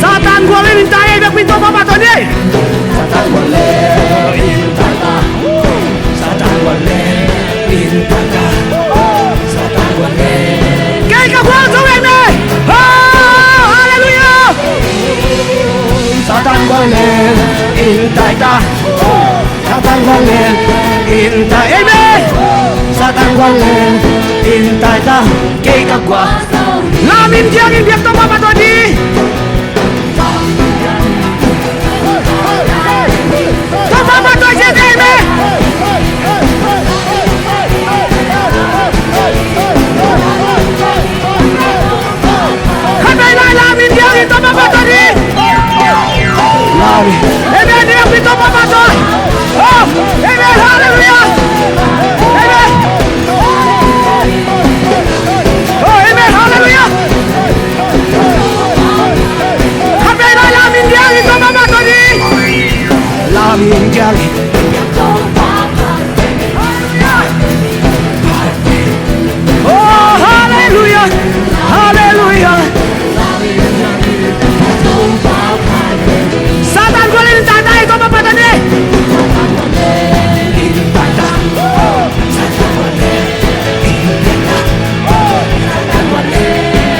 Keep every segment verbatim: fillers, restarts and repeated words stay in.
Satan gual in in tai ei, biakpiin Topa pahtawi ni. Satan gual in in tai ta. Satan gual in in tai ta. Satan gual in. Kei ka gual zo ei me. Oh, hallelujah. Satan gual in in tai ta. Satan gual in in tai. Amen. Satan gual in in tai ta. Kei ka gual. Lam in diang in biak Topa pahtawi ni. Topa pahtawi ni, amen. Khat vei lai lam in diang in Topa pahtawi ni. Lam in. Amen. Diang in Topa pahtawi. Oh, amen. Hallelujah. Amen. Oh, amen. Hallelujah. Khat vei lai lam in diang in Topa pahtawi ni. Lam in diang in. Oh, hallelujah. Hallelujah. Satan gual in tai ta ei, Topa pahtawi ni.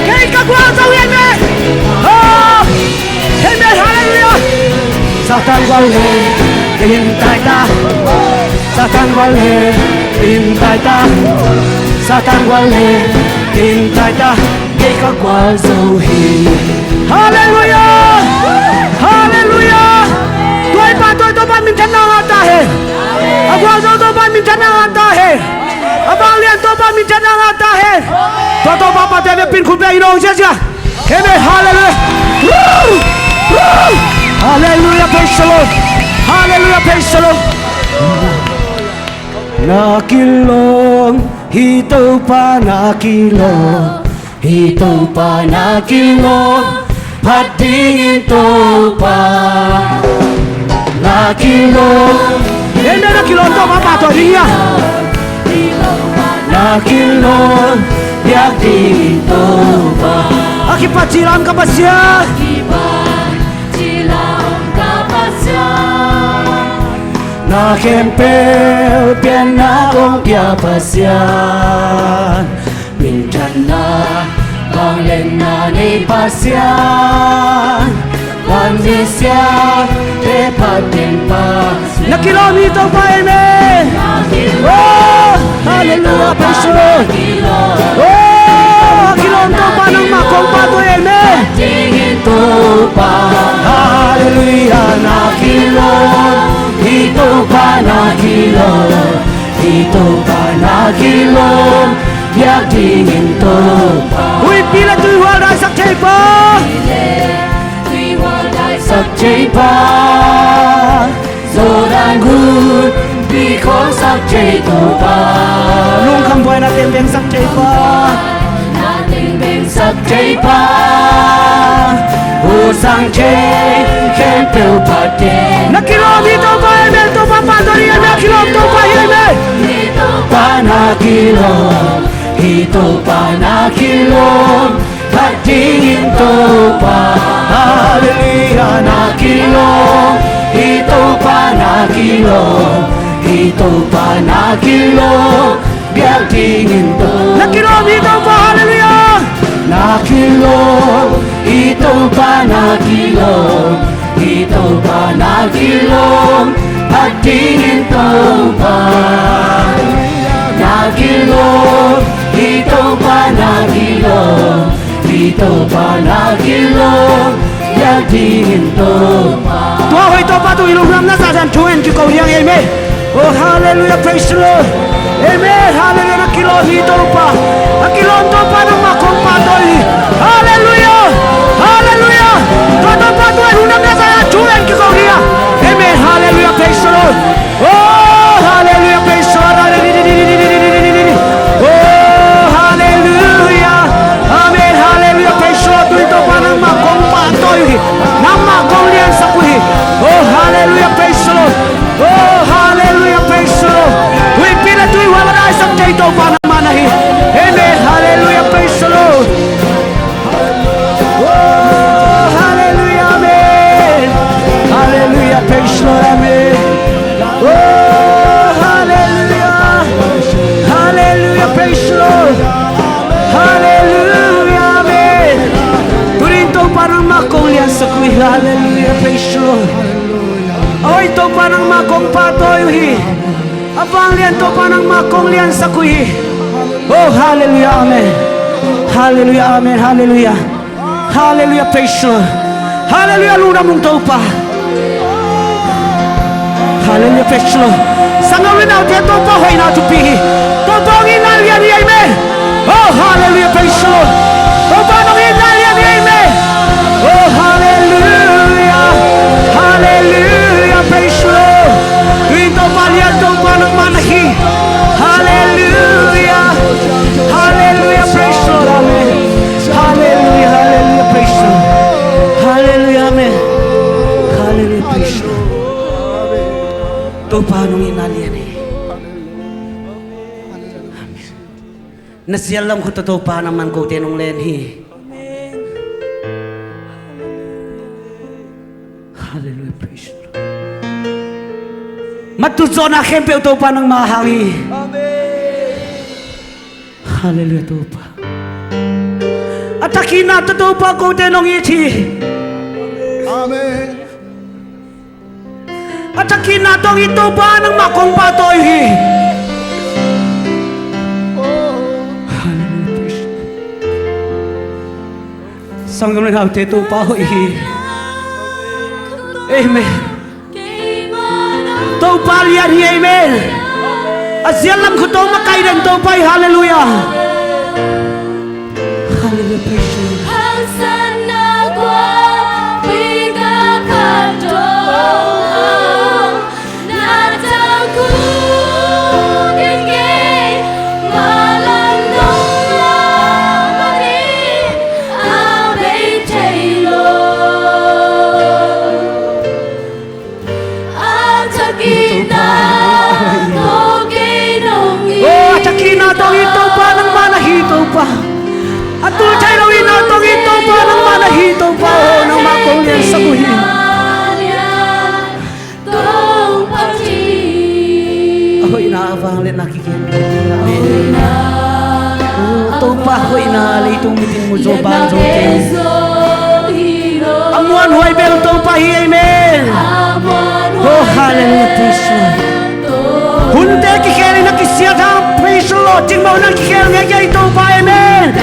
Kei ka gual zo ei me. Oh. Amen, hallelujah. Satan gual in in tai ta. Satan gual in in tai ta. Satan gual in in tai ta. Kei ka gual zo hi. Hallelujah. Hallelujah. Tua i pahtawi Topa minthanna ngah ta hen. A gualzo Topa minthanna ngah ta hen. A vanglian Topa minthanna ngah ta hen. Tua Topa pahtawi biakpiin khut beng in ong ziazia. Amen. Hallelujah. Woo! Woo! Hallelujah. Praise the Lord. Hallelujah. Praise the Lord. Na kilawm hi Topa, na kilawm hi Topa, na kilawm phat dingin Topa. Na kilawm. Amen. Na kilawm Topa pahtawi ding hia. Na kilawm biak dingin Topa. A kipat cilam ka Pasian. Na khempeuh pianna kong pia Pasian. Minthanna, vangliatna nei Pasian. Van misiate phat ding Pasian. Na kilawm hi Topa, amen. Oh, hallelujah, praise the Lord. Oh, kilawm Topa nangmah kong pahtawi, amen. Hallelujah, na kilawm hi Topa, na kilawm hi Topa, na kilawm biak dingin Topa. Huihpi le tuihual daisak thei pa. Sak thei pa, Jordan gunpi khuang sak thei Topa. Lungkham buaina teng beng sak thei pa. Na teng beng sak thei pa. Husang thei khempeuh pate. Na kilawm hi Topa, amen. Topa pahtawi ding, amen. Na kilawm Topa hi, amen. Topa na kilawm hi Topa, na kilawm phat dingin Topa. Hallelujah, na kilawm hi Topa, na kilawm hi Topa, na kilawm biak dingin Topa. Na kilawm hi Topa, hallelujah. Na kilawm hi Topa, na kilawm hi Topa, na kilawm phat dingin Topa. Na kilawm hi Topa, na kilawm hi Topa, na kilawm biak dingin Topa. Tua hoih Topa tungah i lungdamna zahzah thu en kiko ding hi, amen. Oh, hallelujah, praise the Lord. Amen, hallelujah, na kilawm hi Topa. Na kilawm Topa nangmah kong pahtawi hi. Hallelujah, hallelujah. Tua Topa tungah i lungdamna zahzah thu en kiko ding hi. Amen, hallelujah, praise the Lord. Oh, hallelujah, praise the Lord. Oh, hallelujah. Amen, hallelujah, praise the Lord. Tuni Topa nangmah kong pahtawi uh hi. Nangmah kong liansak uh hi. Oh, hallelujah, praise the Lord. Oh, hallelujah, praise the Lord. Huihpi le tuihual a daisak thei Topa nangmah na hi. Amen, hallelujah, praise the Lord. Hallelujah, praise the Lord. Oi, Topa nangmah kong pahtawi uh hi. A vanglian Topa nangmah kong liansak uh hi. Oh, hallelujah, amen. Hallelujah, amen, hallelujah. Hallelujah, praise the Lord. Hallelujah, lungdam ung Topa. Hallelujah, praise the Lord. Sanggam le naute, Topa hoihna thupi hi. Topa hong itna lian hi, amen. Oh, hallelujah, praise the Lord. Topa hong itna lian hi, amen. Oh, hallelujah. Hallelujah, praise the Lord. Tui Topa lian, Topa nangmah na hi. Hallelujah. Hallelujah, praise the Lord. Amen. Hallelujah, hallelujah, praise the Lord. Hallelujah, amen. Hallelujah, praise the Lord. Topa nong itna lian hi. Amen. Na sial lam khut tawh Topa nangman kote nong len hi. Hallelujah, praise the Lord. Matut zawhna khempeuh Topa nangma hang hi. Hallelujah, Topa. A thakitna tawh Topa kote nong it hi. Amen. A thakitna tawh i Topa nangmah kong pahtawi uh hi. Hallelujah, praise. Sanggam le naute, Topa hoih hi. Amen. Topa lian hi, amen. A sial lam khut tawh makaih den Topa hi, hallelujah. Hallelujah, praise the Lord. Oh, a thakitna tawh i Topa nangmah na hi, Topa. A tul thei lo itna tawh i Topa nangmah na hi, Topa. Oh, nangmah kong liansak uh hi. A hoihna a vangliatna kigen. Amen. Oh, Topa hoihna leitung mitin mu zo bang zo kei. A muanhuai bel Topa hi, amen. Oh, hallelujah, praise the Lord. Hunte kikhel in a kisiat hang, praise the Lord. Cingmawhna kikhel ngei kei Topa, amen.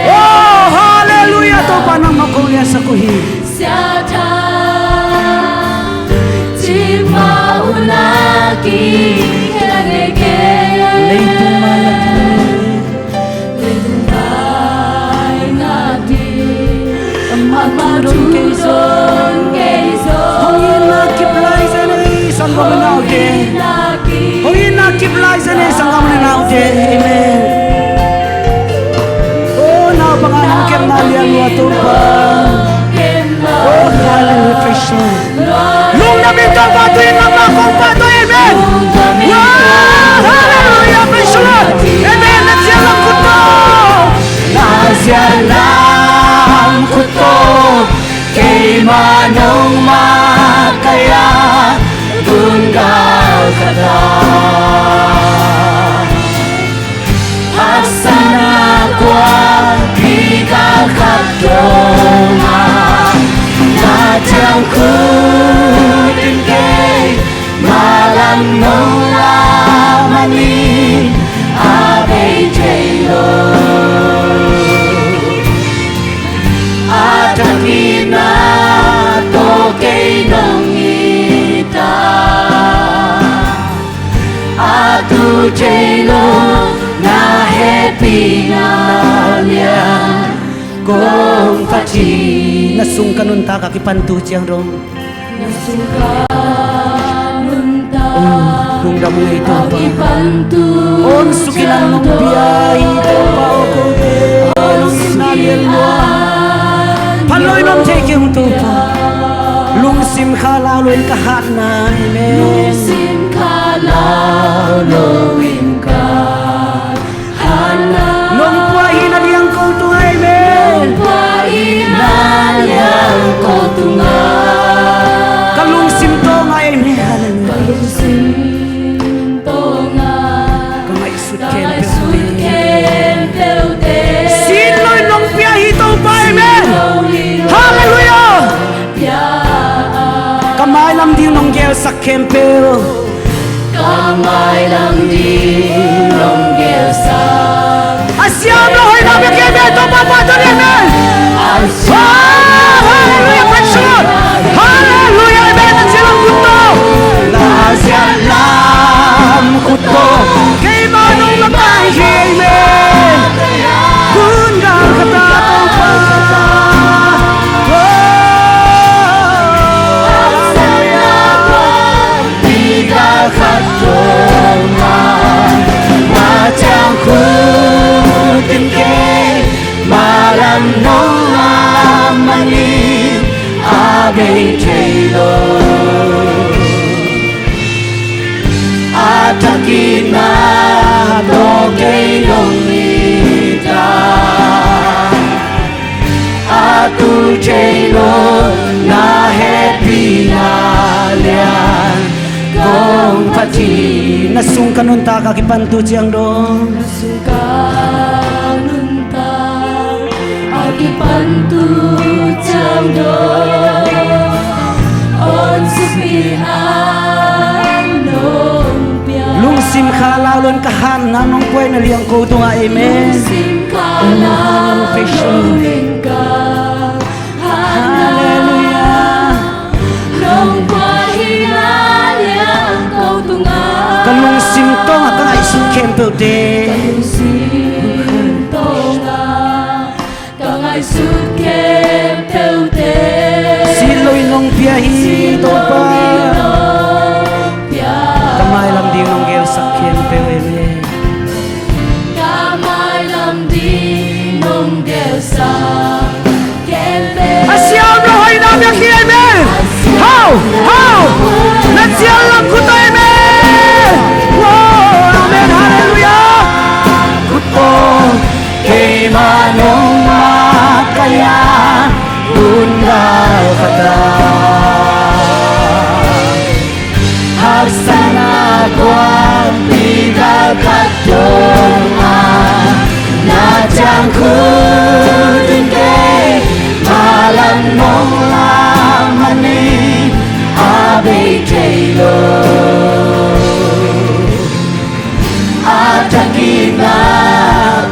Oh, hallelujah, Topa nangmah kong liansak uh hi. Leitung mai a ti. Amah thu don kei zaw. Hong itna kip lai zen ei, sanggam le naute. Hong itna kip lai zen ei, sanggam le naute. Amen. Oh, naupang a nong kepna lian lua Topa. Oh, hallelujah, praise the Lord. Lungdam ing Topa, tu-in nangmah kong pahtawi, amen. Wow, hallelujah, praise the Lord. Amen. Na sial lam khut tawh. Na sial lam khut tawh keimah nong makaih a, gun galkhat ah haksatna kuapi galkhat dong a, na ciangkhut in kei malam nong lak manin a bei thei lo. A thakitna tawh kei nong it a, a tu thei lo na hehpihna lian kong phat hi. Na sung ka nuntak a kipan tu ciang dong. Na sung ka nuntak, oh, lungdam ung ei Topa. Hong sukkhit a nong pia hi Topa, oh, kote. Oh, lungsim na lian lua. Phat lo in om thei kei ung Topa. Lungsim khalau lo in ka hatna, amen. Lungsim khalau lo in ka hatna. Nong puah hihna liang ko tungah, amen. Nong puah hihna liang ko tungah. Ka lungsim tawngah, amen. Hallelujah. Ka lungsim tawngah. Ka ngaihsut khempeuh, amen. Sin lo in nong pia hi Topa, amen. Sin lo in. Hallelujah. Khempeuh ka mailam ding nong gelsa. A siam lo hoih na bia kei me Topa pa tawh ding me. Oh, hallelujah, praise the Lord. Hallelujah, amen. Na zialam khut tawh, na zialam khut tawh keimah nong lampai hi me. Hun gal khat ah Topa. Oh, hallelujah. Pi gal khat dong a, na ciang khut in keimah lam nong lam manin a bei thei lo. A thak itna tawh kei nong it a, a tul thei lo na hehpihna lian kong phat hi. Na sung ka nuntak a kipan tu ciang dong, na sung ka nuntak a kipan tu ciang dong, on sipin an nong pia. Lungsim kha lau lo in ka hatna nong puai na liang ko tungah, amen. Lungsim kha lau lo in ka hatna, hallelujah, nong puai na liang ko tungah. Ka lungsim tawngah ka ngaihsut khempeuhte, ka lungsim tawngah ka ngaihsut khempeuhte sit loin nong pia hi, sit Topa, loin nong pia. Ka mailam ding nong gelsak khempeuh, amen. Ka mailam ding nong gelsak khempeuh. A siam lo hoih na bia kei, amen. Hau, hau. Na zialam khut tawh, amen. Oh, amen, hallelujah. Khut tawh keimah nong makaih a, hun gal khat ah haksatna kuampi gal khat dong a, na ciang khut in keimah lam nong lam manin a bei thei lo. A thak itna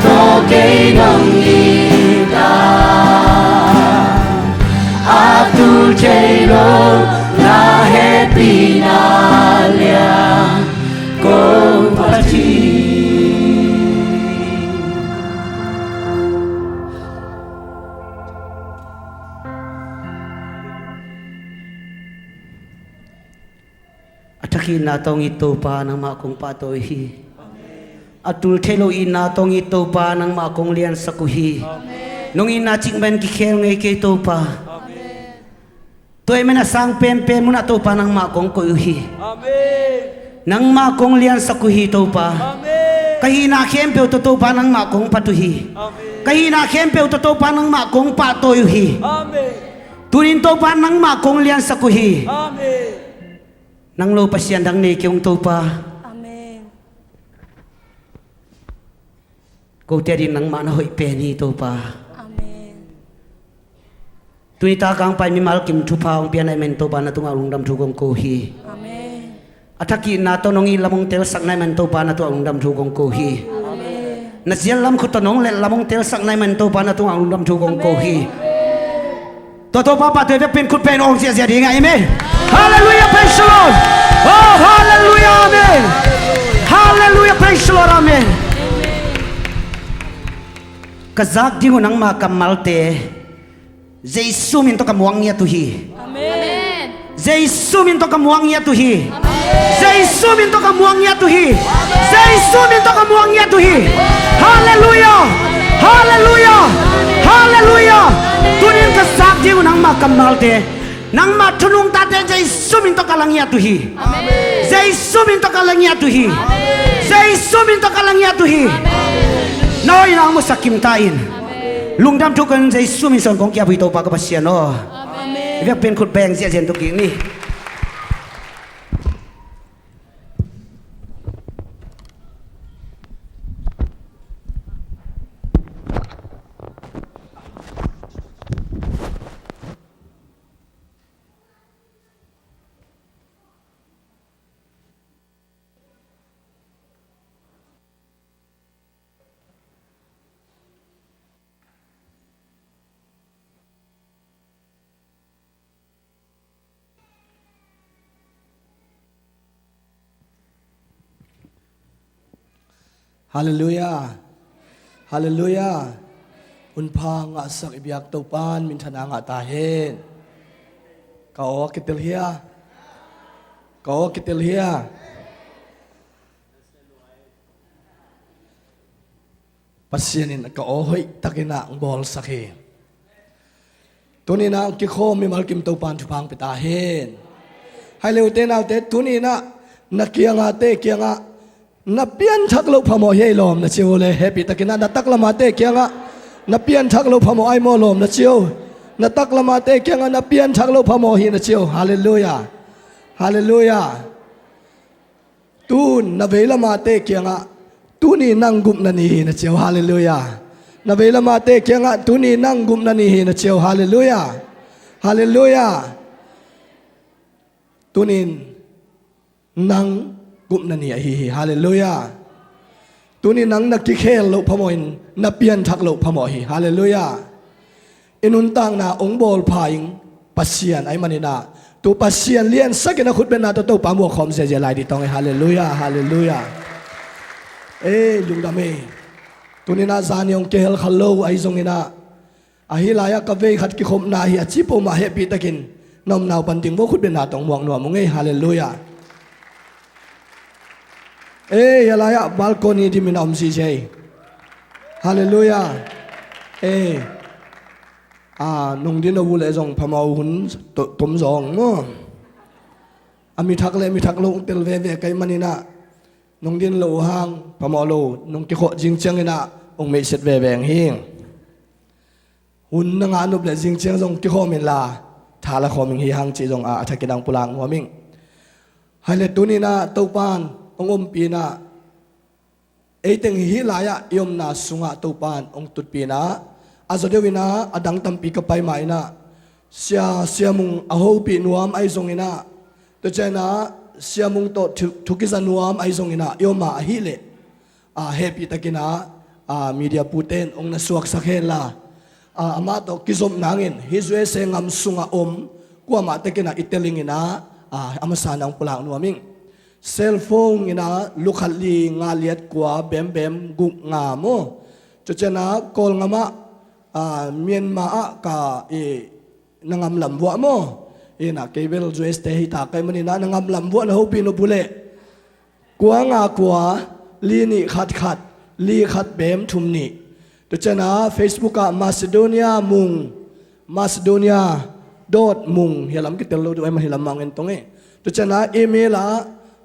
tawh kei nong it a, a tul thei lo na hehpihna lian kong phat hi. A thak itna tawh hong it Topa, nangmah kong pahtawi uh hi. A tul thei lo itna tawh hong it Topa, nangmah kong liansak uh hi. Nong itna cik mah in kikhel ngei kei Topa. Tua ahih manin a sang penpen munah Topa, nangmah kong koih uh hi. Nangmah kong liansak uh hi Topa. Ka hihna khempeuh tawh Topa, nangmah kong phat uh hi. Ka hihna khempeuh tawh Topa, nangmah kong pahtawi uh hi. Tunin Topa, nangmah kong liansak uh hi. Nang lo Pasian dang nei kei ung Topa. Amen. Kote ading nangmah na hoih pen hi Topa. Amen. Tuni tak a hong pai mimal kim thupha hong pia na hih manin Topa, na tungah lungdam thu kong ko hi. Amen. A thak itna tawh nong it lam hong telsak na hih manin Topa, na tungah lungdam thu kong ko hi. Amen. Na zial lam khut tawh nong lelh lam hong telsak na hih manin Topa, na tungah lungdam thu kong ko hi. Amen. Tua Topa pahtawi vekpi in khut beng awng ziahziah ding a, amen. Hallelujah, praise the Lord. Oh, hallelujah, amen. Hallelujah, praise the Lord, amen. Ka zak ding uh nangma kammalte Jesu min tawh ka muak ngiat uh hi. Amen. Jesu min tawh ka muak ngiat uh hi. Amen. Jesu min tawh ka muak ngiat uh hi. Amen. Jesu min tawh ka muak ngiat uh hi. Amen. Hallelujah. Hallelujah. Hallelujah. Tunin ka zak ding uh nangma kammalte, nangma thunungtate Jesu min tawh ka la ngiat uh hi. Amen. Jesu min tawh ka la ngiat uh hi. Amen. Jesu min tawh ka la ngiat uh hi. Amen. Na hoihna hong musak kim ta in. Amen. Lungdam thu kong, Jesu min suang kong ki-ap uh hi Topa ka Pasian aw. Amen. I vekpi in khut beng ziahziah in tu kik ni. Halleluiah. Halleluiah. Hunpha ngahsak i biak Topa'n minthanna ngah ta hen. Ka aw kitel hia? Ka aw kitel hia? Pasian in ka aw hoih takin ah hong bawlsak hi. Tuni-in ah hong kikhawm mimal kim Topa'n thupha hong pia ta hen. Hai le ute naute, tuni-in ah na kiangahte kiangah na pianthak loh phamawh hi ei lawm na ci uh le, hehpih takin ah na taklamate kiangah na pianthak loh phamawh ai maw lawm na ci uh. Na taklamate kiangah na pianthak loh phamawh hi na ci uh. Halleluiah. Halleluiah. Tun na veilamate kiangah tuni nang gupna ni hi na ci uh. Halleluiah. Na veilamate kiangah tuni nang gupna ni hi na ci uh. Halleluiah. Halleluiah. Tunin nang gupna ni ahi hi. Halleluiah. Tuni nang na kikhel loh phamawh in na pianthak loh phamawh hi. Halleluiah. I nuntakna hong bawlpha ing Pasian ahih manin ah, tu Pasian liansakin a khutbetna tawh Topa muak khawm ziazia lai ding tawng ei. Halleluiah, halleluiah. Ei lungdam ei. Tuni-in ah zani hong kihel kha lo ahi zongin ah, ahi lai-ah ka vei khat kikhopna hi a ci peuhmah hehpih takin na omna uh pan ding vo khutbetna tawh hong muak nuam ung ei. Halleluiah. Ei, hia lai-ah balcony dimin a om ziazia ei. Halleluiah. Ei. A, nong din lo uh leh zong phamawh hun to-, tom zong maw. A mithak le mithak lo hong tel veve ka hih manin ah, nong din lo uh hang phamawh lo, nong kikhawh zing ciangin ah hong meihset veve hong hi. Hun na ngah nop leh zing ciang zong kikhawm inla, tha la khawm ing hi hang cih zong a, a thakin ah hong pulak nuam ing. Hai le tuni-in ah Topa'n hong ompih in ah, ei teng hih lai-ah i omna sungah Topa'n hong tutpih in ah, a zaw deuh in ah a dang tampi ka pai mah in ah, Sia, Sia Mung a hopih nuam ahi zongin ah, tua ciangin ah Sia Mung tawh thu, thu kiza nuam ahi zongin ah i om a, ahih leh, a, hehpih takin ah, a, media pute in hong na suaksak henla, a, amah tawh kizop nangin hih U S A gam sungah om kuamah tekin ah i tel ing in ah, a, a masa-in ah hong pulak nuam ing. Cellphone in ah lu khat li nga liat kua bem bem guk nga maw. Tua ciangin ah Kawlgam ah, a, Myanmar ah ka, i, na gam lam vuah maw. In ah kei bel U S te hi ta ka hih manin ah na gam lam vuah na hopih nop uh leh, kua nga kua, li nih khat khat, li khat bem thum nih. Tua ciangin ah Facebook ah Macedonia Mung, Macedonia dot mung, hia lam kitel lo ding, ei, mah hia lam mah hong en tong ei. Tua ciangin ah email ah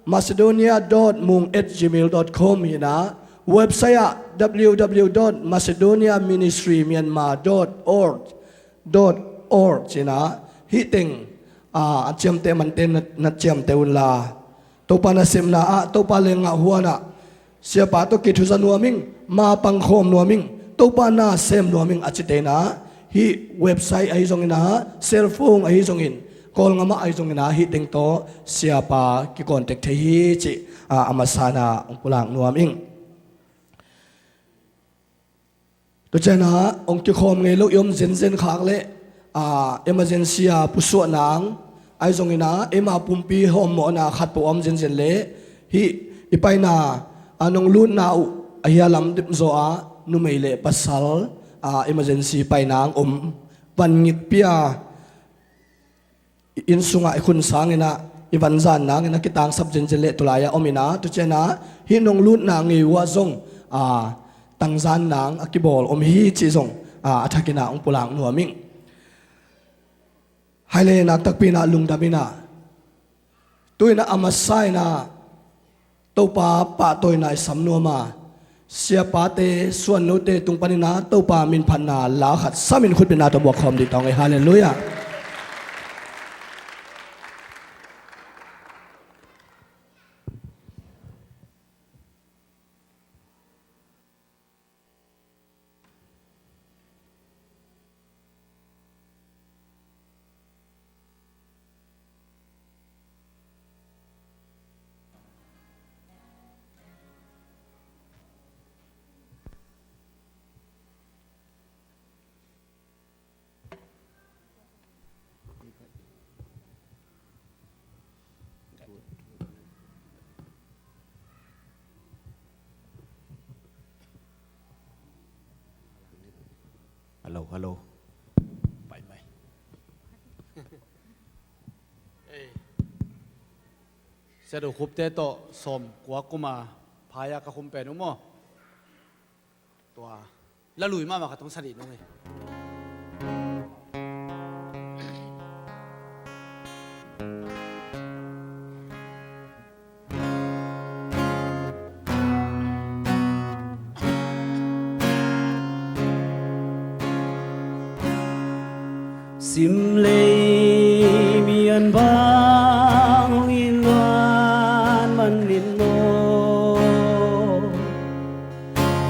macedonia dot mung at gmail dot com hi in ah, website ah W W W dot macedonia ministry myanmar dot org dot org ci-in ah, hih teng, a, a ciamteh mante na, na ciamteh unla, Topa nasepna ah, Topa leenggah huan ah, Siapa tawh kithuza nuam ing, ma pangkhawm nuam ing, Topa na sem nuam ing a cite in ah, hih website ahi zongin ah, cellphone ahi zongin, Kawlgam ah ahi zongin ah, hih teng tawh Siapa kicontact thei hi cih, a, a masa-in ah hong pulak nuam ing. Tua ciangin ah hong kikhawm ngei lo i om zenzen khak leh, a, emergency a pusuah nang ahi zongin ah, eima pumpi hawmmawhna khat peuh a om zenzen leh, hih i paina, a, nong lutna uh a hia lam dip zaw a, numei le pasal, a, emergency paina hong om, van ngikpia, i inn sungah i khun sangin ah, i van zan nangin a kitangsap zenzen leh tulai-ah om in ah, tua ciangin ah hih nong lutna ngei uh ah zong, a, tangzan nang a kibawl om hi cih zong, a, a thakin ah hong pulak nuam ing. Hai le nak takpi in ah lungdam in ah, tu-in ah a masa-in ah Topa pahtawina i sam nuam a, siapate, suannote tung panin ah Topa minphatna la khat samin khutbetna tawh muak khawm dih tawng ei. Halleluiah. Hello, hello. Pai mai. Ei. Sia Do Khup te tawh sawm kua kuma phaya ka khum pen uh maw? Tua la lui mahmah ka tong sa dih nung hi. Sim lei mi an bang hong in luan man in maw?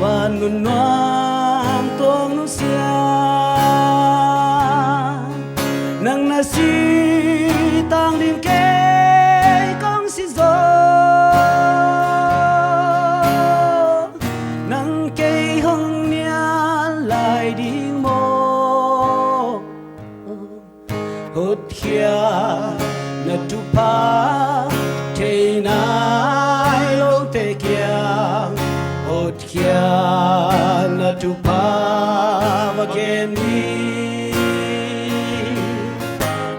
Van mun nuam tuang nusia, nang na si tang ding kei kong si zaw, nang kei hong nial lai ding maw? Hotkhia na thupha thei nai lote kiang, hotkhia na thupha va gen ni.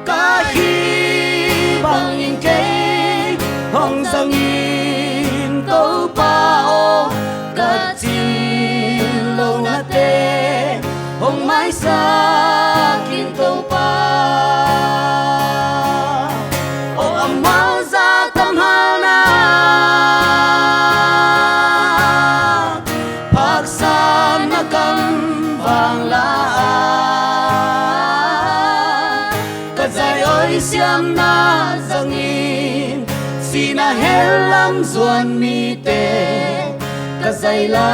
Ka hih bangin kei hong zang in Topa aw, ka thin lo nate hong maisak in Topa. Aw a mualza tam halna, phaksam na kam vang la a, ka zai oi siamna zangin, sihna hell lam zuan mite ka zai la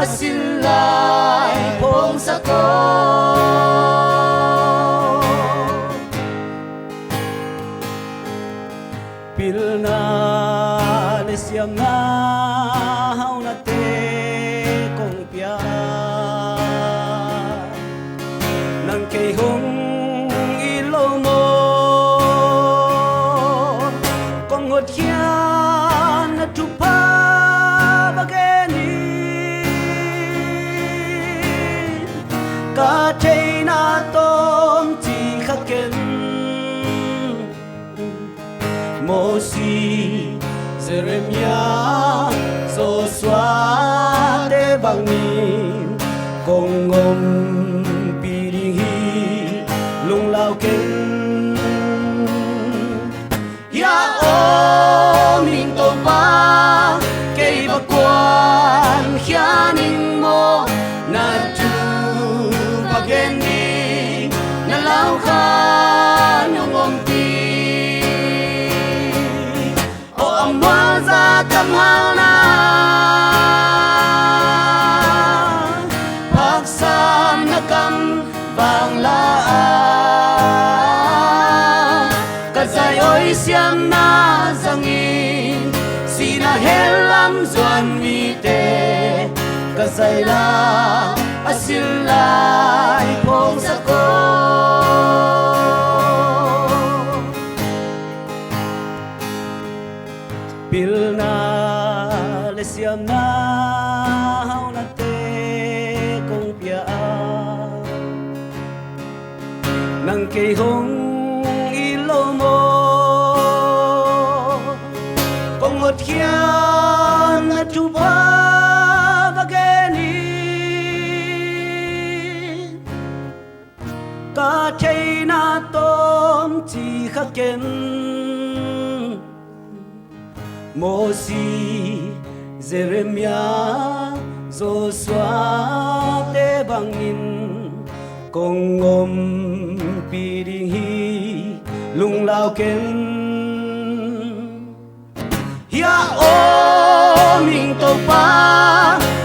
a sil lai phawngsak aw. Pilna le siamna haunate kong pia, nang kei hong it lo maw? Kong hotkhiatna thupha va gen in, ka theihna tawm ci kha ken. Mosi, Jeremia, Joshua te bangin kong ompih ding hi, lunglau ken. Hia om ing Topa, kei va kuankhia ning maw, na thupha gen ding na lau khan hong ompih. Aw a mualza tam halna, phaksam na kam vang la a, ka zai oi siamna zangin, sihna hell lam zuan mite ka zai la a sil lai phawngsak aw. Pilna le siamna haunate kong pia a, nang kei hong it lo maw? Kong hotkhiatna thupha va gen in, ka theihna tawm ci kha ken. Mosi, Jeremia, Joshua te bangin kong ompih ding hi, lunglau ken. Hia om ing Topa,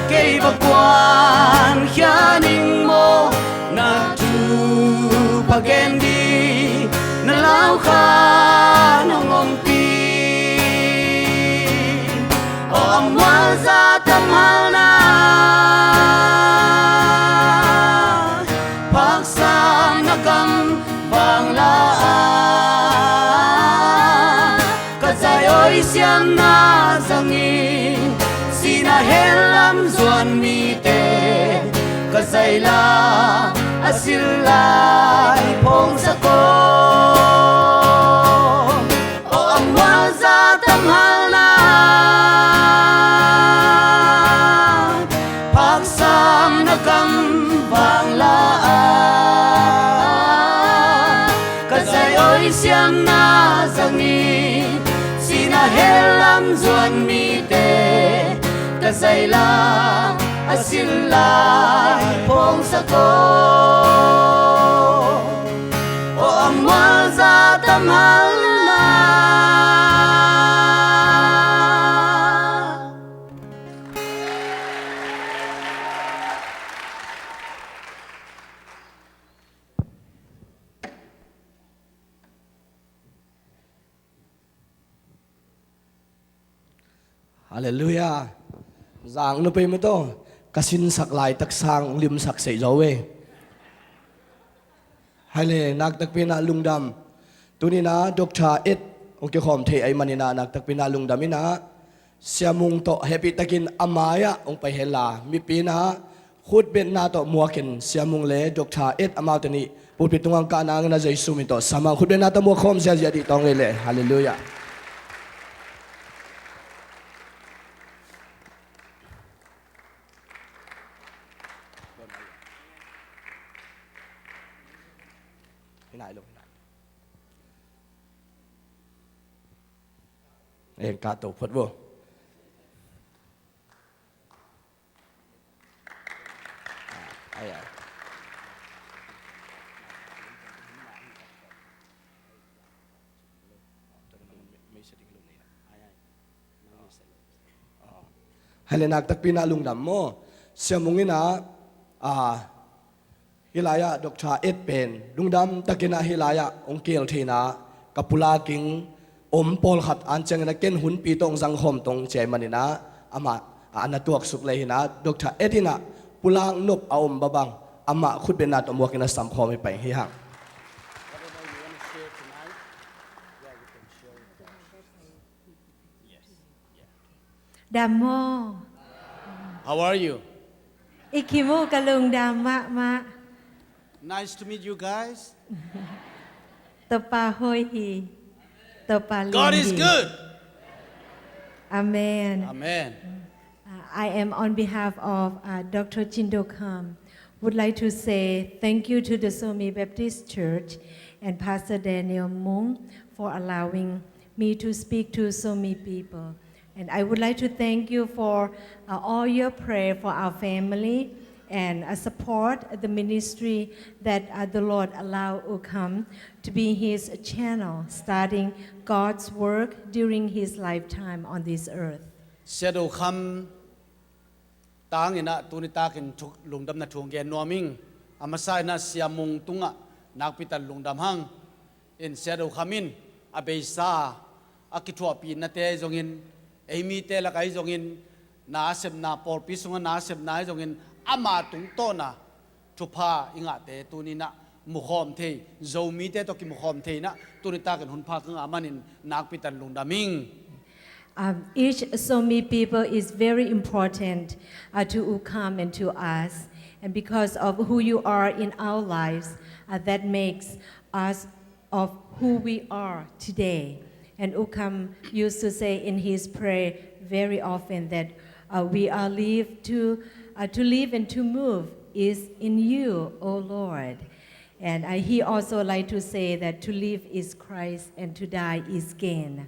kei va kuankhia ning maw, na thupha gen ding na lau khan hong ompih. Aw a mualza tam halna, phaksam na kam vang la a, ka zai oi siamna zangin, sihna hell lam zuan mite ka Ka zaila a sil lai phawngsak aw. Aw a mualza tam halna, phaksam na kam vang la a, ka zai oi siamna zangin, sina hel lam zuan mite, ka zaila a sil lai phawngsak aw. Aw a mualza tam halna. Halleluiah. Zang nu pei mataw, ka sinsak laitak sang limsak sei zo ve. Hai le, naktakpi inah lungdam. Tuninah Doctor Ed hong kikhawm thei ahih maninah naktakpi inah lungdam inah, Sia Mung tawh hehpihtakin a mai-ah hong pai henla, mipi inah khutbetna tawh muakin Sia Mung le Doctor Ed amaute nih pulpit tungah kahna ngena Jesu min tawh samang khutbetna tawh muak khawm ziazia dih tawng ei le. Halleluiah. Hinai lo, hinai. Eng ka to phot bo. Ai, ai. Hai le, naktakpi inah lungdam maw. Sia Mung inah, ah, hih lai-ah Doctor Ed pen lungdam takinah hih lai-ah hong keel thei inah ka pulak ing, om pawlkhat anciang inah ken hunpi tawh hong zang khawm tong ci ahih maninah amah a na tuaksuk lei hinah Doctor Ed inah pulak nop a om babang amah khutbetna tawh muakin a sam khawm hi pai hi hang. Dam maw? How are you? I kim uh, ka lungdam mahmah. Nice to meet you guys. Topa hoih hi. Topa lung hi. God is good. Amen. Amen. Uh, I am on behalf of, uh, Doctor Chin Do Kham, would like to say thank you to the Zomi Baptist Church and Pastor Daniel Mung for allowing me to speak to Zomi people. And I would like to thank you for, uh, all your prayer for our family and, uh, support the ministry that, uh, the Lord allow U Kham to be his channel, starting God's work during his lifetime on this earth. Sia Do Kham tang inah tuni takin thu, lungdamna thu hong gen nuam ing. A masa inah Sia Mung tungah nakpi tak lungdam hang. In Sia Do Kham in a beisa a kithuahpihnate ahi zongin, ei mite lak ahi zongin, na a sepna, pawlpi sungah na a sepna ahi zongin, ama tungtawna thupha i ngahte tuninah mukhawm thei, Zomite tawh kimukhawm thei inah tuni takin hunpha ka ngah manin nakpi tak lungdam ing. Um, each Zomi people is very important, uh, to U Kham and to us. And because of who you are in our lives, uh, that makes us of who we are today. And U Kham used to say in his prayer very often that, uh, we are live to, uh, to live and to move is in you, O Lord. And, uh, he also like to say that to live is Christ and to die is gain.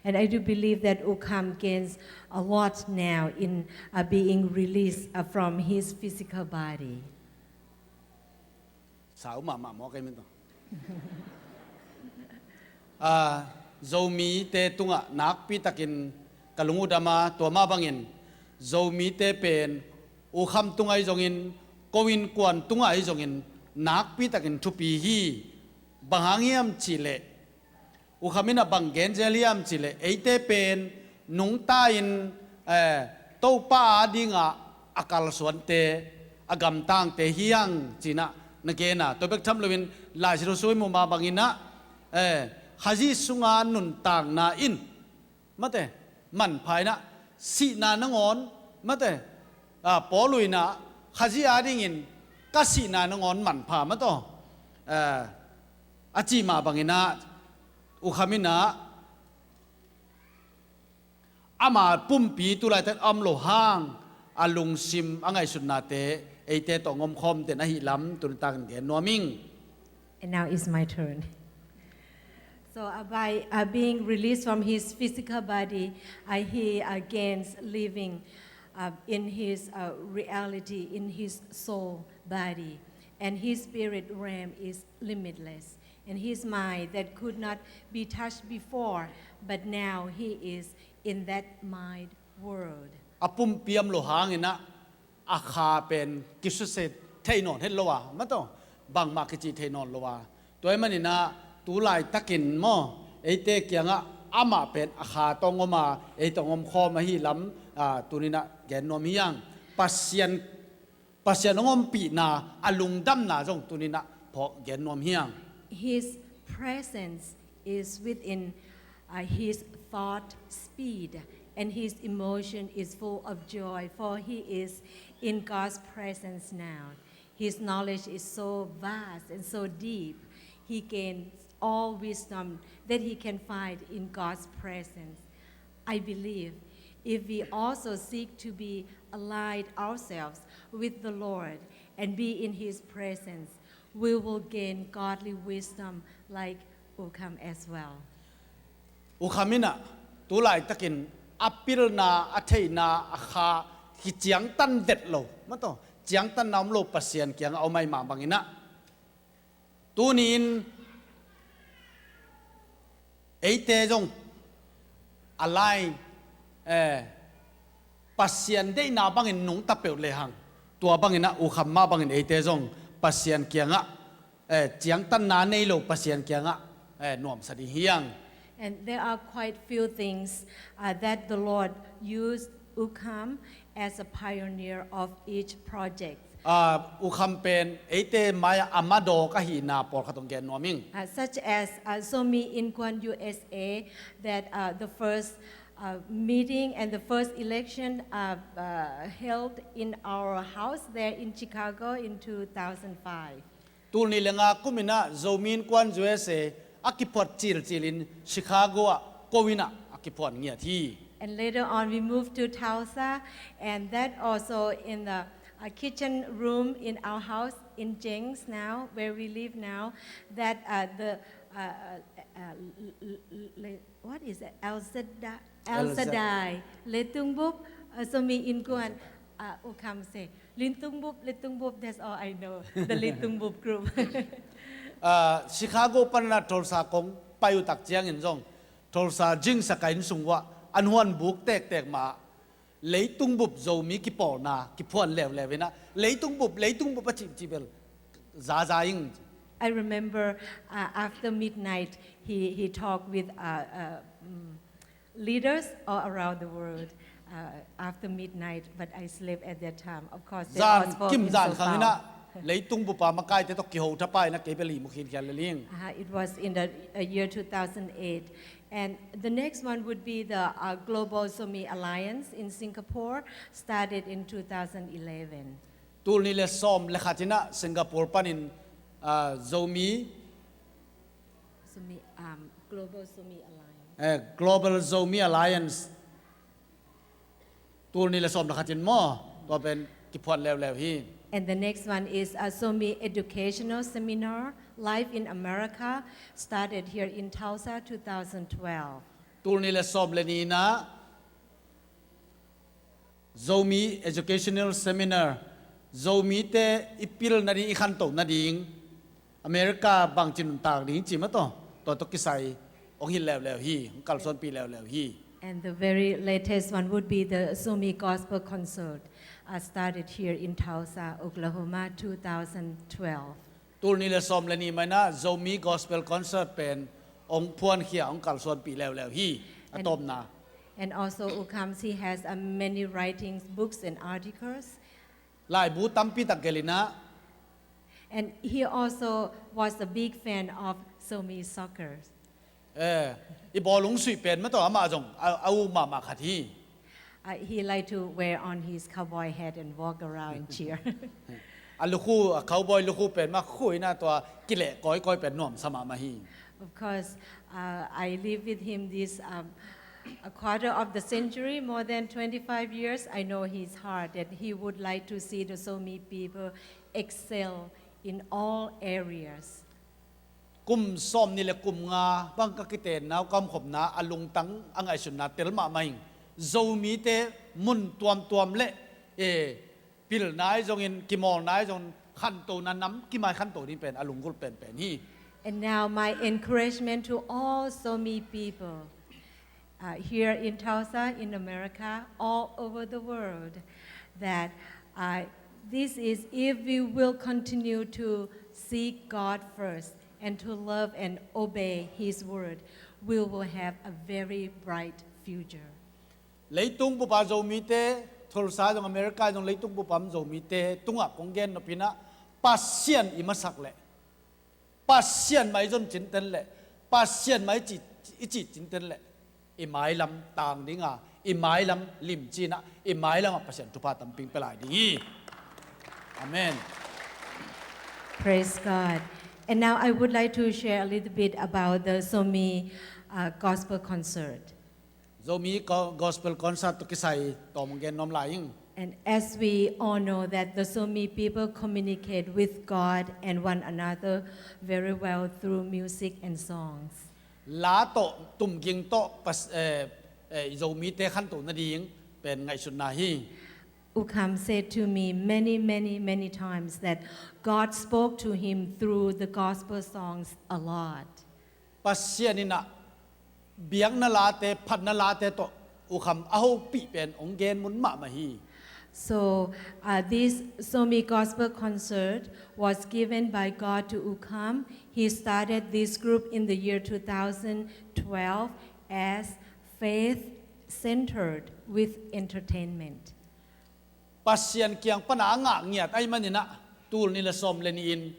And I do believe that U Kham gains a lot now in, uh, being released, uh, from his physical body. Sau mahmah maw kei min tawh. Ah, Zomite tungah nakpi takin ka lung uh dam a, tua mah bangin Zomite pen U Kham tungah ahi zongin, ko innkuan tungah ahi zongin nakpi takin thupi hi. Bang hang hiam cihleh, U Kham in a bang gen zel hiam cihleh, eite pen nungta in, eh, Topa adingah a kalsuante, a gamtangte hi hang ci-in ah na gen a. Tua bek tham loin Lai Siangtho sung i muh mah bangin ah, eh, Khazih sunga nuntakna in, mate, manpha in ah, sihna nangawn, mate, ah, Paul in ah Khazih adingin ka sihna nangawn manpha mah tawh, eh, a cih mah bangin ah, U Kham in ah, ama pumpi tu laitak a om loh hang a lungsim a ngaihsutnate eite tawh hong omkhawm den ahih lam tuni takin gen nuam ing. And now is my turn. So, uh, by, uh, being released from his physical body, uh, he, uh, gains living, uh, in his, uh, reality, in his soul body. And his spirit realm is limitless. And his mind that could not be touched before, but now he is in that mind world. A pumpi om loh hangin ah, a kha pen kisusia thei nawn het lo a, mah tawh, bangmah kici thei nawn lo a. Tua ahih manin ah, tu laitakin maw, eite kiangah amah pen a kha tawh hong om a, ei tawh hong omkhawm ahih lam, ah, tuni in ah gen nuam hi hang. Pasian, Pasian hong ompihna, a lungdamna zong tuni in ah phawk gen nuam hi hang. His presence is within, uh, his thought speed, and his emotion is full of joy, for he is in God's presence now. His knowledge is so vast and so deep, he gains all wisdom that he can find in God's presence. I believe if we also seek to be aligned ourselves with the Lord and be in his presence, we will gain godly wisdom like U Kham as well. U Kham in ah, tu laitakin a pilna, a theihna, a kha kiciangtan vet lo, mah tawh, ciangtanna om lo Pasian kiangah a om ahih mah bangin ah, tuni-in eite zong a lai, eh, Pasian deihna bangin nungta peuh lehang, tua bangin ah U Kham mah bangin eite zong Pasian kiangah, eh, ciangtanna nei lo Pasian kiangah, eh, nuamsa ding hi hang. And there are quite few things, uh, that the Lord used U Kham as a pioneer of each project. Ah, U Kham pen eite mai-ah a madawk ahihna pawlkhat hong gen nuam ing. Uh, such as, uh, Zomi Innkuan U S A, that, uh, the first, uh, meeting and the first election, uh, uh, held in our house there in Chicago in two thousand five. Tul nih le nga kum in ah Zomi Innkuan U S A a kiphuat cilcil in Chicago ah ko in ah a kiphuan ngiat hi. And later on, we moved to Tulsa, and that also in the, uh, kitchen room in our house in Jenks now, where we live now, that, uh, the, uh, uh, uh, l-, l-, l-, what is it? El Shaddai, El El Shaddai. Shaddai. Leitung bup, uh, Zomi Innkuan, uh, U Kham say, Leitung bup, Leitung bup, that's all I know. The Leitung bup group. Ah, Chicago panin ah Tulsa kong pai uh tak ciangin zong, Tulsa Jenks a ka inn sung uah an huan buk tektek mah, Leitung bup Zomi kipawlna kiphuan leuleu in ah, Leitung bup, Leitung bup a cihcih bel zaza ing. I remember, uh, after midnight, he, he talked with, uh, uh, mm, leaders all around the world, uh, after midnight, but I slept at that time. Of course, they all Zan spoke kim in zan Sopao. Khang in ah, Leitung bup a makaite tawh kiho thapai in ah kei bel ihmu khinkhian lel ing. Uh, it was in the, uh, year two thousand eight. And the next one would be the, uh, Global Zomi Alliance in Singapore, started in two thousand eleven. Tul nih le sawm le khat in ah Singapore panin, ah, Zomi Zomi, um, Global Zomi Alliance. Eh, Global Zomi Alliance. Tul nih le sawm le khat in maw, tua pen kiphuan leuleu hi. And the next one is a Zomi Educational Seminar, Life in America, started here in Tulsa, two thousand twelve. Tul nih le sawm le nih in ah Zomi Educational Seminar, Zomite i pil nading, i khanto nading, America bangci nuntak ding cih mah tawh, tua tawh kisai hong hilh leuleu hi, hong kalsuanpih leuleu hi. And the very latest one would be the Zomi Gospel Concert, uh, started here in Tulsa, Oklahoma, two thousand twelve. Tul nih le sawm le nih mah in ah Zomi Gospel Concert pen hong phuankhia, hong kalsuanpih leuleu hi, a tawpna. And also, U Kham, he has, uh, many writings, books and articles. Laibu tampi tak gelh in ah. And he also was a big fan of Zomi soccer. Eh, i bawlung suih pen mah tawh amah zong a, a uk mahmah khat hi. Uh, he liked to wear on his cowboy hat and walk around and cheer. A lukhu, a cowboy lukhu pen mah khuina tua kileh kawikawi pen nuamsa mahmah hi. Of course, uh, I live with him this um, a quarter of the century, more than twenty-five years. I know his heart, that he would like to see the Zomi people excel in all areas. Kum sawm nih le kum nga bang ka kitenna uh, ka omkhopna a lungtang a ngaihsutna tel mahmah ing. Zomite mun tuamtuam le e, pilna ahi zongin, kimawlna ahi zongin, khantona nam kimai khanto ding pen a lunggulh penpen hi. And now my encouragement to all Zomi people uh, here in Tulsa, in America, all over the world, that uh, this is if we will continue to seek God first and to love and obey His word, we will have a very bright future. Leitung bupa Zomite, Tulsa zong America zong leitung bupa Zomite tungah kong gen nopinah Pasian i masak leh Pasian mah i zon cinten leh Pasian mah i cih cinten leh i mailam tang dinga, i mailam limcinah, i mailamah Pasian thupha tampi pia lai ding hi. Amen. Praise God. And now I would like to share a little bit about the Zomi uh, Gospel Concert. Zomi Gospel Concert tawh kisai tawm gen nuam lai ing. And as we all know that the Zomi people communicate with God and one another very well through music and songs. La tawh tumging tawh Zomite khanto nading pen ngaihsutna hi. U Kham said to me many, many, many times that God spoke to him through the gospel songs a lot. Pasian inah biakna late, phatna late tawh U Kham a hopih pen hong gen mun mahmah hi. So uh, this Zomi Gospel Concert was given by God to U Kham. He started this group in the year two thousand twelve as faith centered with entertainment. Pasian kiang pana a ngah ngiat ahi maninah tul ni le sawm le ni-in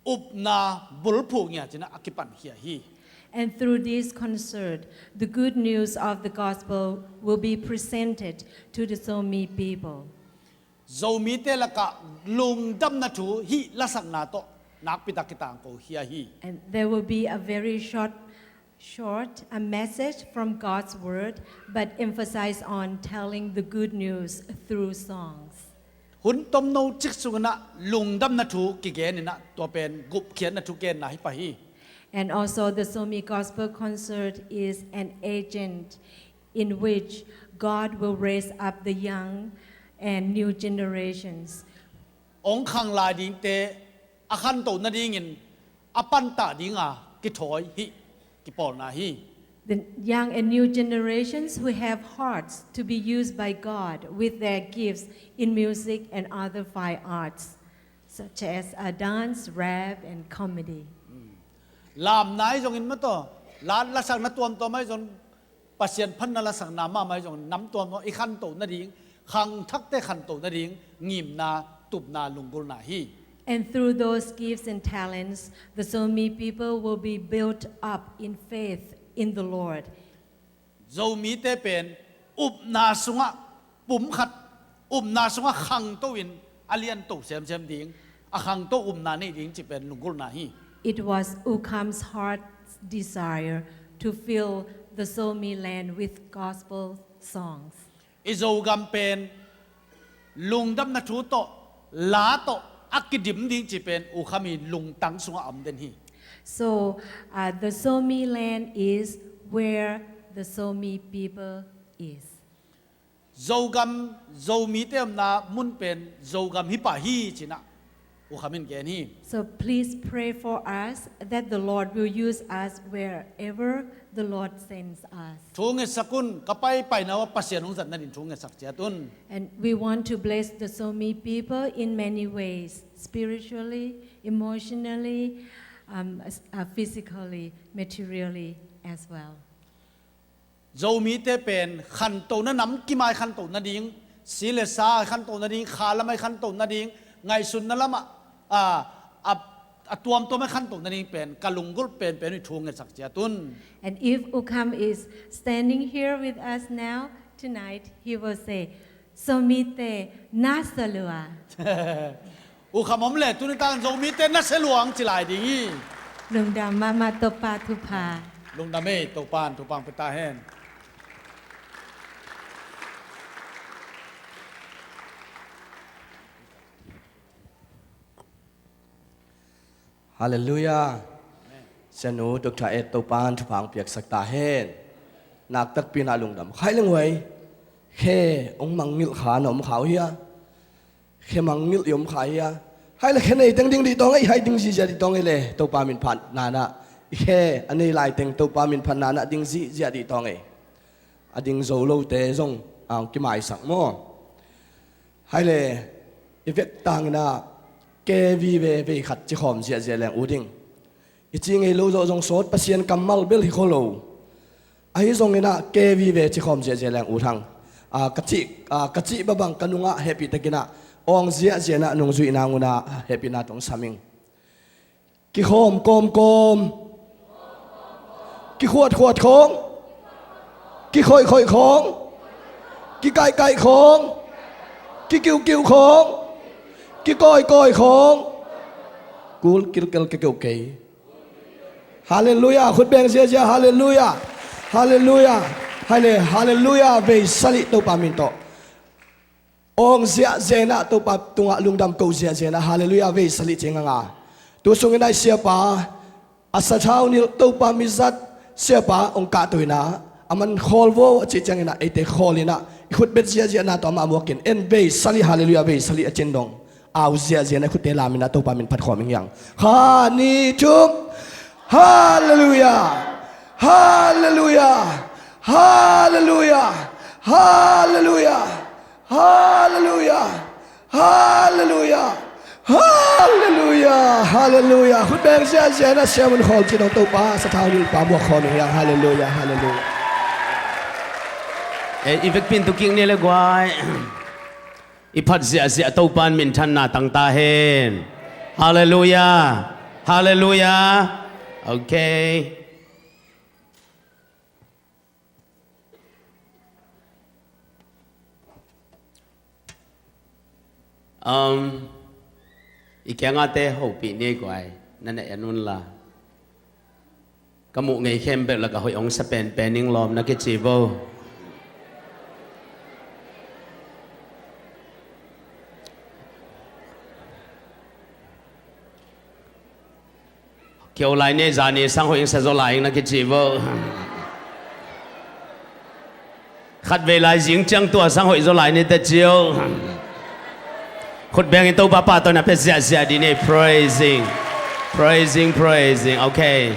upna bulphuh ngiat cinah a kipankhia hi. And through this concert, the good news of the gospel will be presented to the Zomi people. Zomite lakah lungdamna thu hih lasakna tawh nakpitak kitangko hi ahi. And there will be a very short short, a message from God's Word, but emphasize on telling the good news through songs. Hun tomno cik sunginah lungdamna thu kigeninah tua pen gupkhiatna thu genna hi pah hi. And also the Zomi Gospel Concert is an agent in which God will raise up the young and new generations. Ong khang lai dingte a khanto nadingin a pantah dinga kithawi hih kipawlna hi. The young and new generations who have hearts to be used by God with their gifts in music and other fine arts, such as uh, dance, rap, and comedy. Lamna ahi zongin mataw, la lasakna tuamtuam ahi zong Pasian phatna lasakna mahmah ahi zong namtuam i khanto nading, khangthakte khanto nading ngimna, tupna, lunggulhna hi. And through those gifts and talents, the Zomi people will be built up in faith in the Lord. Zomite pen upna sungah pumkhat, upna sungah khangto in a lianto semsem ding, a khangto upna nei ding cih pen lunggulhna hi. It was U Kham's heart's desire to fill the Zomi land with gospel songs. I Zogam pen lungdamna thu tawh, la tawh a kidim ding cih pen U Kham i lungtang sungah a om den hi. So uh, the Zomi land is where the Zomi people is. Zogam, Zomite omna mun pen Zogam hi pah hi cinah U Kham in gen hi. So please pray for us that the Lord will use us wherever the Lord sends us. Thu ngetsak un, ka paipaina uh ah Pasian hong zat nadin thu ngetsak ciat un. And we want to bless the Zomi people in many ways, spiritually, emotionally, um, uh, physically, materially as well. Zomite pen khanto na nam kimai khanto nading, si le sa khanto nading, kha lamai khanto nading, ngaihsutna lamah a, a, a tuamtuamai khanto nading pen ka lunggulh penpen uh thu ngetsak ciat un. And if U Kham is standing here with us now, tonight, he will say, Zomite nasalua. U kham om le tuni tan Zomite nasia luang ci lai ding hi. Lungdam mahmah, Topa thupha. Lungdam ei, Topan thupha pia ta hen. Halleluiah. Sianu Doctor Ed, Topan thupha hong piaksak ta hen. Nak takpi in ah lungdam. Khai leng huai. Khe hong mangngilh kha na om kha uh hia? Khe mangngilh i om kha hia? Hai le khe nei teng ding dih tawng ei, hai ding zihziah dih tawng ei le Topa min phatna in ah. I khe a nei lai teng Topa min phatna in ah ding zihziah dih tawng ei. A ding zo lote zong a hong kimaisak maw? Hai le, i vek tangin ah K V ve vei khat cikhawm ziahziah leng ut ding. I ci ngei lo zawh zong sawt, Pasian kammal bel hi kho lo. Ahi zongin ah K V ve cikhawm ziahziah leng ut hang. A, ka cih, a, ka cih babang ka nungah hehpih takin ah awng ziahziah in ah nung zuih nang un ah hehpihna tawh sam ing. Kikhawm kawmkawm. Kikhuatkhuat khawng. Kikhoihkhoih khawng. Kikaihkaih khawng. Kikiukiu khawng. Kikawikawi khawng. Kul kilkel kikeu kei. Halleluiah. Khut beng ziahziah. Halleluiah. Halleluiah. Hai le, halleluiah. Vei salih Topa min tawh. Awng ziahziah in ah Topa tungah lungdam ko ziahziah in ah, halleluiah, vei salih cing hang a. Tu sungin ah i siapa, a sathau nilh Topa mizat siapa hong kahto in ah, a man khawl vo a cih ciangin ah, eite khawl in ah, i khut bet ziahziahna tawh amah muak in, en vei salih, halleluiah, vei salih a cin dong. Au ziahziah in ah khutte lam in ah Topa min phat khawm ing hiang. Kha, ni, thum. Halleluiah. Halleluiah. Halleluiah. Halleluiah. Halleluiah. Halleluiah. Halleluiah. Halleluiah. Khut beng ziahziah in ah siamun khawl cin dong, Topa sathau nilhpa muak khawm ing hiang. Halleluiah. Halleluiah. Eh, i vekpi in tu kik ni le guai. I phat ziahziah Topa in minthanna tang ta hen. Halleluiah. Halleluiah. Okay. Um, i kiangahte hopih ni guai, na na en un la. Ka muh ngei khempeuh lakah hoih hong sa penpen ing lawm na kici vo. Kio lai ni, zani sang hoih hong sa zaw lai ing na kici vo. Khatvei lai zing ciang tua sang hoih zaw lai ni teh ci o. Khut beng in Topa pahtawi na pia ziahziah dih ni. Praising. Praising, praising. Okay.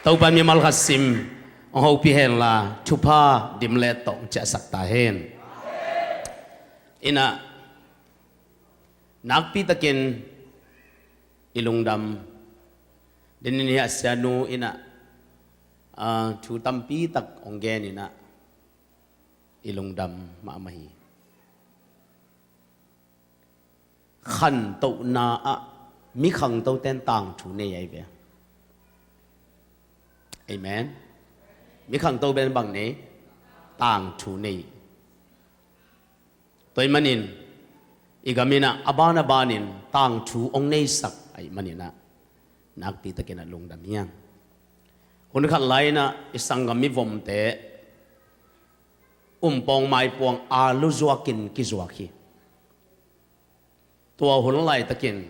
Topa in mimal khat sim hong hopih hen la, thupha dimlet tawh hong ciahsak ta hen. In ah, nakpi takin i lungdam. Denin hiah sianu in ah, ah, thu tampi tak hong gen in ah, i lungdam mahmah hi. Khantohna ah mi khangtote in tangthu nei ahi ve. Amen. Mi khangto pen bang nei? Tangthu nei. Tua ahih manin i gam in ah a ban a banin tangthu hong neisak ahih manin ah nakpi takin ah lungdam hi hang. Hun khat lai in ah i sanggam mivomte umpawng maipuang a lu zuakin kizuak hi. Tua hun laitakin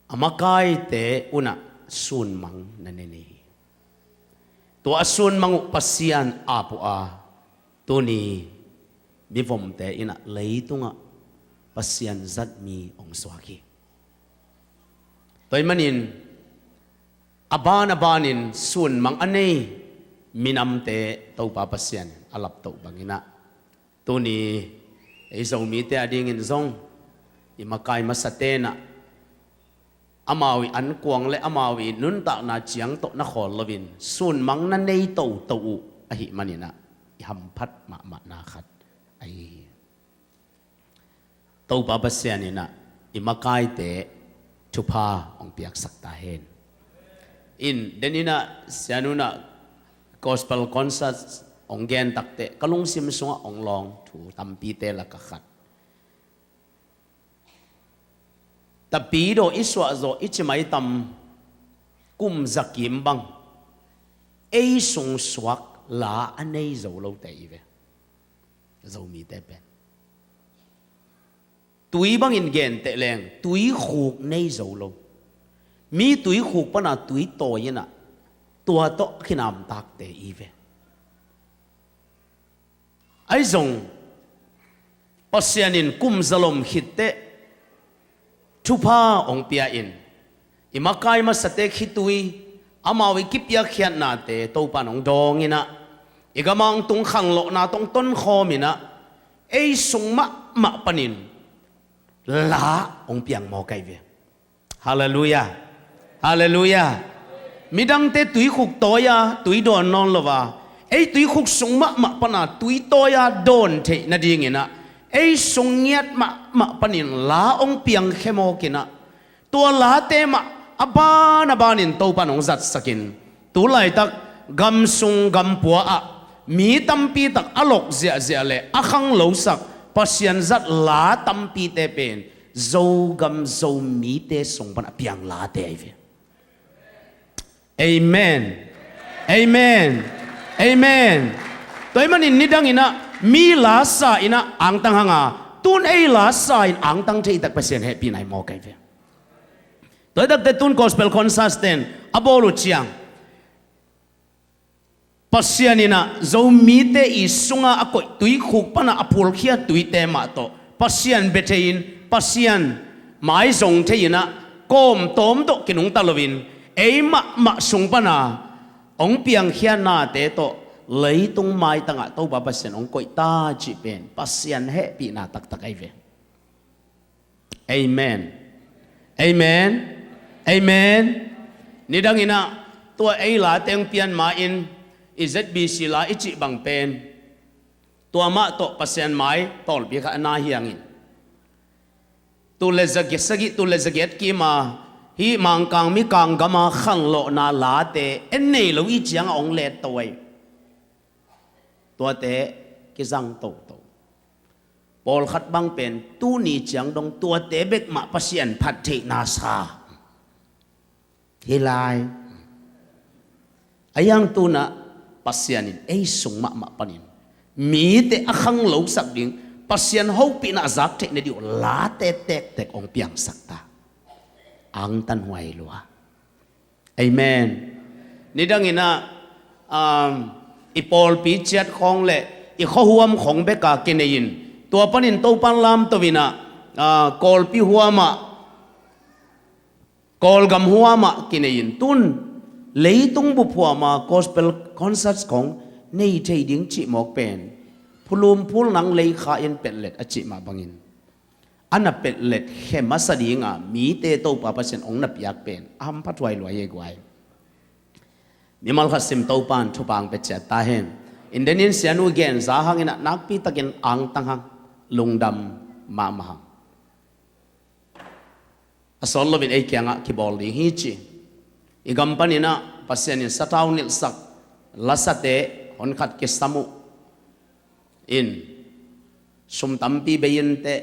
a makaite un ah sunmang na nei hi. Tua a sunmang uh Pasian ap uh a, tuni mivomte in ah leitungah Pasian zat mi hong suak hi. Tua ahih manin a ban a banin sunmang a nei minamte Topa Pasian in a laptoh bangin ah, tuni ei Zomite adingin zong i makai masate in ah amau i ankuang le amau i nuntakna ciang tawh na khawl loin sunmang na nei toto uh ahih manin ah i hamphat mahmahna khat ahi hi. Topa Pasian in ah i makaite thupha hong piaksak ta hen. In, den in ah sianu in ah gospel concert hong gen takteh ka lungsim sungah hong lawng thu tampite lakah khat, Tapidaw i suahzawh i ci maitam kum za kim bang ei sung suak la a nei zo lote i ve. Zomite pen tui bangin genteh leng tuikhuk nei zo lo. Mi tuikhuk pana tui tawi inah tua tawh a kinamtakte i ve. Ahi zong Pasian in kum zalom khitteh thupha hong pia in, i makai masate khitui, amau i kipiakkhiatnate Topan hong dawng inah, i gam ah hong tung khanlawhna tawh hong tonkhawm inah ei sung mahmah panin la hong piang mawk ahi ve. Halleluiah. Halleluiah. Midangte tuikhuk tawi-a tui dawn nawn lo a, ei tuikhuk sung mahmah pana tui tawi-a dawn theih nadinginah ei sung ngiat mahmah panin la hong piangkhia mawk inah, tua late mah a ban a banin Topan hong zatsakin, tu laitak gam sung gam pua ah mi tampi tak a lok ziahziah le a khanglosak Pasian zat la tampite pen Zogam Zomite sung pan a piang late ahi ve. Amen. Amen. Amen. Tua ahih manin nidang inah mi la sa inah angtang hanga, tun ei la sa in angtang thei tak Pasian hehpihna hi mawk ahi ve. Tua hi takte tun gospel concert ten a bawl uh ciang Pasian inah Zomite i sunga a koih tuikhuk pana a phulkhia tuite mah tawh Pasian bia thei-in, Pasian mai zong thei inah kawm tawmtawh kinungta loin, ei mahmah sung pana hong piangkhia nate tawh leitung maitangah Topa Pasian hong koih ta cih pen Pasian hehpihna taktak ahi ve. Amen. Amen. Amen. Nidang inah tua ei late hong pian ma-in i Z B C la i cih bang pen tua mah tawh Pasian mai tawlpi khat a na hi hangin, tul le za giat, sagih tul le za giat kima hih Mangkang Mikang gama khanlawhna late en nei lo i cianga hong let to ahi. Tuate kizang toto. Pawlkhat bang pen tuni ciang dong tuate bek mah Pasian phat theihna sa hi lai. A hiang tunah Pasian in ei sung mahmah panin mite a khanglosak ding, Pasian hopihna a zak theih nading uh late tektek hong piangsak ta. Angtan huai lua. Amen. Nidang inah, um, i pawlpi ciat khawng le i khuahuam khawng beka kinei-in, tua panin Topan lamto inah, ah, Kawlpi huamah, Kawlgam huamah kinei-in, tun leitung bup huama gospel concerts khawng nei thei ding cih mawk pen phulum phul nang leikha in petlet a cih mah bangin a na petlet khe masa dinga mite Topa Pasian hong na piak pen a hamphat huai lua hi guai. Mimal khat sim Topan thupha hong pia ciat ta hen. Indenin sianu genza hangin a nakpi takin angtang hang, lungdam mahmah hang. A sawt loin ei kiangah kibawl ding hi ci. I gam paninah Pasian in sathau nilhsak lasate honkhat kisam uh in, sum tampi bei inteh,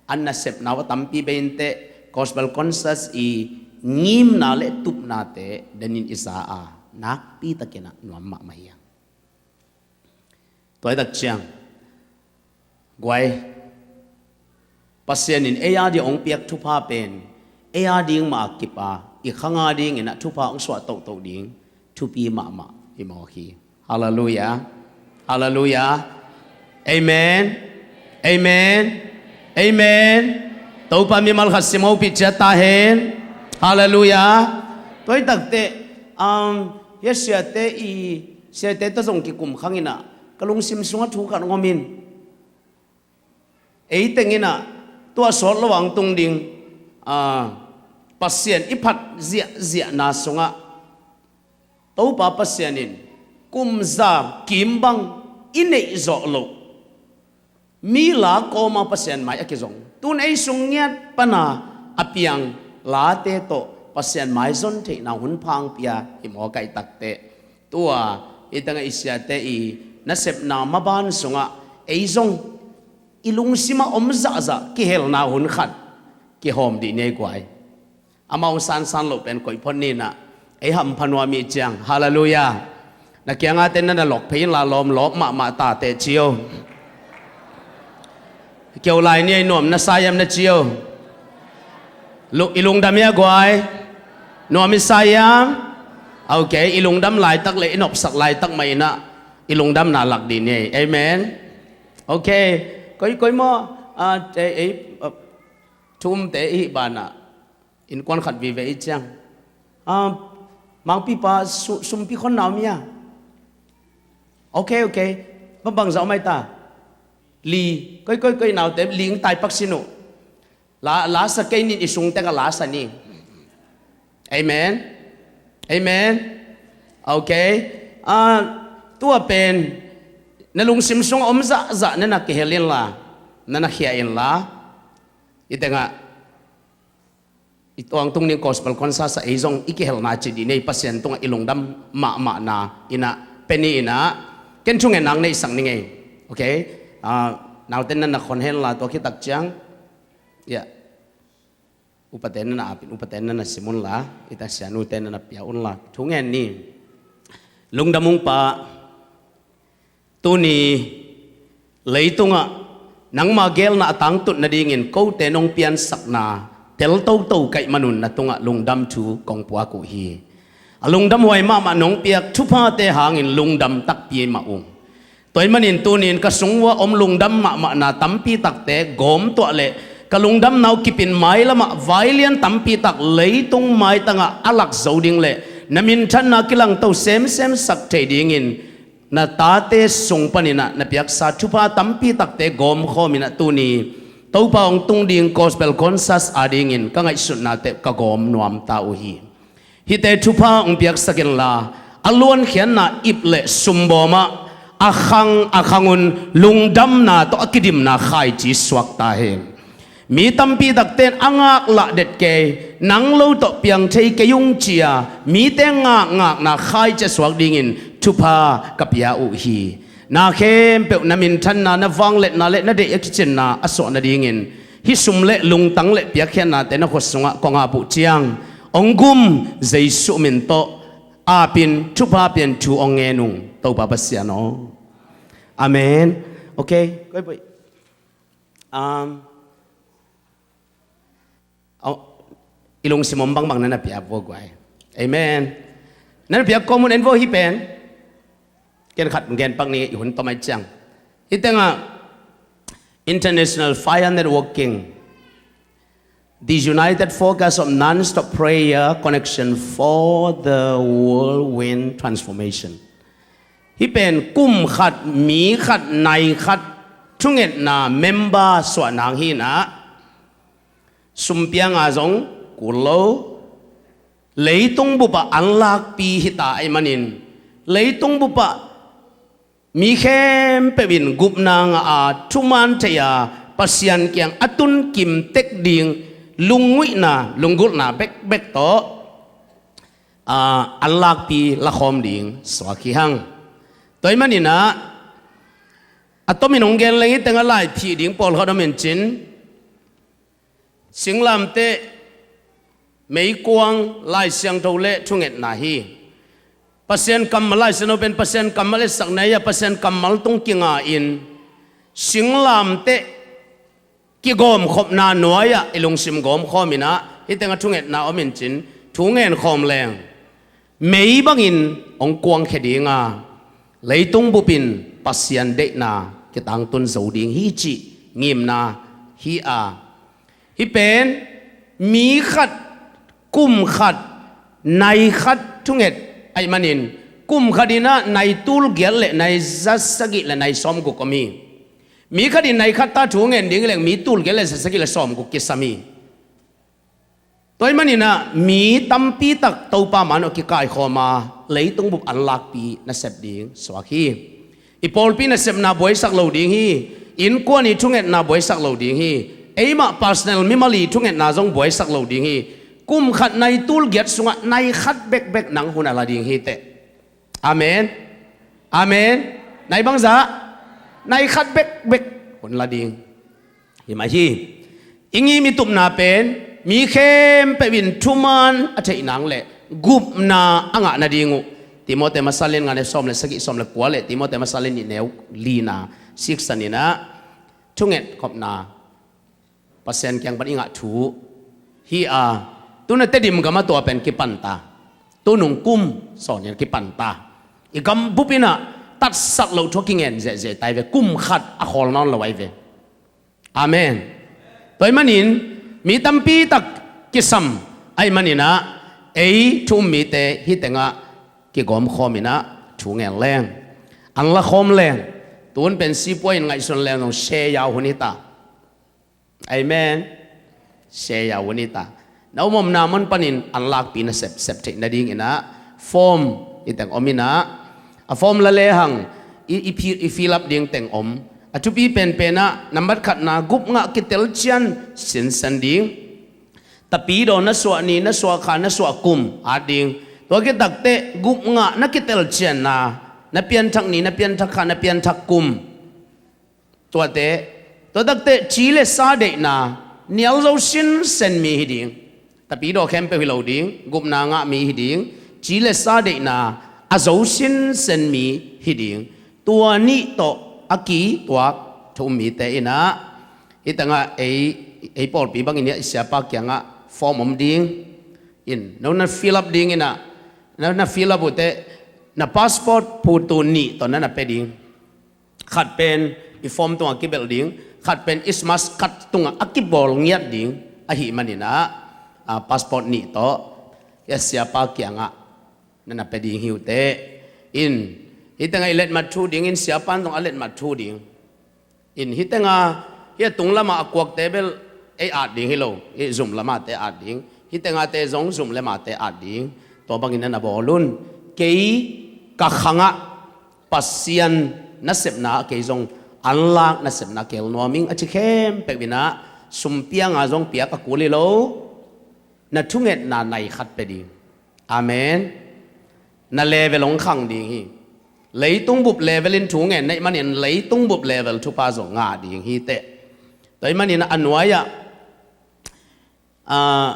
an nasepna uh a tampi bei inteh, gospel concerts i ngimna le tupnate denin i za a, nakpi takinah nuam mahmah hi a. Tua hi tak ciang guai, Pasian in ei a ding hong piak thupha pen ei a ding mah a kip a, i khang a dinginah thupha hong suah tohtoh ding thupi mahmah hi mawk hi. Halleluiah. Halleluiah. Amen. Amen. Amen. Topa mimal khat sim hopih ciat ta hen. Halleluiah. Tua hi takteh, um, hia siate i, siate tawh zong kikum khanginah ka lungsim sungah thu khat hong om in. Ei tenginah tua sawt lo ang tung ding, ah, Pasian i phat ziahziahna sungah Topa Pasian in kum za kim bang i neih zawh loh mi la kawma Pasian mai a kizong, tun ei sung ngiat pana a piang late tawh Pasian mai zon theihna hun pha hong pia hi mawk a, i takteh tua i tengah i siate i nasepna maban sungah ei zong i lungsimah om zahzah kihelna hun khat kihawm dih ni ei guai. Amau sansan loh pen koih phot ni in ah, ei hampha nuam i ciang. Halleluiah. Na kiangate na na lok phei inla, lawm lawp mahmah ta teh ci o. Keu lai ni ei, nuam na sa hiam na ci o. Lu-, i lungdam hia guai? Nuam i sa hiam? Ok, i lungdam laitak le i nopsak laitak mah in ah i lungdamna lak dih ni ei. Amen. Ok. Koi, koi maw, ah, ei, ei, ah, thu umte i hih banah innkuan khat vive i ciang, ah, mangpipa su-, sumpi khon na om hia? Ok, ok. Bang, bang zah om ai ta? Li. Koi, koi, koi, naute, li ing tai pak sin uh. La, la sa kei ni in, i sung tek ah la sa ni. Amen. Amen. Ok. Ah, tua pen na lungsim sungah om zahzah na na kihel inla, na na khia inla. I tengah i tuang tung ding gospel concert ah ei zong i kihelna ci dih ni ei, Pasian tungah i lungdam mahmahna in ah, pen ni in ah, ken thungen nak neihsak ning ei. Ok. Ah, naute na na khon henla, tua khit tak ciang, ya, upate na na apin, upate na na sim unla, i tak sianute na na pia unla, thungen ni. Lungdam ung Pa, tuni leitungah nangma geelna a tangtut nadingin kote nong piansakna tel toto ka hih manun na tungah lungdam thu kong puak uh hi. A lungdam huai mahmah nong piak thuphate hangin lungdam takpi mah ung. Tua ahih manin tuni in ka sung uah om lungdam mahmahna tampi takte gawm tuah leh, ka lungdamna uh kip in mailamah vailian tampi tak leitung maitangah a lak zo ding le na minthanna kilangto semsem sak thei dingin na tate sung panin ah na piaksa thupha tampi takte gawmkhawm in ah tuni Topa hong tung ding gospel concert adingin ka ngaihsutnate ka gawm nuam ta uh hi. Hihte thupha hong piaksak inla, a luankhiatna ip le sumbawm ah a khang a khangun lungdamna tawh a kidimna khaici suak ta hen. Mi tampi takte in a ngaklah det kei, nang lo tawh piang thei kei ung ci-a mite ngakngakna khaici a suak dingin thupha ka pia uh hi. Na khempeuh na minthanna, na vangliatna le na deih a kicinna a suah nadingin hih sum le lungtang le piakkhiatnate na khut sungah kong ap uh ciang, hong gum Jesuh min tawh apin thupha pian thu hong ngen ung, Topa Pasian aw. Amen. Ok. Koi poi. Um, aw, i lungsim om bangbang na na piak vua guai. Amen. Na na piak kawm un en vua hih pen. Ken khat gen pak ni, i hun tom ai ciang. Hih tengah International Fire Networking, the United Focus of Non-Stop Prayer Connection for the World Wind Transformation. Hih pen kum khat, mi khat, nai khat thungetna member suah nang hi in ah, sumpianga zong kul lo, leitung bupah an lakpi hita ahih manin, leitung bupah mi khempeuh in gupna ngah a, thuman thei a, Pasian kiang a tun kim tek ding lungnguihna, lunggulhna bekbek tawh, ah, an lakpi lakhawm ding suak hi hang. Tua ahih manin ah, a tomin hong gen leng, hih tengah laiphih ding pawlkhat om in cin, singlamteh, meikuang, Lai Siangtho le thungetna hi. Pasian kammal, Lai Siangtho pen Pasian kammal etsakna hi a, Pasian kammal tung kinga in singlamteh kigawmkhopna nuai-ah i lungsim gawmkhawm in ah, hih tengah thungetna om in cin, thu ngenkhawm leng mei bangin hong kuangkhia ding a, leitung bup in Pasian deihna kitangtun zo ding hi cih ngimna hi a. Hih pen mi khat, kum khat, nai khat thunget ahih manin, kum khat in ah nai tulgiat le nai zasagih le nai sawmguk om hi. Mi khat in nai khat ta thu ngen ding hi leng mi tulgiat le zasagih le sawmguk kisam hi. Tua ahih manin ah mi tampi tak Topa man uh kikaikhawm a, leitung bup an lakpi nasep ding suak hi. I pawlpi nasepna buaisak lo ding hi. Innkuan i thungetna buaisak lo ding hi. Eimah personal, mimal i thungetna zong buaisak lo ding hi. Kum khat nai tulgiat sungah nai khat bekbek nang hun a la ding hi teh. Amen. Amen. Nai bangzah? Nai khat bekbek hun la ding hi mah hi. I ngim i tupna pen mi khempeuh in thuman a theih nang le gupna a ngah nading uh Timote masa lian nga neu sawm le sagih, sawm le kua le Timote masa lian nih neu lina siksan in ah thunget khopna Pasian kiang pan i ngah thu hi a, tu-in ah Tedim gam ah tua pen kipan ta. Tu nung kum sawm in kipan ta. I gam bup in ah tatsak loh thu a kingen zehzeh ta hi ve, kum khat a khawl nawn lo ahi ve. Amen. Tua ahih manin mi tampi tak kisam ahih manin ah ei thu um mite hih tengah kigawm khawm in ah thu ngen leng, an la khawm leng, tun pen sipuai in ngaihsun leng zong share yau hun hi ta. Amen. Share yau hun hi ta. Na um omna mun panin an lakpi na sep, sep theih nading in ah form hih teng om in ah, a form la lehang i, i, phi- i fill up ding teng om. A thupi penpen ah nambat khatna gup ngah kitel cian sinsen ding. Tapidaw na suah ni, na suah kha, na suah kum at ding. Tua khit takteh gup ngah na kitel cianna, na pianthak ni, na pianthak kha, na pianthak kum. Tuate, tua takteh ci le sa deihna nial zo sinsen mi hi ding. Tapidaw khempeuh hi lo ding, gupna ngah mi hi ding, ci le sa deihna a zo sinsen mi hi ding. Tua nih tawh a kituak thu um mite in ah hih tengah ei, ei pawlpi bangin ah i siapa kiangah form om ding. In, no na fill up ding in ah, na, na fill up uh teh na passport photo nih tawh na na pia ding. Khat pen i form tungah kibelh ding, khat pen i smart card tungah a kibawl ngiat ding ahih manin ah, a, passport nih tawh a siapa kiangah na na pia ding hi uh teh. In, hih tengah i letmat thu ding, in siapa in zong a letmat thu ding. In, hih tengah hih a tung lamah a kuakte bel ei at ding hi lo, hih zum lamahte at ding, hih tengahte zong zum lamahte at ding. Tua bangin na na bawl un. Kei ka khangah Pasian nasepna ah kei zong an lak nasepna kel nuam ing a ci khempeuh in ah sum pianga zong piak a kul hi lo. Na thungetna nai khat pia ding. Amen. Na level hong khang ding hi. Leitung bup level in thu ngen na hih manin leitung bup level thupha zong ngah ding hi teh. Tua hih manin a nuai ah, aa,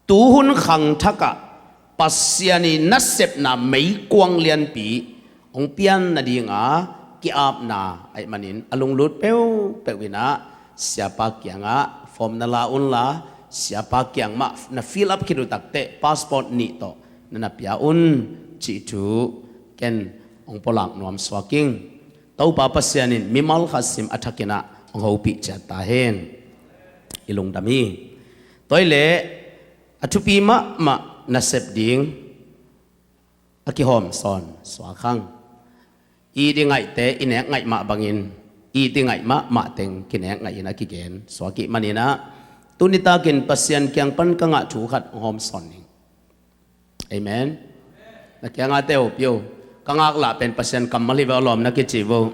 tuhun khangthak ah Pasian i nasepna meikuang lianpi hong pian nadinga ki-apna ahih manin a lunglut peuhpeuh in ah siapa kiangah form na la unla, siapa kiang mah na fill up khit uh takteh passport nih tawh na na pia un cih thu ken hong pulak nuam suak ing. Topa Pasian in mimal khat sim a thak in ah hong hopih ciat ta hen. I lungdam hi. Tua hi leh a thupi mahmah nasep ding a kihawm sawn suak hang. It i ngaihte i nek ngaih mah bangin it i ngaih mahmah teng kinek ngaih in a kigen suak ih manin ah tuni takin Pasian kiang pan ka ngah thu khat hong hawm sawn ning. Amen. Na kiangah te uh pio. Ka ngaklah pen Pasian kammal hi ve aw lawm na kici vo.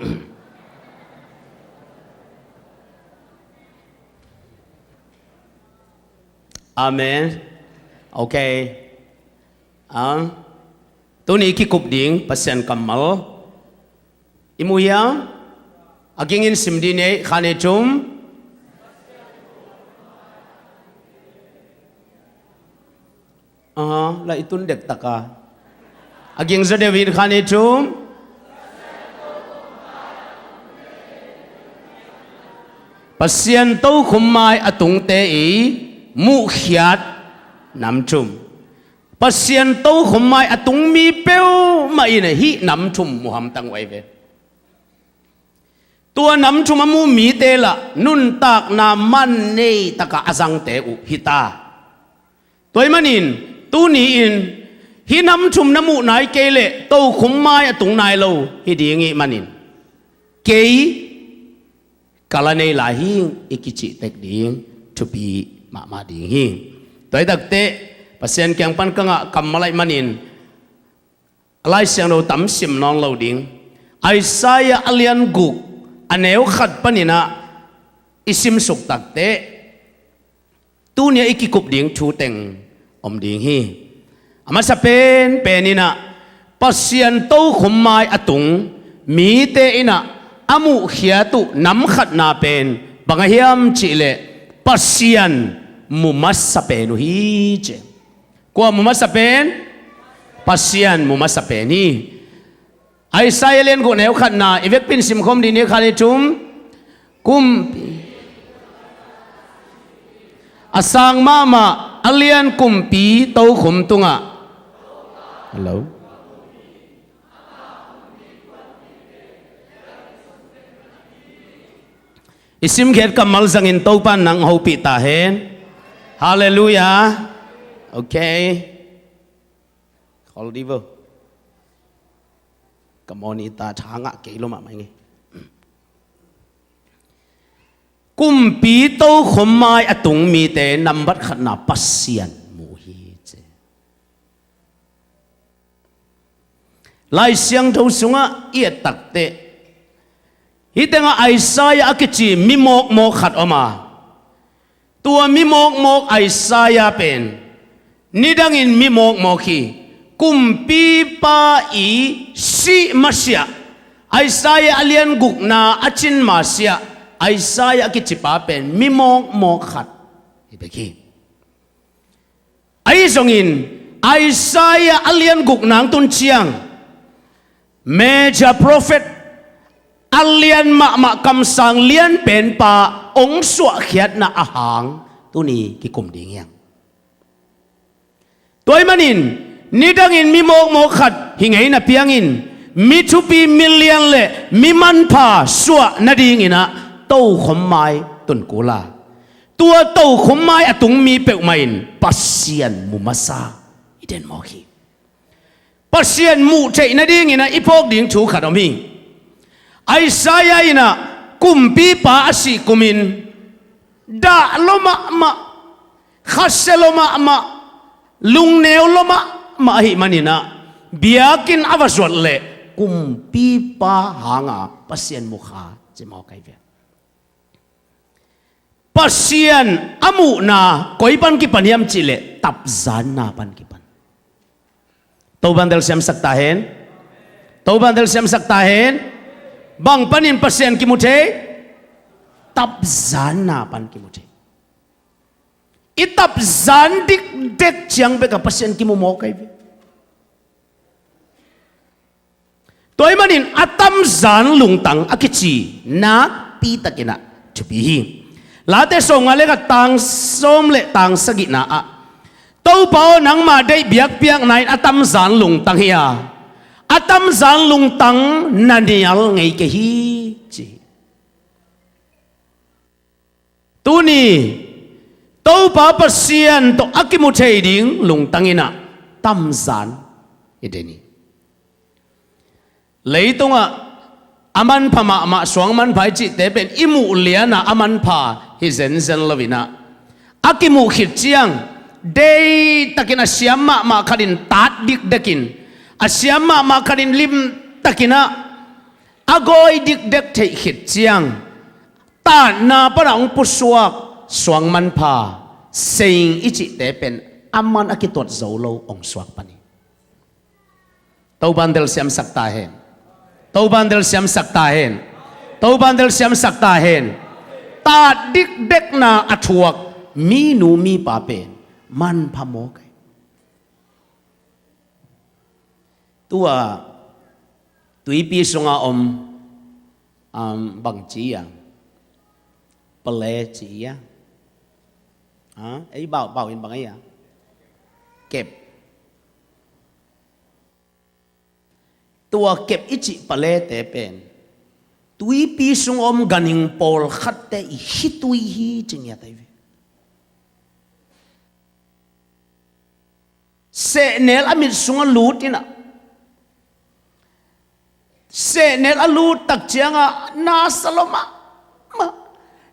Amen. Okay. Ah, tuni kikup ding Pasian kammal i mu hiam? A gingin sim dih ni ei, khan ei thum. Aha, la i tun dek taka. A ging zaw deuh in, khan ei thum. Pasian tokhom mai a tungte i muhkhiat nam thum. Pasian tokhom mai a tung mi peuhmah in hih nam thum mu hamtang uh ahi ve. Tua nam thum a muh mite lah nuntakna man nei takah a zangte uh hi ta. Tua ahih manin tuni-in hih nam thum na muh nai kei leh tokhom mai a tung nai lo hi ding ih manin kei ka la nei lai hi ing i kicih tek ding thupi mahmah ding hi. Tua hi takteh Pasian kiang pan ka ngah kammal ahih manin a Lai Siangtho tam sim nawn lo ding. Isaiah a lian guk a neu khat panin ah i simsuk takteh tuni-ah i kikup ding thu teng om ding hi. A masa penpen in ah Pasian tokhom mai a tung mite in ah a muhkhiat uh nam khatna pen bang a hiam cihleh Pasian mu masa pen uh hi ci. Kua mu masa pen? Pasian mu masa pen hi. Isaiah lian guk neu khatna i vekpi in simkhawm dih ni, khat, nih, thum. Kumpi a sang mahmah a lian kumpi tokhom tungah. Hello. I simkhiat kammal zangin Topa in nang hopih ta hen. Halleluiah. Ok. Khol dih vo. Ka mawni ta tha ngah kei lo mahmah ing ei. Kumpi tokhom mai a tung mite nambat khatna Pasian mu hi ci. Lai Siangtho sungah i et takteh, hih tengah Isaiah a kici mi mawkmawk khat om a, tua mi mawkmawk Isaiah pen nidangin mi mawkmawk hi. Kumpipa i sih masiah Isaiah a lian gukna a cin masiah Isaiah a kicipa pen mi mawkmawk khat hi bek hi. Ahi zongin Isaiah a lian gukna hong tun ciang major prophet a lian mahmah kamsang lianpenpa hong suahkhiatna a hang tuni kikum ding hi hang. Tua ahih manin nidangin mi mawkmawk khat hi ngei na piangin mi thupi, mi lian le mi manpha suah nadingin ah tokhom mai tun kul a, tua tokhom mai a tung mi peuhmah in Pasian mu masa i den mawk hi. Pasian muh theih nadingin ah i phawk ding thu khat om hi. Isaiah in ah kumpipa a sih kumin dah lua mahmah, khasia lua mahmah, lungneu lua mahmah ahih manin ah biakinn a va zuat leh kumpipa hanga Pasian mu kha ci mawk ahi ve. Pasian a muhna koi pan kipan hiam cih leh tapzanna pan kipan. Topa in telsiamsak ta hen. Topa in telsiamsak ta hen. Bang panin Pasian kimu thei? Tapzanna pan kimu thei. I tapzan dikdek ciang bek a Pasian kimu mawk ahi ve. Tua ahih manin a tamzan lungtang a kici nakpi takin ah thupi hi. Late sawmnga le khat, tang sawm le tang sagihna ah, Topa aw, nangmah deih biakpiakna in a tamzan lungtang hi a, a tamzan lungtang na nial ngei kei hi, ci hi. Tuni Topa Pasian tawh a kimu thei ding lungtang in ah tamzan hi den hi. Leitungah a manpha mahmah suang manpha i cihte pen i muh lianah a manpha hi zenzen lo in ah, a kimuh khit ciang deihtakin a siam mahmah khatin tat dikdekin, a siam mahmah khatin limtakin ah a gawi dikdek theih khit ciang, tatna panah hong pusuak suang manpha, seing i cihte pen a man a kituat zo lo hong suak pan hi. Topa in telsiamsak ta hen. Topa in telsiamsak ta hen. Topa in telsiamsak ta hen. Tat dikdekna a thuak minu mipa pen manpha mawk hi. Tua tuipi sunga om, um, bang ci a, pale ci a, ha? Ei bau, bau in bang ei a, kep. Tua kep i cih palete pen tuipi sung om ganhing pawlkhatte i khitui hi ci ngiat ahi ve. Sehnel a mit sungah lut in ah, sehnel a lut tak ciangah na sa lua mahmah,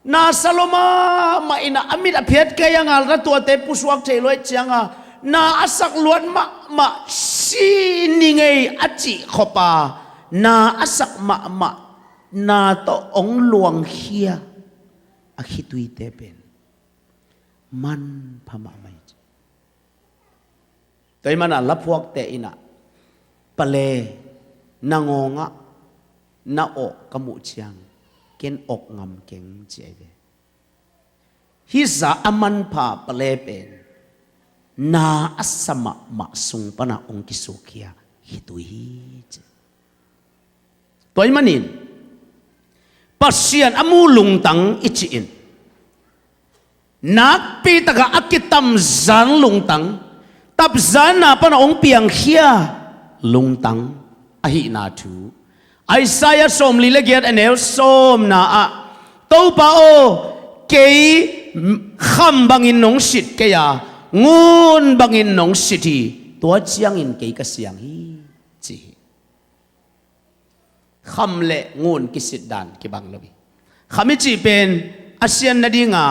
na sa lua mahmah in ah, a mit a phiat kei a ngalra tuate pusuak thei lua ahih ciangah na a sak luat mahmah, si ni ngei a cih khop a na a sak mahmah, na tawh hong luangkhia a khituite pen manpha mahmah hi ci. Tua ahih manin ah laphuakte in ah, pale, nangawngah na awh ka muh ciang ken awk ngam keng ci ahi ve. Hih zah a manpha pale pen na a sa mahmah sung pana hong kisukkhia khitui hi ci. Tua ahih manin Pasian a mu lungtang i cih in nakpi takah a kitamzan lungtang, tapzanna pana hong piangkhia lungtang ahihna thu Isaiah sawmli le giat a neu sawmna ah, Topa aw, kei kham bangin nong sit kei a, ngun bangin nong sit hi, tua ciangin kei ka siang hi, ci hi. Kham le ngun kisit dan kibang lo hi. Kham i cih pen a sian nadinga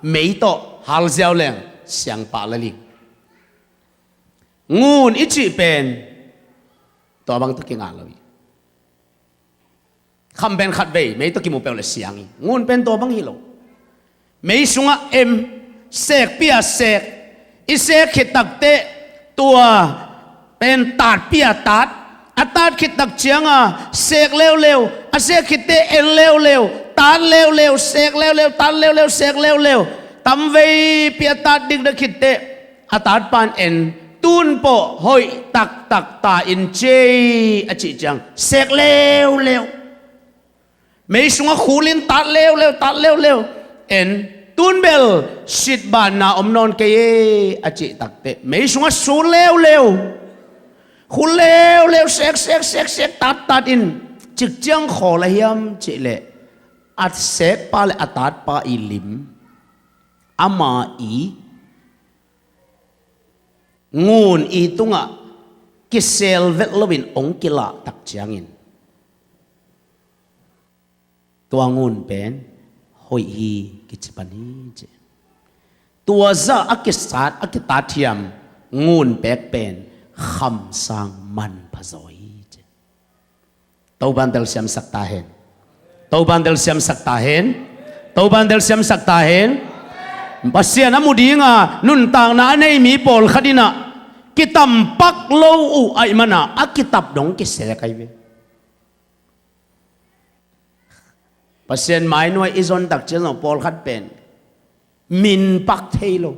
mei tawh halziau leng siangpah la ling. Ngun i cih pen tua bang tawh kingah lo hi. Kham pen khatvei mei tawh kimu peuh le siang hi. Ngun pen tua bang hi lo. Mei sungah em, sekpi a sek, i sek khit takteh tua pen tatpi a tat, a tat khit tak cianga sek leuleu, a sek khitteh en leuleu, tat leuleu, sek leuleu, tat leuleu, sek leuleu, tamveipi a tat dikdak khitteh a tatpa in en, tun pawh hoih taktak ta in cei a cih ciang sek leuleu. Mei sungah khulin tat leuleu, tat leuleu, en, tun bel sitbanna om nawn kei e a cih takteh mei sungah sut leuleu, khul leuleu, sek sek sek sek, tat tat in, cikciang khawl a hiam cihleh a sekpa le a tatpa i lim, ama i ngun i tungah kisel vet loin hong kilah tak ciangin tua ngun pen hoih hi kici pan hi ci. Tua zah a kisat a kitathiam ngun pek pen kham sang manpha zaw hi ci. Topan telsiamsak ta hen. Topan telsiamsak ta hen. Topan telsiamsak ta hen. Pasian a mu dinga nuntakna a nei mi pawlkhat in ah kitampak lo uh ahih mana a kitap dong kisek ahi ve. Pasian mainuai i zon tak ciang zong pawlkhat pen min pak thei lo.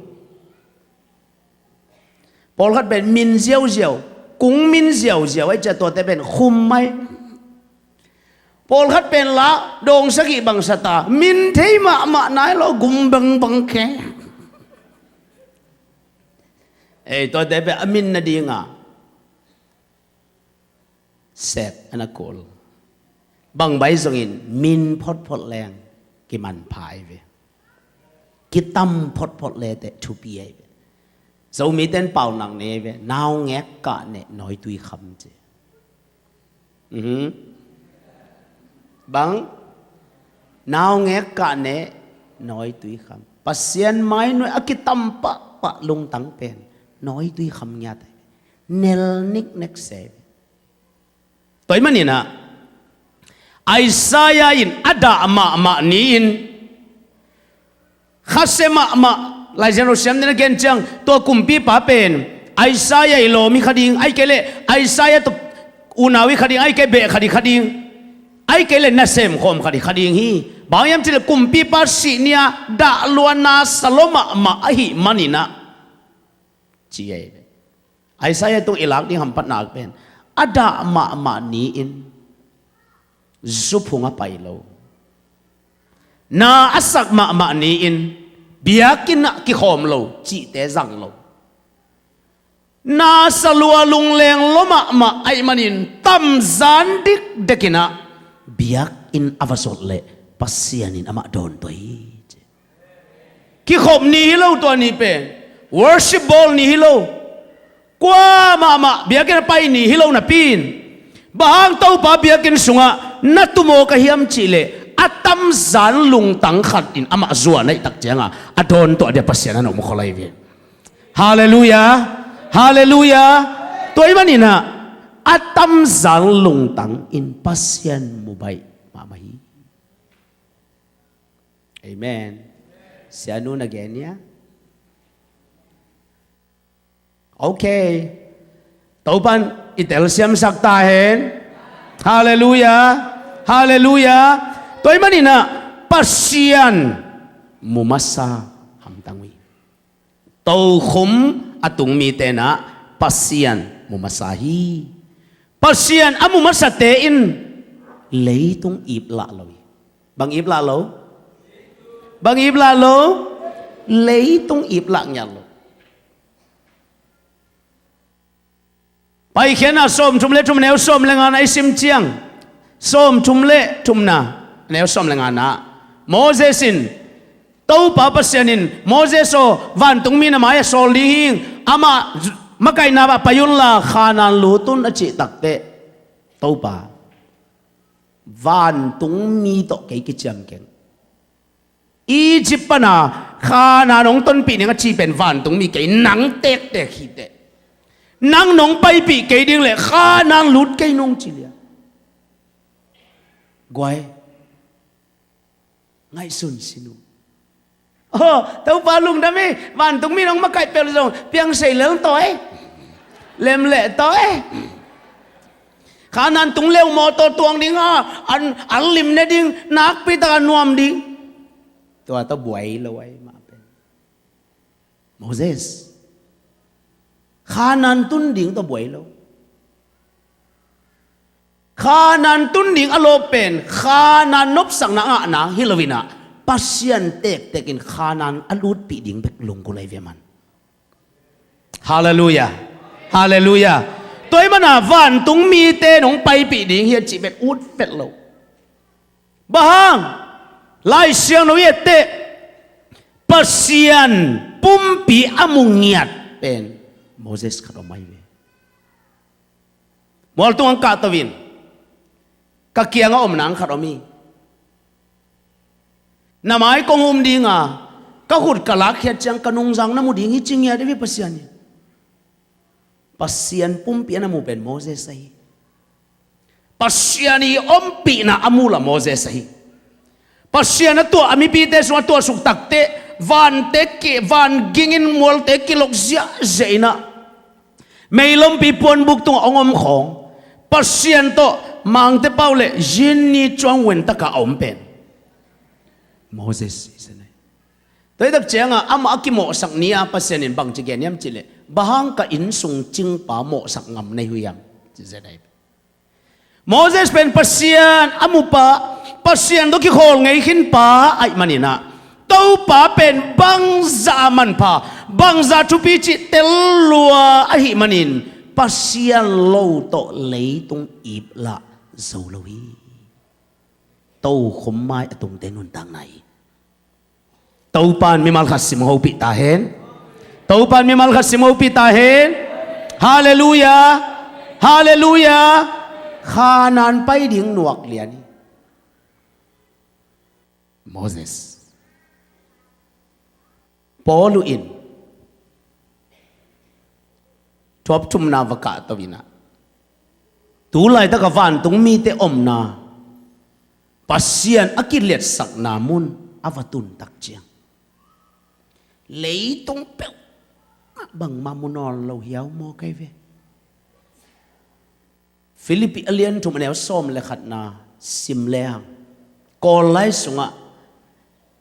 Pawlkhat pen min ziauziau, kung min ziauziau ahi ciah tuate pen khum mai. Pawlkhat pen lah dawng sagih bangsa ta, min thei mahmah nai lo, gum bangbang khe. Ei, tuate pen a min nadinga sek a na kul. Bangbai zongin min photphot leng kimanpha ahi ve. Kitam photphot le teh thupi ahi ve. Zomite in paunak nei ahi ve. Naungek kah neh nawitui kham ci. Mhm. Bang? Naungek kah neh nawitui kham. Pasian mainuai a kitam pahpah lungtang pen nawitui kham ngiat ahi ve. Nel niknek se ahi ve. Tua ahih manin ah Isaiah in a dah mahmah ni-in khasia mahmah, Lai Siangtho siamte'n a gen ciang tua kumpipa pen Isaiah i lawm hi kha ding, ahih kei leh Isaiah tawh unau hi kha ding, ahih kei beh khat hi kha ding, ahih kei leh nasem khawm khat hi kha ding hi. Bang hiam cih leh kumpipa sih ni-a dah lua na sa lua mahmah ahih manin ah ci ahi ve. Isaiah tung i lak ding hamphatna pen a dah mahmah ni-in zu phung a pai lo, na a sak mahmah ni-in biakinn ah kikhawm lo cihte zang lo, na sa lua lungleng lua mahmah ahih manin tamzan dikdekin ah biakinn a va zot leh Pasian in amah dawntuah hi. Kikhop ni hi lo tua ni pen. Worship bawl ni hi lo. Kua mahmah biakinn a pai ni hi lo napi-in, bang hang Topa biakinn sungah na tumawk a hiam cih leh a tamzan lungtang khat in amah zuan ahih tak ciangah a dawntuah dia Pasian a na om khol ahi ve. Halleluiah. Halleluiah. Tua ahih manin ah a tamzan lungtang in Pasian mu baih mahmah hi. Amen. Sianu na gen ia? Ok. Topan i telsiamsak ta hen. Halleluiah. Halleluiah. Tua ahih manin ah Pasian mu masa Tokhom a tung mite in ah Pasian mu masa hi. Pasian a mu masate in leitung iplah lo hi. Bang iplah lo? Bang iplah lo? Leitung iplah ngiat lo. Paikhiatna sawmthum le thum, neu sawm le ngana i sim ciang, sawmthum le thumna, neu sawm le ngana, Moses in, Topa Pasian in, Moses aw, vantungmi na mai-ah sawl ding hi ing, amah makaihna ah pai unla Khanaan lut un, a cih takteh, Topa, vantungmi tawh kei kiciam keng. Egypt pana Khanaan hong tonpih ding a ci pen vantungmi kei, nang tektek hi teh. Nang nong paipih kei ding leh Khanaan lut kei nung ci lian. Guai, ngaihsun sin uh. Oh, Topa lungdam hi, vantungmi nong makaih peuh zong piangsei lel tawi, lemleh tawi. Khanaan tung leu mawtaw tuang ding a, an, an lim ne ding, nakpi taka nuam ding. Tua tawh buai lo ai mah pen. Moses, Khanaan tun ding tawh buai lo. Khanaan tun ding a lawp pen Khanaan nopsakna a ngahna hi lo in ah, Pasian tektek in Khanaan a lutpih ding bek lunggulh ai ve man. Halleluiah. Halleluiah. Tua ahih manin ah vantungmite nong paipih ding hi a cih pen ut vet lo. Bang hang? Lai Siangtho i et teh Pasian pumpi a mu ngiat pen Moses khat om ai ve. Mualtung ang kahto in, ka kiangah om nang khat om hi. Na mai kong um ding a, ka khut ka lakkhiat ciang ka nungzang na mu ding hi ci ngiat hi ve Pasian in. Pasian pumpi a na mu pen Moses ahi. Pasian i ompihna a mu la Moses ahi. Pasian a tuah a mipite sungah tuahsuk takteh, vante ki, van gingin mualte kilok ziahziah in ah, meilompi puanbuk tungah hong om khawng, Pasian tawh mangte pau le zinni cuang wentaka a om pen Moses hi zen ai. Tua hi tak ciangah amah a kimawhsak ni-a Pasian in bangci gen hiam cih leh, bang hang ka innsung cingpa mawhsak ngam na hi uh hiam, ci zen ai. Moses pen Pasian a mupa, Pasian tawh kikhawl ngei khinpa ahih manin ah, Topa pen bangzah a manpha, bangzah thupi cih tel lua ahih manin, Pasian lo tawh leitung iplah zo lo hi. Tokhom mai a tungte nuntakna hi. Topa in mimal khat sim hong hopih ta hen. Topa in mimal khat sim hong hopih ta hen. Halleluiah. Halleluiah. Khanaan pai ding nuak lian hi. Moses, Paul uh in, thuap thumna va kahto in ah, tu laitak a vantungmite omna, Pasian a kiliatsakna mun a va tun tak ciang, leitung peuhmah bangmah mu nawn lo hiau maw kei ve. Filipi a lian thum a neu sawm le khatna sim lehang, Kawl lai sungah,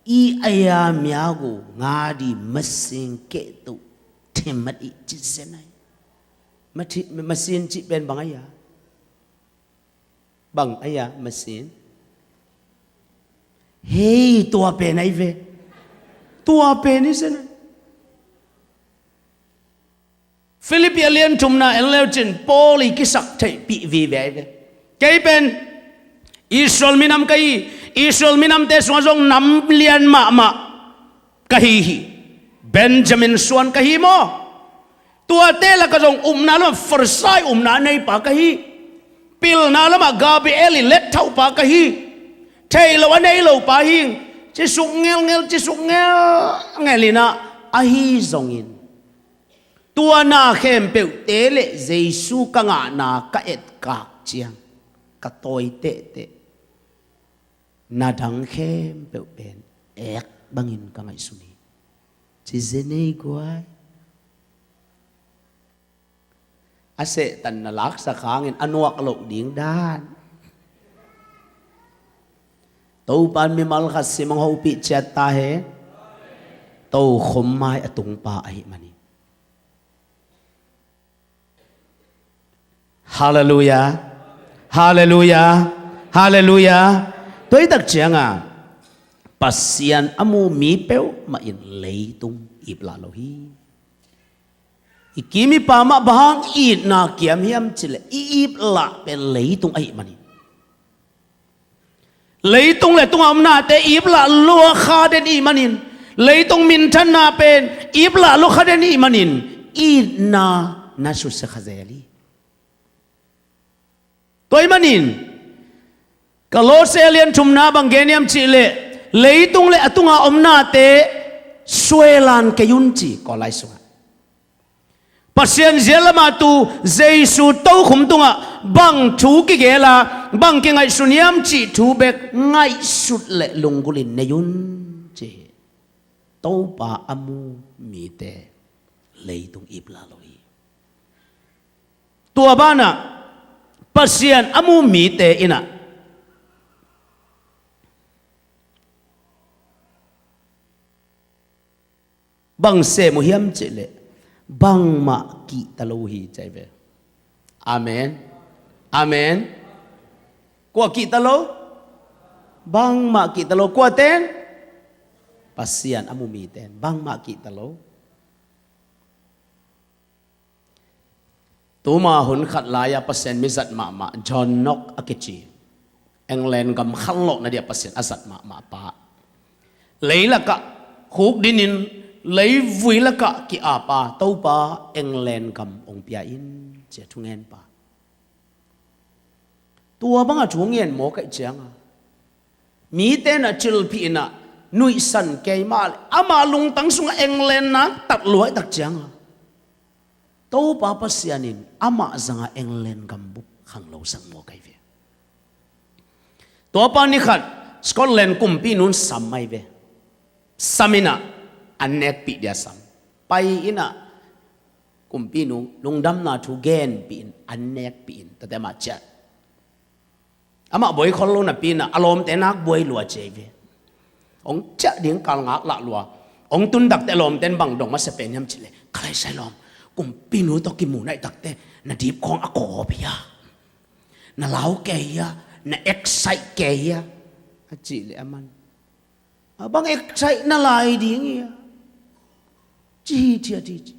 "I aya miagu ngadi masin kehtu temat i," ci zen ai. Mati-, masin cih pen bang aya? Bang aya masin? Hei, tua pen ai ve. Tua pen i zen ai. Filipi a lian thumna en leu cin Paul i kisaktheihpih vive ai ve. Kei pen Israel minam ka hi, Israel minamte sungah zong nam lian mahmah ka hi hi. Benjamin suan ka hi maw? Tuate lakah zong upna lamah Farisai upna neipa ka hi. Pilna lamah Gabriel i letthauhpa ka hi. Theih loh a nei lopa hi. Cisuk ngelngel, cisuk ngelngel in ah, ahi zongin, tua na khempeuhte le Jesu ka ngahna ka etkak ciang, ka tawi tehteh, na dang khempeuh pen ek bangin ka ngaihsun hi, ci zen ei guai. A sehtanna laksak hangin a nuak loh ding dan. Topa in mimal khat sim hong hopih ciat ta hen. tokhom mai a tungpa ahih manin. Halleluiah. Halleluiah. Halleluiah. Tua hi tak cianga Pasian a mu mi peuhmah in leitung iplah lo hi. I kim i pam ah bang hang itna kiam hiam cileh i iplah pen leitung ahih manin. Leitung le tunga omnate iplah lua kha den ih manin, leitung minthanna pen iplah lua kha den ih manin, itna na susia kha zel hi. Tua ih manin Kolose lian thumna bang gen hiam cihleh, leitung le a tunga omnate suelan kei un ci, Kolai sungah. Pasian zia lamah tu Jesu tokhum tungah bang thu kigel a, bang kingaihsun hiam cih thu bek ngaihsut le lunggulhin nei un ci hi. Topa a mu mite leitung iplah lo hi. Tua banah Pasian a mu mite innah bang sem uh hiam cihleh bangmah kihta lo hi cai ve. Amen. Amen. Kua kihta lo? Bangmah kihta lo. Kua ten? Pasian a mu mi ten bangmah kihta lo. Tuma hun khat lai-ah Pasian mi zat mahmah John Knox a kici, England gam khanlawhna dia Pasian a zat mahmah pa, leilakah khukdinin leivui lakah ki-apa Topa England gam hong pia in cia thungen pa. Tua banga thu ngen maw kaih cianga mite na cilphih inah nuihsan kei mah le amah lungtang sungah England nak tat luai tak cianga Topa Pasian in amah zanga England gambup khang lo sang maw kai ve. Tuapa nikhat Scotland kumpi nun sam mai ve. Sam inah an nekpih dia sam pai inah kumpinu lungdamna thu genpih in an nekpih in tate amah ciah. Amah buai khol lo napi inah a lawmte nak buai lua ciai ve. Hong ciah ding kal ngak lah lua. Hong tun takte a lawmte in bang dong masa pen hiam cihleh, ka laisai lawm, kumpinu tawh kimu naih takte na dipkhawng a kawp hia, na lau kei hia, na excite kei hia a cihleh aman A bang excite na lai ding hia? Ci hi thiat hi ci.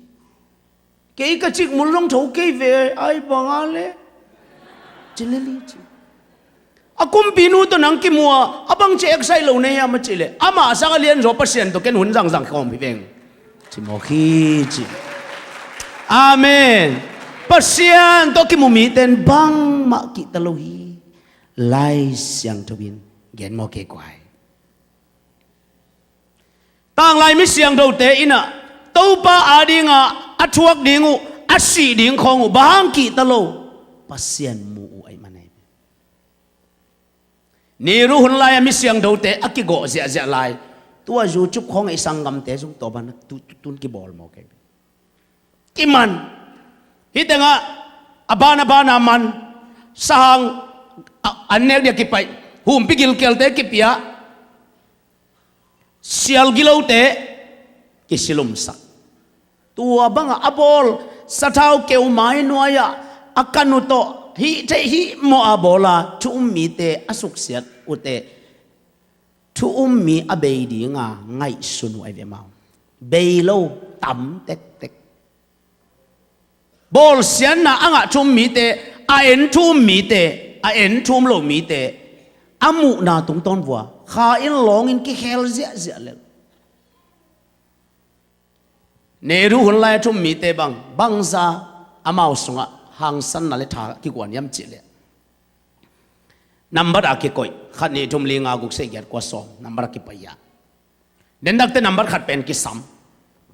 Kei ka cik mul zong tho kei ve ai banga le. Ci le li ci. A kumpinu tawh nang kimu a a bang ci excite lo nei hiam a cih leh amah sang a lianzaw Pasian tawh ken hun zangzang khawm hi veng. Ci mawk hi ci. Amen. Pasian tawh kimu mite in bangmah kihta lo hi. Lai Siangtho in gen mawk kei kuai. Tanglai mi siangthote innah Topa adinga a thuak ding uh a sih ding khawng uh bang hang kihta lo Pasian mu uh aih man aih. Nehru hun lai-a mi siangthote a kigawh ziahziah lai tua YouTube khawng ah i sanggamte zong tua banah tu- tu- tun kibawl mawk aih. Kiman. Hih tengah a ban a bana man sahang an nek dia kipaih humpi gilkialte kipia sial gilote kisilumsak. Tua bangah a bawl sathau keu mai nuai-ah a kan uh tawh hih theih hih mawh a bawl a thu um mite a suksiat uhte thu um mi a bei dinga ngaihsun uh aih ve mau. Bei lo tam tektek. Bawlsiatna a ngah thu um mite, a en thu um mite, a en thu um lo mite a muhna tungtawn vua kha in lawngin kikhel ziahziah lel. Nehru hun lai a thu um mite bang bangza amau sungah hangsanna le tha kiguan hiam cih leh nambat a kikoih khat nih thum li nga guk sei giat kua sawm nambat a kipai ah. Dendakte nambat khat pen kisam.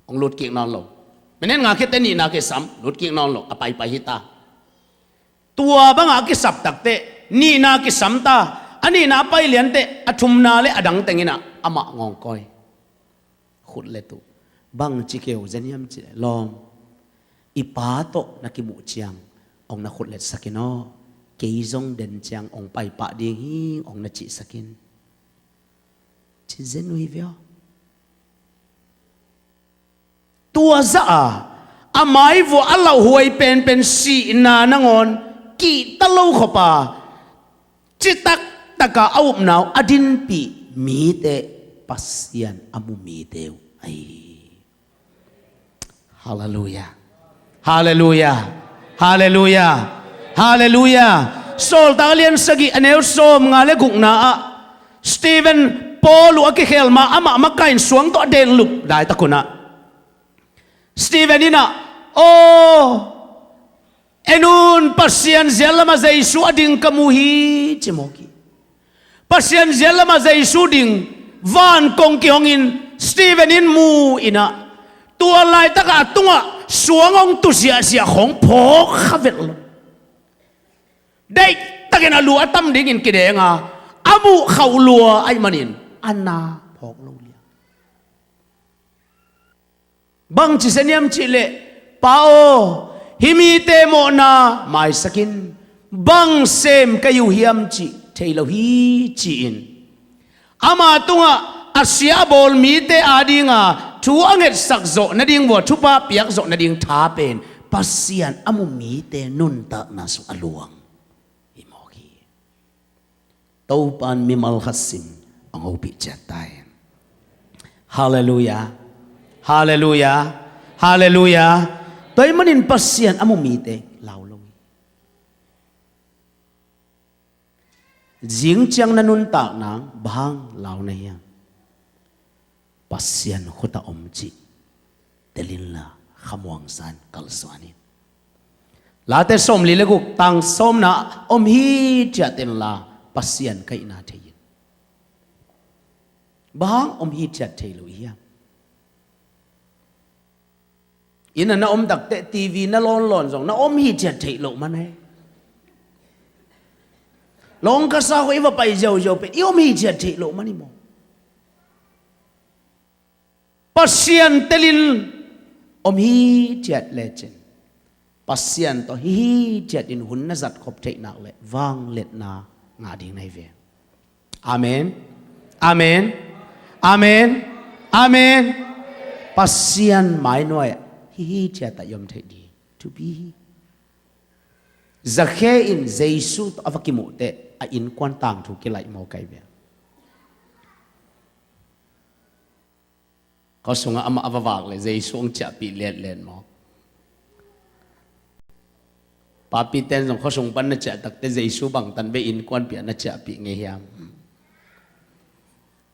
Hong lutkik nawn lo. Minute nga khiatte nihna kisam lutkik nawn lo a paipai hita. Tua bangah a kisap takte nihna kisam ta. A nihna a pai liante a thumna le a dang tenginah amah ngawngkawi. Khutlet uh bangci keu zen hiam cih leh lawm, i pa tawh na kimuh ciang hong na khutletsak in aw. Kei zong den ciang hong paipah ding hi hong na cihsak in. Ci zen uh hi ve aw. Tua zah a, a maivua a lauhuai penpen sihna nangawn kihta lo khop a, citak taka a upna uh a dinpih mite, Pasian a mu mite uh ahi hi. Halleluiah. Halleluiah. Halleluiah. Halleluiah. Sawltak a lian sagih a neu sawmnga le gukna ah Stephen, Paul uh a kikhel ma amah makaih in suang tawh a denlup laitak un ah Stephen in ah, aw, en un, Pasian ziat lamah Jesu a ding ka mu hi, ci mawk hi. Pasian ziat lamah Jesu ding van kong kihongin Stephen in mu in ah, tua laitakah a tungah suang hong tu ziahziah khawng phawk kha vet lo. Daihtakin a lu a tam dingin kideng a, a muh khauh lua ahih manin a na phawk lo liang. Bang ci sia hiam cih leh, Pa aw, hih mite mawhna maisak in, bang sem ka hi uh hiam cih thei lo hi, ci-in ama tungah a sia a bawl mite adinga thu a ngetsak zawh nading vua thupha piak zawh nading tha pen Pasian a mu mite nuntakna sung a luang hi mawk hi. Topan mimal khat sim hong hopih ciat ta hen. Halleluiah. Halleluiah. Halleluiah. Tua ahih manin Pasian a mu mite lau lo hi. Zing ciang na nuntak nang bang hang lau na hiam? Pasian khut ah om cih tel inla khamuang sa in kalsuan in. Late sawmli le guk tang sawmna ah om hithiat inla Pasian ka hihna thei in. Bang hang om hithiat thei lo i hiam? Inn ah na om takteh TV na lawnlawn zong na om hithiat theih loh man hi. Lawngkasa khawng i va pai ziauziau pen i om hithiat theih loh man hi maw? Pasian telin om hithiat lecin Pasian tawh hi hithiat in hun na zat khop theih nak leh vangliatna ngah ding na hi ve. Amen. Amen. Amen. Amen. Pasian mai nuai ah hi hithiat ah i om theih ding thupi hi. Zakhe in Jesu tawh a va kimuh teh a innkuan tangthu kilaih maw kai ve. Khuasungah amah a va vak leh Jesu hong ciahpih letlet maw? Papi ten zong khuasung pan na ciah takteh Jesu bangtan bek innkuanpih ah na ciahpih ngei hiam?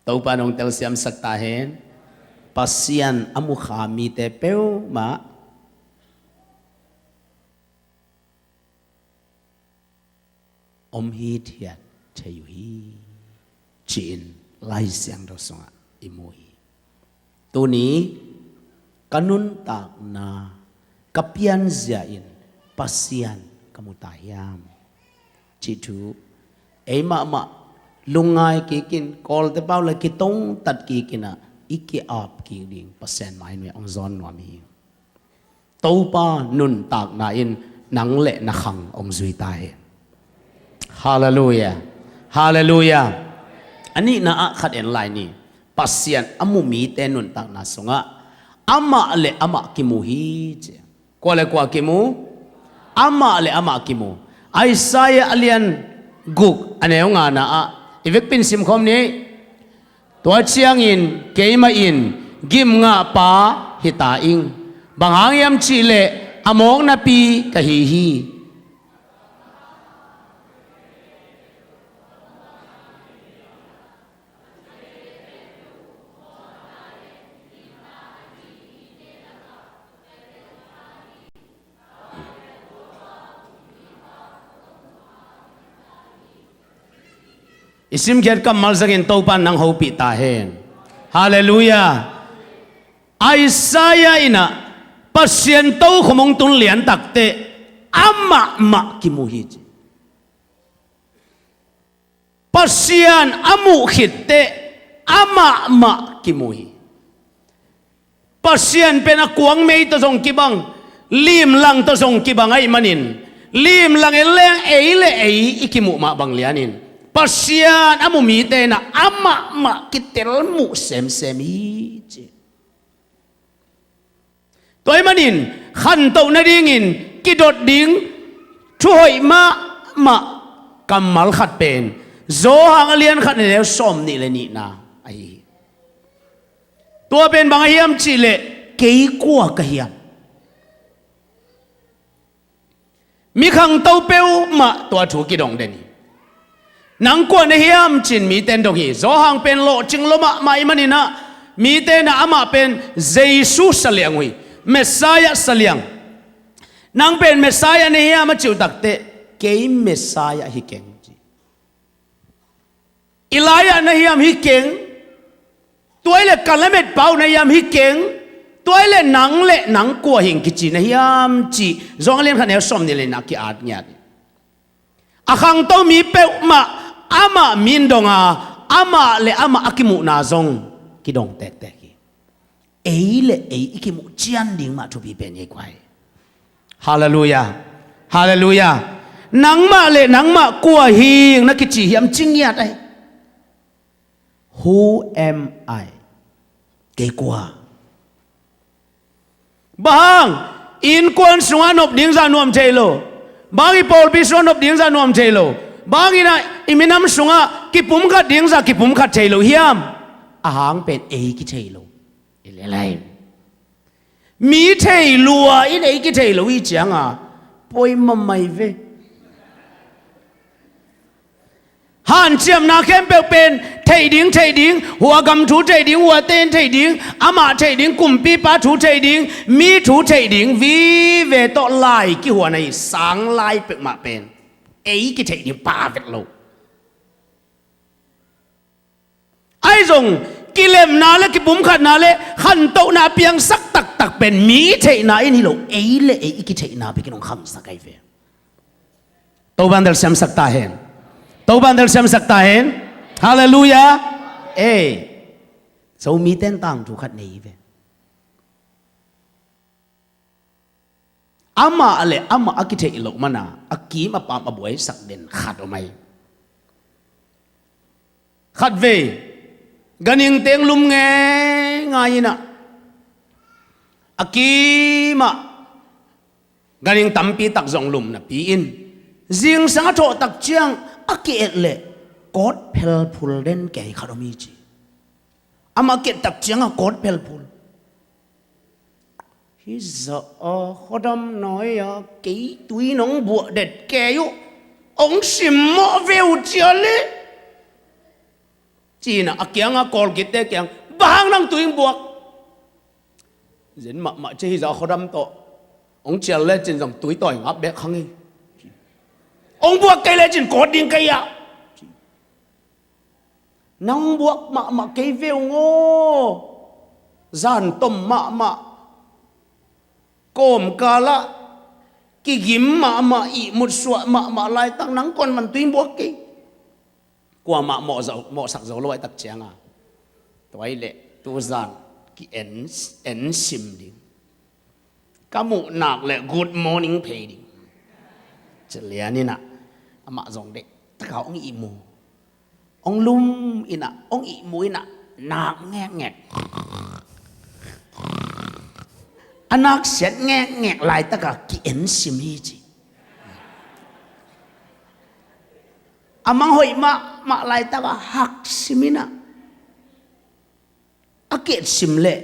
Topa in hong telsiamsak ta hen. Pasian a mukha mite peuhmah om hithiat thei uh hi, ci-in Lai Siangtho sungah i mu hi. Tuni ka nuntakna ka pianzia in Pasian ka mu ta hiam? Cih thu ei mahmah lungngai kikin Kawlte pau le kitongtat kikin ah i ki-ap kik ding Pasian mai nuai ah hong zawn nuam hi. Topa nuntakna in nang le na khang hong zui ta hen. Halleluiah. Halleluiah. A nihna ah khat en lai ni. Pasian a mu mite nuntakna sungah amah le amah kimu hi ci. Kua le kua kimu? Amah le amah kimu. Isaiah a lian guk a neu ngana ah i vekpi in simkhawm ni. Tua ciangin keimah in gimngahpa hi ta ing. Bang hang hiam cih leh a mawk napi ka hi hi. I simkhiat kammal zangin Topa in nang hopih ta hen. Halleluiah. Isaiah in ah Pasian tokhom hong tun lian takteh amah mah kimu hi ci. Pasian a muh khitteh amah mah kimu hi. Pasian pen a kuangmei tawh zong kibang, limlang tawh zong kibang ahih manin limlang en leng ei le ei i kimuh mah bang lianin Pasian a mu mite in ah amah mah kitel muh semsem hi ci. Tua ahih manin khantoh nadingin kidot ding thuhoih mahmah kammal khat pen Johan a lian khat a neu sawm nih le nihna ahi hi. Tua pen bang a hiam cihleh, kei kua ka hiam? Mi khangto peuhmah tua thu kidong den hi. Nang kua na hiam cin mite in dong hi. Johan pen lawhcing lua mahmah ahih manin ah, mite in ah amah pen Jesu saliang uh hi. Messiah saliang. Nang pen Messiah na hiam a cih uh takteh, kei Messiah hi keng ci. Elijah na hiam? Hi keng. Tua ahih leh ka lametpa uh na hiam? Hi keng. Tua ahih leh nang leh nang kua hing kici na hiam cih Johan a lian khat a neu sawm nih le nihna ah ki-at ngiat hi. A khangto mi peuhmah amah mi in dong a, amah le amah a kimuhna zong kidong tektek hi. Ei le ei i kimuh cian ding mah thupi pen hi kua hi. Halleluiah. Halleluiah. Nangmah le nangmah kua hing na kici hiam ci ngiat ahi. Who am I? Kei kua? Bang hang innkuan sungah nop ding zah nuam thei lo? Bang hang i pawlpi sungah nop ding zah nuam thei lo? Bang hang in ah i minam sungah kipumkhat ding zah kipumkhat thei lo hiam? A hang pen ei kithei lo. I lelai. Mi thei lua in ei kithei lo i cianga, poi mamai ve. Hanciamna khempeuh pen theih ding, theih ding, hua gam thu theih ding, hua ten theih ding, amah theih ding, kumpipa thu theih ding, mi thu theih ding vive tawh lai kihuan ahi. Sang lai peuhmah pen ei kitheih ding pha vet lo. Ahi zong, kilemna le kipumkhatna le khantohna a piangsak taktak pen mi theihna in hi lo, ei le ei i kitheihna bek in hong khamsak ahi ve. Topa'n telsiamsak ta hen. Topa'n telsiamsak ta hen. Halleluiah. Ei, Zomite'n tangthu khat nei hi ve. Amah le amah a kitheih loh mana a kim a paam a buaisak den khat om ahi. Khatvei ganhing teng lum ngeingai in ah, a kimah ganhing tampi tak zong lum napi in, zingsang a thawh tak ciang a ki-et leh kawt phelphul den kei khat om hi ci. Amah a ki-et tak ciangah kawt phelphul. Hih zah a khuadam nai-a kei tui nong buah det kei uh, hong simmawh ve uh cia leh, ci-in ah a kiangah kawlkitte kiang, bang hang nang tui hong buak? Zen mahmah cia, hih zah a khuadam tawh hong cial lecin zong tui tawi ngap bek hang hi. Hong buak kei lecin kawt ding ka hi ah. Nang buak mahmah kei ve ung aw. Zan tom mahmah, kawmkalah kigim mahmah, ihmut suah mahmah laitak nang kuaman tui buak kei. Kuamah mawh zo, mawhsak zo lo ahih tak cianga, tua ahih leh tuzan ki-en, en sim ding. Ka muh nak leh good morning phei ding. Ci lian in ah, amah zong deih taka hong ihmu. Hong lum in ah, hong ihmu in ah, nak ngekngek. A nak siat ngekngek laitaka ki-en sim hi ci. A mang hoih mahmah laitaka hak sim in ah, a ki-et sim leh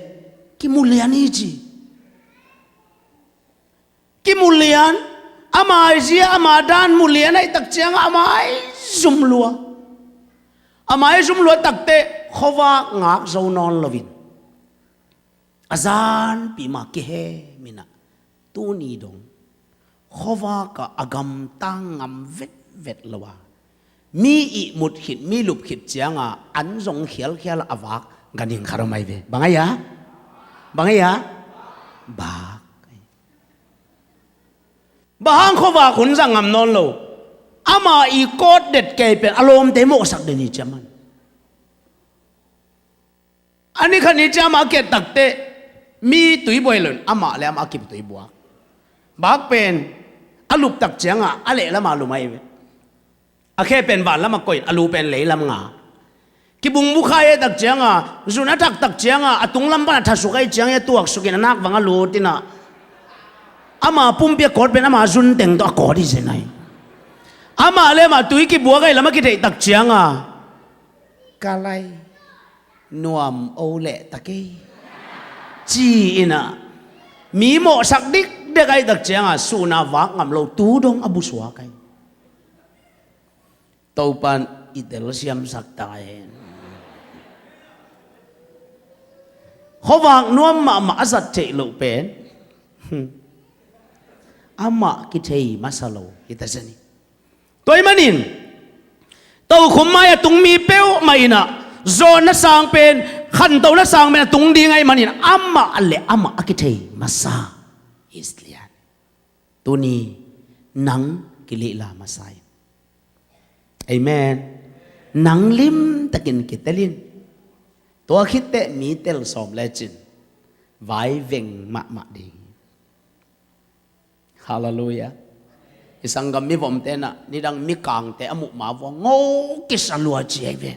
kimu lian hi ci. Kimu lian, a maizia, a madan mu lian ahih tak ciangah a maizum lua. A maizum lua takteh khuavak ngak zo nawn loin, a zanpi mah kihem in ah, tuni dong khuavakah a gamtang ngam vetvet lo a, mi ihmut khit, mi lup khit cianga an zong khialkhial a vak ganhing khat om ahi ve. Bang ahi a? Bang ahi a? Bak. Bang hang khuavak hun zang ngam nawn lo? Ama i kawt det kei pen a lawmte mawhsak den hi ciaman. A ni khat ni ciang amah a ki-et takteh mi tui buai loin amah le amah a kiptui buak. Bak pen a lup tak ciangah a lehlama lum ahi ve. A khe pen vanlamah koih, a lu pen leilam nga. Kibungbukhai ahih tak ciangah, zun a thak tak ciangah, a tunglam pan a thasuk ahih ciangah a tuaksukin a nak vang a lut in ah, Ama pumpi a kawt pen ama zun teng tawh a kawt hi zen ahi. Amah le amah tui kibuak ahi lam a kitheih tak cianga, ka lai nuam o leh ta kei, ci-in ah mi mawhsak dikdek ahi tak cianga, suhna vak ngam lo tu dong a busuak ahi. Topan i telsiamsak ta hen. Khuavak nuam mahmah a zat theih loh pen amah kithei masa lo hi ta zen hi. Tua ahih manin tokhom mai a tung mi peuhmah in ah zawnna sang pen, khantohna sang pen a tung ding ahih manin amah le amah a kithei masa hi lian. Tuni nang kilehla masa in. Amen. Nang limtakin kitel in. Tua khit teh mi tel sawm lecin vai veng mahmah ding. Halleluiah. I sanggam mivomte in ah nidang mikangte a muh ma vua ngo kisa lua ci ahi ve.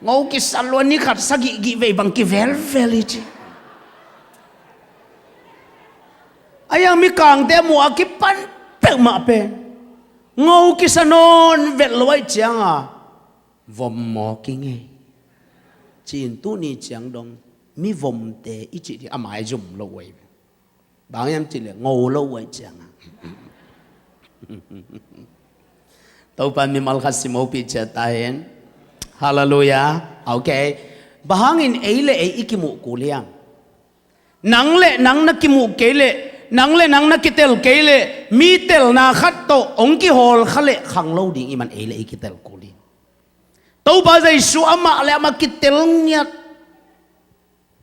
Ngo kisa lua, ni khat sagih gih vei bang kivelvel hi ci. A hiang mikangte a muh a kipan peuhmah pen ngo kisa nawn vet lo ahih cianga vom maw kingei, ci-in tuni ciang dong mivomte i cih ding a maizum lo uh ahi ve. Bang hiam cih leh ngo lo uh ahih cianga. Topan mimal khat sim hopih ciat ta hen. Halleluiah. Ok. Bang hangin ei le ei i kimuh kul hiam? Nang le nang na kimuh kei leh, nang le nang na kitel kei leh, mi telna khat tawh hong kihawl kha leh khang lo ding ahih man ei le ei kitel kul hi. Topa Jesu amah le amah kitel ngiat.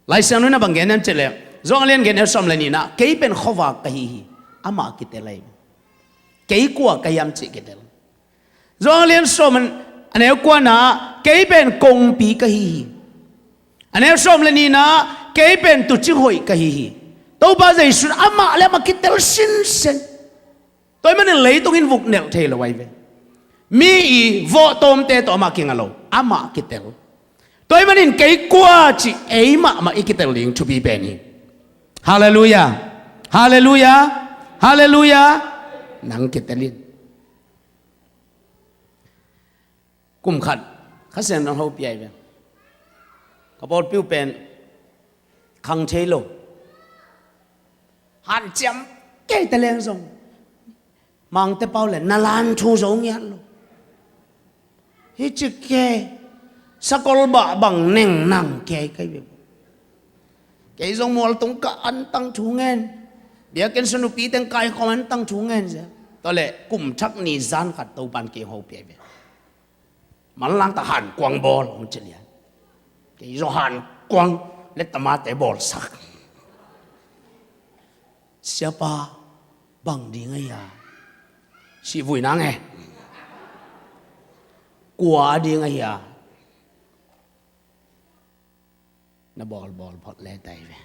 Lai Siangtho in ah bang gen hiam cih leh, Johan a lian giat a neu sawm le nihna, kei pen khuavak ka hi hi, amah kitel ahi. Kei kua ka hiam cih kitel. Johan a lian sawm a neu kuana, kei pen kongpi ka hi hi. A neu sawm le nihna, kei pen tuucing hoih ka hi hi. Topa Jesu in amah le amah kitel sinsen. Tua ahih manin leitung in vuknelh thei lo ahi ve. Mi i vawh tawmte tawh amah kinga lo, amah kitel. Tua ahih manin kei kua cih ei mahmah i kitel ding thupi pen hi. Halleluiah. Halleluiah. Halleluiah. Nang kitel in. Kum khat Kha Siangtho in hong hopih ahi ve. Ka pawlpi uh pen khang thei lo, hanciam kei ta leng zong, Mangte pau le na lan thu zo ngiat lo. Hi ci kei, sakol bah bang neng nang kei kai ve. Kei zong mualtung ka antang thu ngen, biakinn sung nupi teng kaikhawm antang thu ngen zia. Tua leh kum thak ni zan khat Topan kei hong hopih ahi ve. Manlang tak hankuang bawl hong ci lian. Kei zong hankuang le tamate bawlsak. Siapa, bang ding ahi a? Sihvui nang e. Kua ding ahi a? Na bawlbawl phot le tai ve.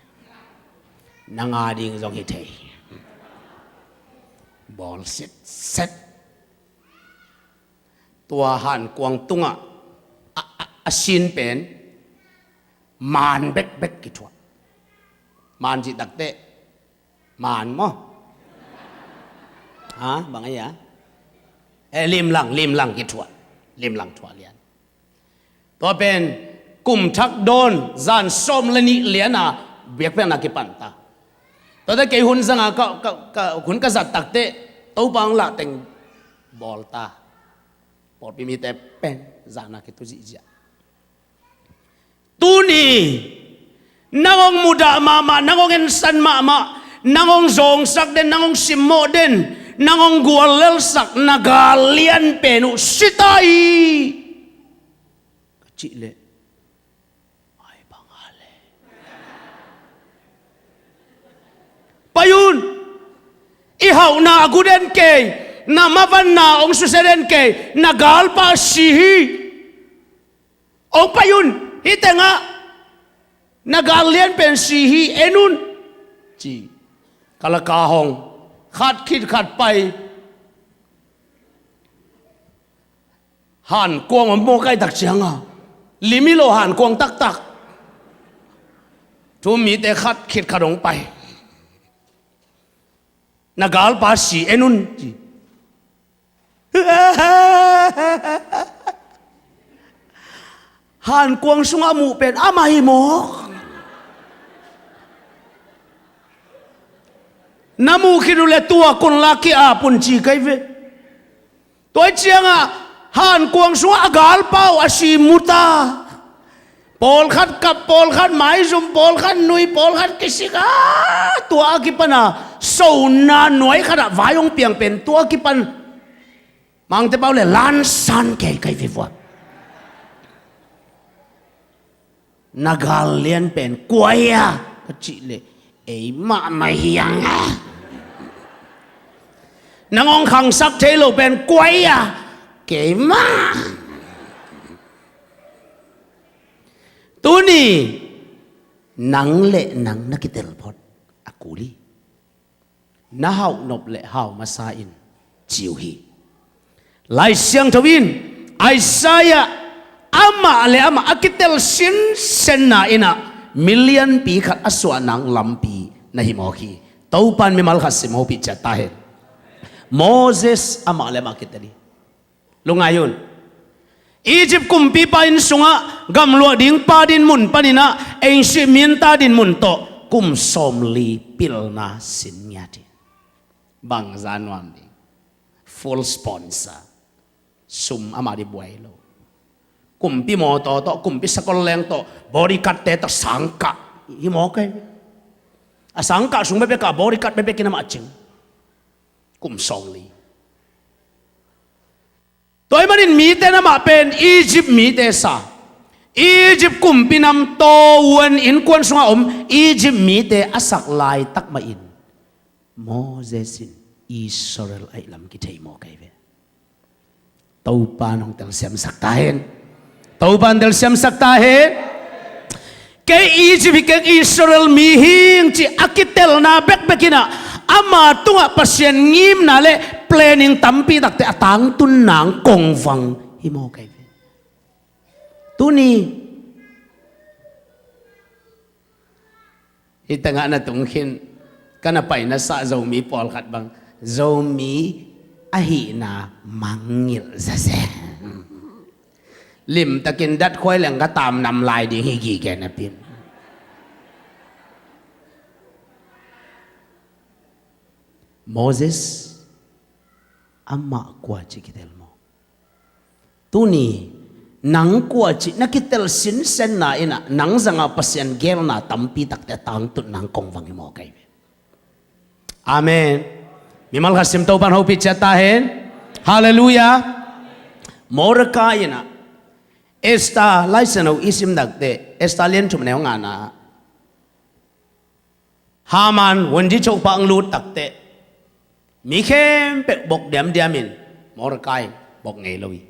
Nang a ding zong hi thei. Bawl sitset. Tua hankuang tungah a, a, a sin pen maan bekbek kithuah. Maan cih takteh maan maw? Ha, bang ahi a? Eh, limlang, limlang kithuah. Limlang thuah lian. Tua pen kum thak dawn zan sawm le nih liana biakpiakna kipan ta. Tuate kei hun zanga ka, ka, ka hun ka zat takteh Topa hong lah teng bawl ta. Pawlpi mite pen zana kitu zihziah. Tuni nang hong mudah mahmah, nang hong ensan mahmah, nang hong zawngsak den, nang hong simmawh den, nang hong guallelsak na gal lian pen uh si ta hi. Ka cih leh ai bang a le. Pai un. I hauhna a gu den kei, na mavanna hong susia den kei, na galpa si hi. Hong pai un, hih tengah na gal lian pen si hi, en un, ci. Kalaka hong khat khit khat pai. Hankuang om mawk ai tak cianga lim hi lo, hankuang taktak. Thu-um mite khat khit khat hong pai. Na galpa si en un, ci. Hankuang sungah a muh pen amah hi mawk. Na muh khit uh leh tua kun la ki-ap un ci kei ve. Tua ciangah hankuang sungah a galpa uh a si mu ta. Pawlkhat kap, pawlkhat maizum, pawlkhat nui, pawlkhat kisik a, tua a kipan a sona nuai khatah vai hong piang pen tua a kipan Mangte pau le lansan kei kai vivua. Na gal lian pen kua hia ka cih leh ei mahmah hi hang a. Nang hong khangsak thei lo pen kua hia? Kei mah. Tuni nang le nang na kitel phot a kul hi. Na hauh nop le hau masa in ci uh hi. Lai Siangtho in Isaiah amah le amah a kitel sinsenna in a milianpi khat a suah nang lampi na hi mawk hi. Topan mimal khat sim hopih ciat ta hen. Moses amah le amah a kitel hi. Lungngai un. Egypt kumpipa inn sungah gamluah ding pa dinmun panin ah engsih minta dinmun tawh kum sawmli pilna sin ngiat hi. Bangza nuam ding. Full sponsor. Sum amah dih buai lo. Kumpi mawtaw tawh, kumpi sakol leng tawh, bodyguard te tawh sangkah hi mawk ei. A sangkah sung bekbek ah bodyguard bekbek in amah cing. Kum sawmli. Tua ahih manin mite in amah pen Egypt mite sa, Egypt kumpi nam tawh uan innkuan sungah om Egypt mite a sak laitak mahin Moses in Israel ahih lam kithei mawk ei ve. Topan hong telsiamsak ta hen. Topan telsiamsak ta hen. Kei Egypt hi keng, Israel mi hing ci a kitelna bekbek in ah ama tungah Pasian ngimna le planning tampi takte a tangtun nang kongvang hi mawk ei ve. Tuni hih tengah na tung khin ka na pai na sah Zomi pawlkhat bang Zomi ahihna mangngilh zazen. Limtakin datkhuai leng ka tamnam lai ding hi gige napin. Moses amah kua ci kitel maw? Tuni nang kua ci na kitel sinsenna in ah nang zanga Pasian gelna tampi takte a tangtun nang kongvang hi mawk ei ve. Amen. Mimal khat sim Topan hopih ciat ta hen. Halleluiah. Mordecai in ah Esther Lai Siangtho i sim takte Esther lian thum neu ngana Haman wunji chopa ang lut takte mi khempeuh bok diamdiam in Mordecai bok ngei lo hi.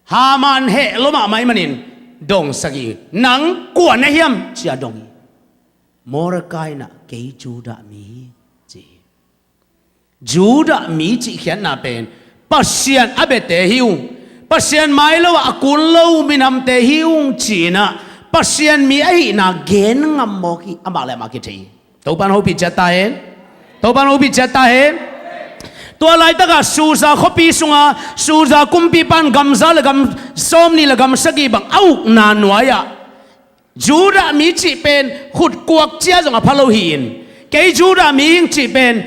Haman heh lo mahmah ahih manin dong sagih nang kua na hiam ci a dong hi. Mordecai in ah kei Judah mi hi ci hi. Judah mi cih khiatna pen Pasian a biate hi ung, Pasian mai lo ah a kun lo minamte hi ung ci-in ah Pasian mi ahihna gen ngam mawk hi. Amah le amah kithei hi. Topan hopih ciat ta hen. Topan hopih ciat ta hen. Tua laitakah Susa khuapi sunga Susa kumpipan gamza le gam sawmnih le gam sagih bang a ukna nuai-ah Judah mi cih pen khutkuak cia zong a pha lo hi-in kei Judah mi hing cih pen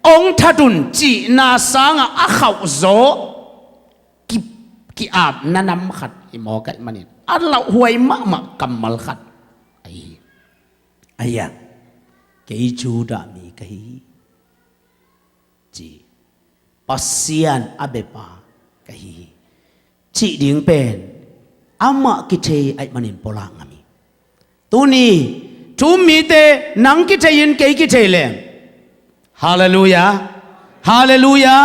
ong that un cihna sangah a khauh zaw ki, ki-apna nam khat hi mawk ahih manin a lauhuai mahmah kammal khat ahi hi. Ahi a, kei Judah mi ka hi hi ci. Pasian a biapa ka hi hi cih ding pen amah kithei ahih manin pulak ngam hi. Tuni thu-um mite nang kithei in kei kithei leng Halleluiah. Halleluiah.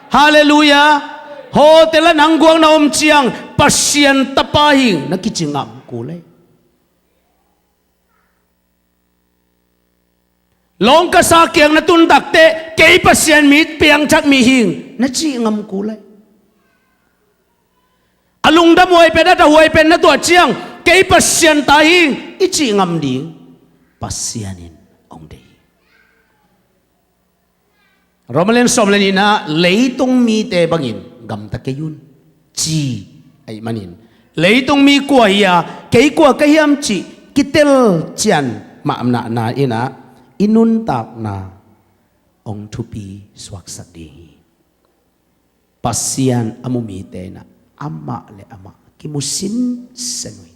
Halleluiah. Hotel ah nang guak na om ciang Pasian tapa hing na kici ngam kul ei. Lawngkasa kiang na tun takte kei Pasian mi piangthak mi hing na cih ngam kul ei. A lungdam huai pen a ta huai pen na tuah ciang kei Pasian ta hing i cih ngam ding Pasian in hong deih hi. Roma lian sawm le nihna, leitung mite bangin gamta kei un, ci ahih manin, leitung mi kua hi a, kei kua ka hiam cih kitel cian mah nahna in ah i nuntakna hong thupi suaksak ding hi. Pasian a mu mite in ah amah le amah kimu sinsen uh hi.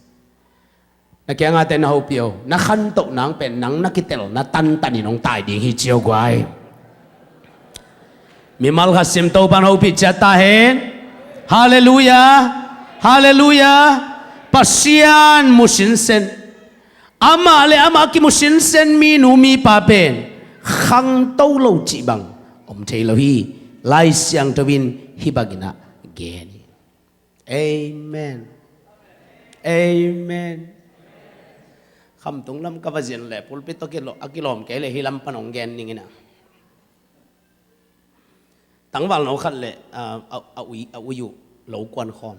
Na kiangah te na hopih o, na khantoh nang pen nang na kitelna tantanin hong tai ding hi ci o guai. Mimal khat sim, Topan hopih ciat ta hen. Halleluiah. Halleluiah. Pasian mu sinsen, amah le amah kimu sinsen minu mipa pen khangto lo cih bang om thei lo hi. Lai Siangtho in hih bangin ah gen hi. Amen. Amen. Khamtung lam ka va zin leh pulpit tawh kilo-, a kilawm kei leh hih lam pan hong gen ning in ah. Tangvalno khat le, ah, a, a ui, a ui uh lo kuan khawm.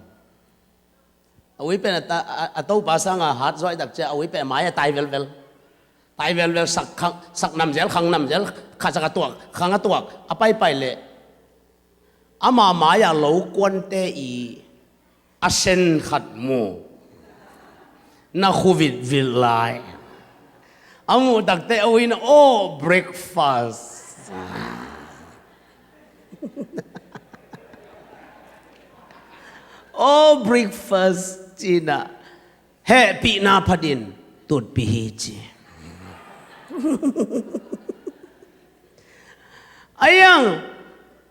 A ui pen a ta, a, a topa sanga hat zuai tak ciang a ui pen a mai a tai velvel. Tai velvel, sak khang, sak namzel, khang namzel, kha sak a tuak, khang a tuak, a paipai leh ama mai-ah lo kuante i a sen khat mu. Na khu vitvit lai. A muh takte a ui in, "Oh, breakfast." "Oh, breakfast," ci-in ah, hehpihna phatin tutpih hi ci. Aiang,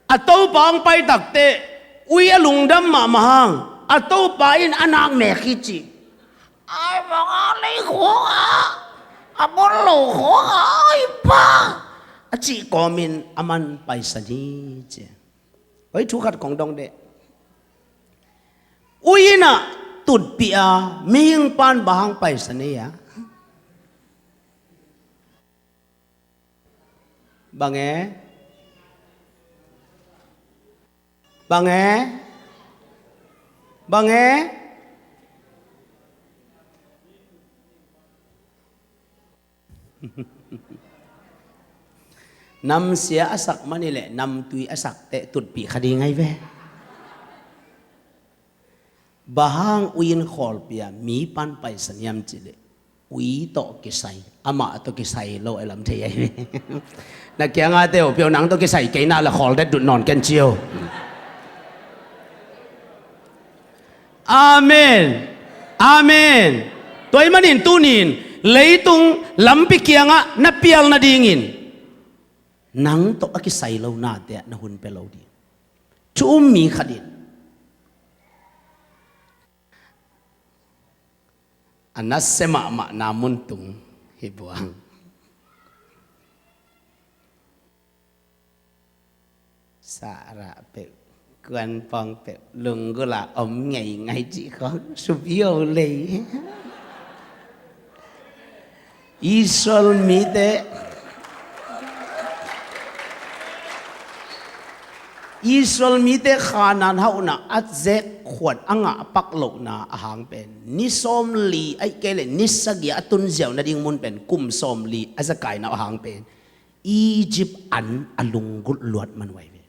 a topa hong pai takte ui a lungdam mahmah hang, a topa in a nak mek hi ci. "Ai, bang a lei khawng a, a bon lo khawng a, ai pa," a cih kawmin aman paisan hi ci. Oi, thu khat kong dong deh. Ui in ah tutpih a, mihing pan bang hang paisan ei a? Bang e? Bang e? Bang e? Namsia a sak man hi leh namtui a sak teh tutpih kha ding ahi ve. Bang hang ui in khawlpi a mi pan paisan hiam cih leh ui tawh kisai, amah tawh kisai lo a lam thei ahi ve. Na kiangah te uh pio, nang tawh kisai kei na la khawl det dut nawn ken ci o. Amen. Amen. Tua ahih manin tuni-in leitung lampi kiangah na pial nadingin nang tawh a kisai lo nate ah na hun pia lo ding. Thu um mi khat in a nasia mahmahna mun tung hi buang. Sarah peuh, kuanpawng peuh, lunggulh a om ngeingai cih khawng supi o lei. Israel mite, Israel mite Kanaan hauhna a zek khuan a ngah pak lohna a hang pen ni sawmli ahih kei leh ni sagih a tun ziau nading mun pen kum sawmli a zakaina a hang pen Egypt an a lunggulh luat man uh ahi ve.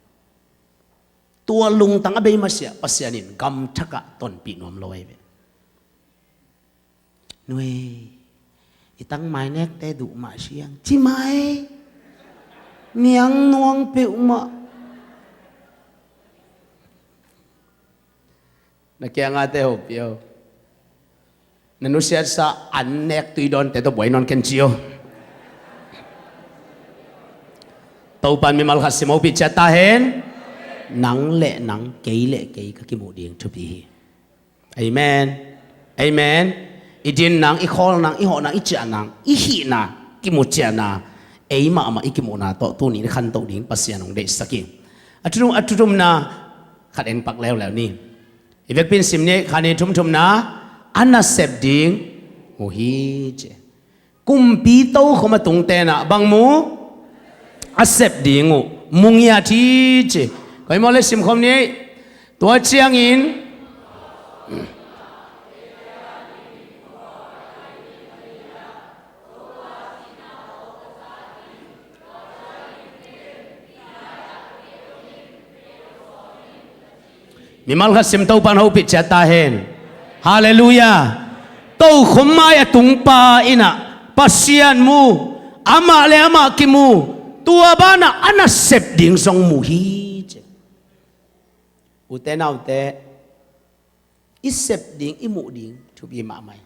Tua lungtang a bei masiah Pasian in gamthakah tonpih nuam lo ahi ve. Nui, i tangmai nekte duh mah siang ci mai. Niang nuang peuhmah. Na kiangah te hopih o. Na nusiatsa an nek tui dawnte tawh buai nawn ken ci o. Topan mimal khat sim hopih ciat ta hen. Nang le nang, kei le kei ka kimuh ding thupi hi. Amen. Amen. I din nang, i khawl nang, i hawh nang, i ciah nang, i hihna, kimu ciahna, ei mahmah i kimuhna tawh tuni-in i khantoh ding Pasian hong deihsak hi. A thuthum, a thuthumna khat en pak leuleu ni. I vekpi in sim ni, khat, nih, thum, thumna, a nasep ding uh hi ci. Kumpi tokhom a tungte in ah bang mu? A sep ding uh mu ngiat hi ci. Koi maw le simkhawm ni. Tua ciangin Mimal khat sim Topan hopih ciat ta hen. Halleluiah. Tokhom mai a tungpa in ah Pasian mu, amah le amah kimu, tua banah a nasep ding zong mu hi ci. Ute naute, i sep ding, i muh ding thupi mahmah hi.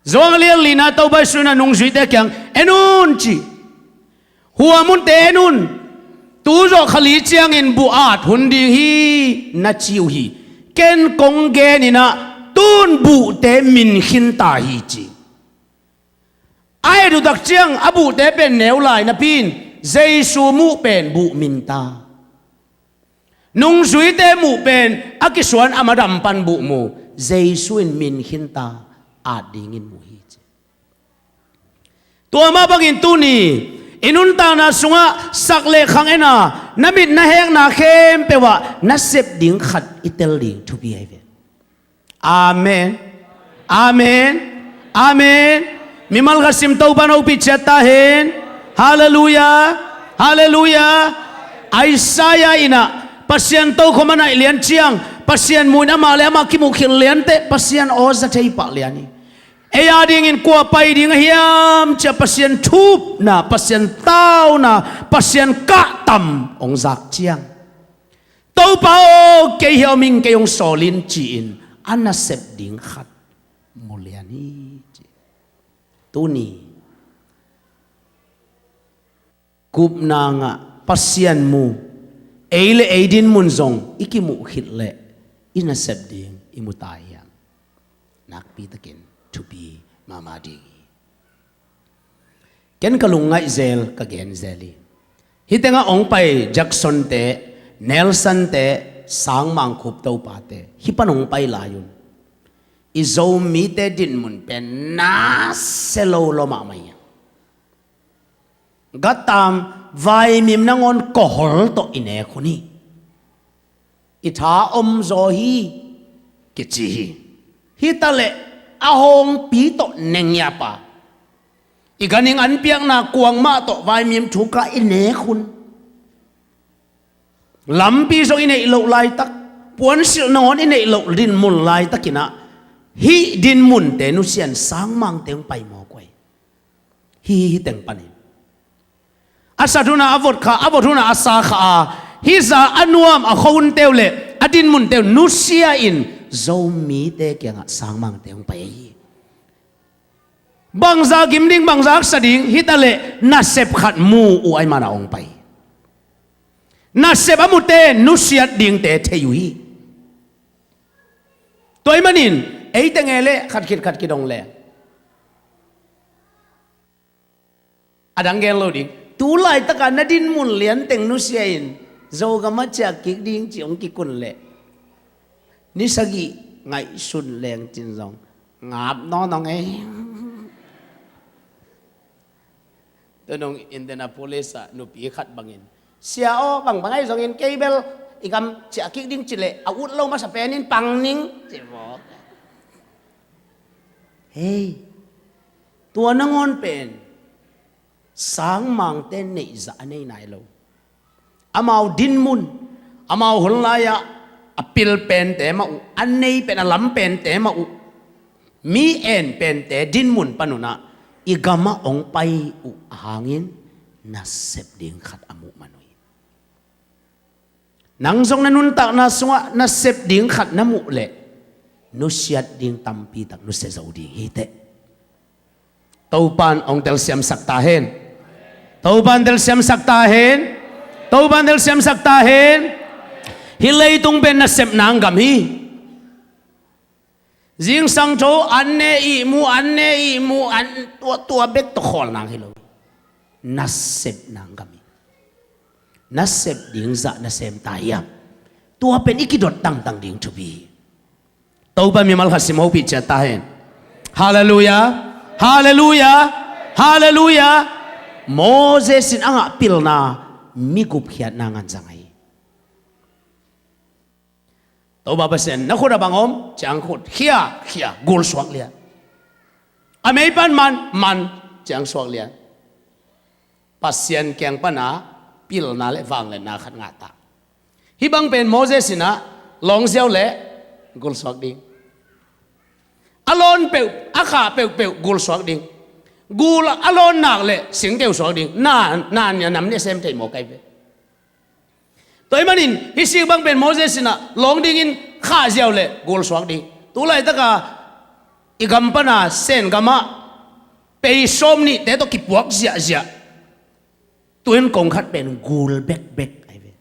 Johan a lian lina Topa Jesu in ah nungzuite kiang en un ci. Hua munte en un. Tu zawh kha li ciangin buh at hun ding hi na ci uh hi. Ken kong gen in ah tun buhte min khin ta hi ci. A et uh tak ciang a buhte pen neu lai napi in Jesu muh pen buh min ta. Nungzuite muh pen a kisuan a madam pan buh mu, Jesu in min khin ta, at dingin mu hi ci. Tua mah bangin tuni i nuntakna sungah sak le khang en a, na mit na hekna khempeuh ah na sep ding khat i tel ding thupi ahi ve. Amen. Amen. Amen. Mimal khat sim Topan hopih ciat ta hen. Halleluiah. Halleluiah. Isaiah in ah Pasian tokhom a naih lian ciang, Pasian mu in amah le amah kimuh khit lianteh Pasian aw za thei pah lian hi. Ei a dingin kua pai ding a hiam cia Pasian thupna, Pasian tauna, Pasian kahtam hong zak ciang, Topa aw, kei hia om ing, kei hong sawl in ci-in a nasep ding khat mu lian hi ci. Tuni gupna ngah, Pasian mu, ei le ei dinmun zong i kimuh khit leh i nasep ding i mu ta hiam? Nakpitakin thupi mahmah ding hi. Ken ka lungngaih zel, ka gen zel hi. Hih tengah hong pai Jackson te, Nelson te, Sangmang Khup Topa te hih pan hong pai lai un, i Zomite dinmun pen nasia lo lua mahmah hi. Gatam, vaimim nangawn kohol tawh i nek hun hi. I tha om zaw hi kici hi. Hi ta leh a hawngpi tawh nengiapa, i ganhing an piakna kuangmah tawh vaimim thuka i nek hun, lampi zong i neih loh laitak, puansilh nangawn i neih loh dinmun laitakin ah hih dinmunte nusia in Sangmangte hong pai mawk uh hi. Hih, hih teng panin a sat hunah a vot kha, a vot hunah a sa kha a, hih zah a nuam a khuahunte uh le a dinmunte uh nusia in Zomite kiangah Sangmangte hong pai hi. Bangzah gim ding, bangzah haksa ding, hi ta leh nasep khat mu uh ahih manin hong pai. Nasep a mute nusiat dingte thei uh hi. Tua ahih manin ei teng e leh khat khit khat khit hong leng. A dang gen lo ding. Tu laitakah na dinmun lianteng nusia in Zogam ah ciah kik ding ci hong kikun leh ni sagih ngaihsun leng cin zong ngap nawn hong ei. Tunung Indianapolis ah nupi khat bangin, "Sia aw, bangbang ahi zongin kei bel i gam ciah kik ding ci leh a ut lo masa penin pang ning," ci maw. Hei, tua nangawn pen Sangmangte neih zah a nei nai lo. Amau dinmun, amau hun lai-ah a pil pente mah uh, a nei pen, a lam pente mah uh, mi en pente dinmun pan un ah i gamah hong pai uh ahangin nasep ding khat a muh man uh hi. Nang zong na nuntakna sungah nasep ding khat na muh leh nusiat ding tampi tak nusia zo ding hi teh. Topan hong telsiamsak ta hen. Topan telsiamsak ta hen. Topan telsiamsak ta hen. Hih leitung pen nasepna gam hi. Zingsang tho an ne ihmu, an ne ihmu, an tua, tua bek tawh khawl nang hi lo. Nasepna gam hi. Nasep ding zah na sem ta hiam? Tua pen i kidot tangtang ding thupi hi. Topa mimal khat sim hopih ciat ta hen. Halleluiah. Halleluiah. Halleluiah. Moses in a ngah pilna mi gupkhiatna nganzang ahi. Topa Pasian, na khut a bang om? Ciang khut khia khia gul suak lian. A mei pan man man ciang suak lian. Pasian kiang pana pilna le vangliatna khat ngah ta. Hih bang pen Moses in ah Lawng ziau le gul suak ding. A lawn peuh, a khah peuhpeuh gul suak ding. Gul a lawn nak le singkeu suak ding. Na, na nia nam nia sem thei maw kai ve. Tua ahih manin hih sik bang pen Moses in ah lawng dingin khah ziau le gul suak ding. Tu laitaka i gam pana Sen gamah pei sawm nihte tawh kipuak ziahziah. Tu in kong khat pen gul bekbek ahi ve.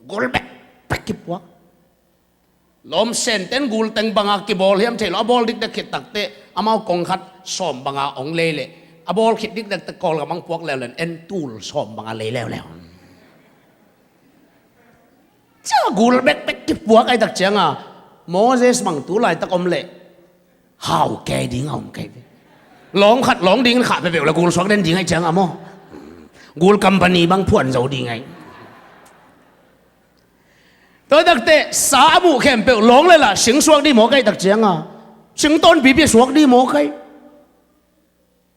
Gul bekbek kipuak. Lawm Senten gul teng banga kibawl hiam thei lo, a bawl dikdek khit takteh amau kong khat sawm banga hong lei leh a bawl khit dikdek teh Kawlgam ah puak leuleu, en tul sawm banga lei leuleu. Cia gul bekbek kipuak ahih tak cianga Moses bang tu laitak om leh hau kei ding a om kei ve. Lawng khat lawng dingin khah peuhpeuh le gul suak den ding ahih cianga maw, gul company bang phuan zo ding ahi. Tua takteh sa a muh khempeuh lawng le lah sing suak ding maw kai tak cianga, sing tawnpipi suak ding maw kai.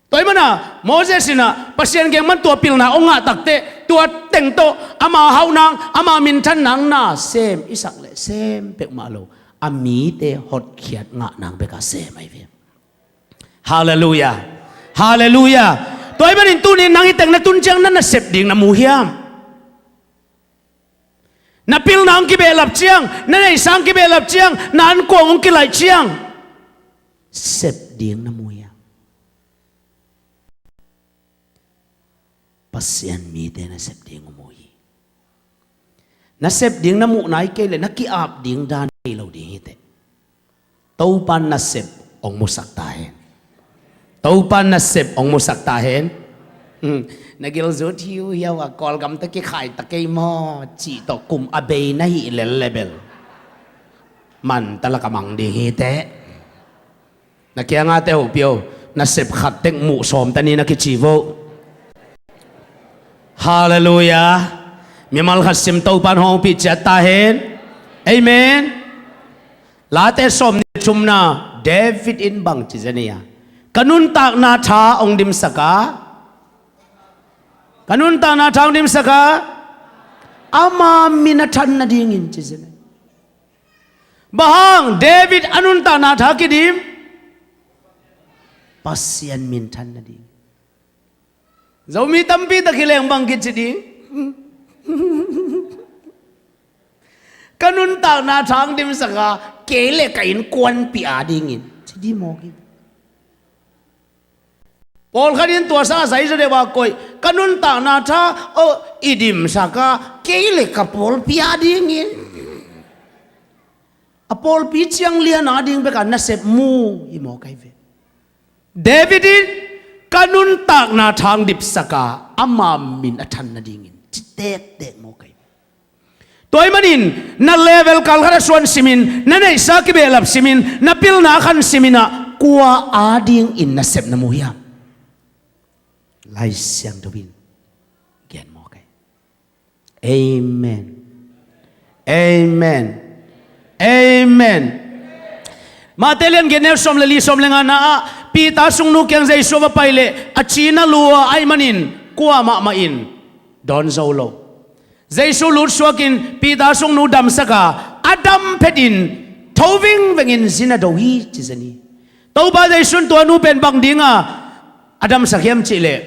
Tua ahih mana Moses in ah Pasian geng man tua pilna hong ngah takteh tua teng tawh ama hauh nang, ama minthan nang na sem i sak le sem peuhmah lo, a mite hotkhiat ngah nang beka sem ahi ve. Halleluiah. Halleluiah. Tua ahih manin tuni nang i teng na tun ciang na nasep ding na mu hiam? Na pilna hong kibehlap ciang, na neihsa hong kibehlap ciang, na ankuang hong kilaih ciang sep ding na mu hiam? Pasian mite nasep ding uh mu hi. Nasep ding na muh nai kei le na ki-ap ding dan nei lo ding hi teh. Topan nasep hong musak ta hen. Topan nasep hong musak ta hen. Hmm. Na gilzut hiuhiau a Kawlgam tawh kikhai ta kei maw cih tawh kum a bei na hih lel le bel man ta lak a mang ding hi teh. Na kiangah te hoh pio, nasep khat tek muh sawm ta ni na kici vo. Halleluiah. Mimal khat sim Topan hong pih ciat ta hen. Amen. Late sawm nih thumna David in bang ci zen ei a, ka nuntakna tha hong dimsak a, ka nuntakna tha hong dimsak a, ama min a than nadingin ci zen ei. Bang hang David a nuntakna tha kidim? Pasian min than nading. Zomi tampi tak hi leng bang kici ding? Ka nuntakna tha hong dimsak a, kei le ka innkuanpih a dingin ci ding maw ki. Pawlkhat in tua sang a zai zaw deuh a koih, ka nuntakna tha, oh, i dimsak a, kei le ka pawlpi a dingin. A pawlpi ciang lian a ding bek a nasep mu hi maw kai ve. David in ka nuntakna tha hong dimsak a, ama min a than nadingin ci tektek maw kai ve. Tua ahih manin na level kal khat a suan simin, na neihsa kibehlap simin, na pilna a khan simin ah kua a dingin nasep na mu hiam? Lai Siangtho in gen maw kai. Amen. Amen. Amen. Mate lian giat neu sawm le li, sawm le ngana ah Peter sungnu kiang Jesu va pai leh a cina lua ahih manin kua mahmah in dawn zo lo. Jesu lutsuakin Peter sungnu damsak a, a dam phetin tho vingvengin zin a do hi ci zen hi. Topa Jesu in tua nu pen bang dinga a damsak hiam cihleh,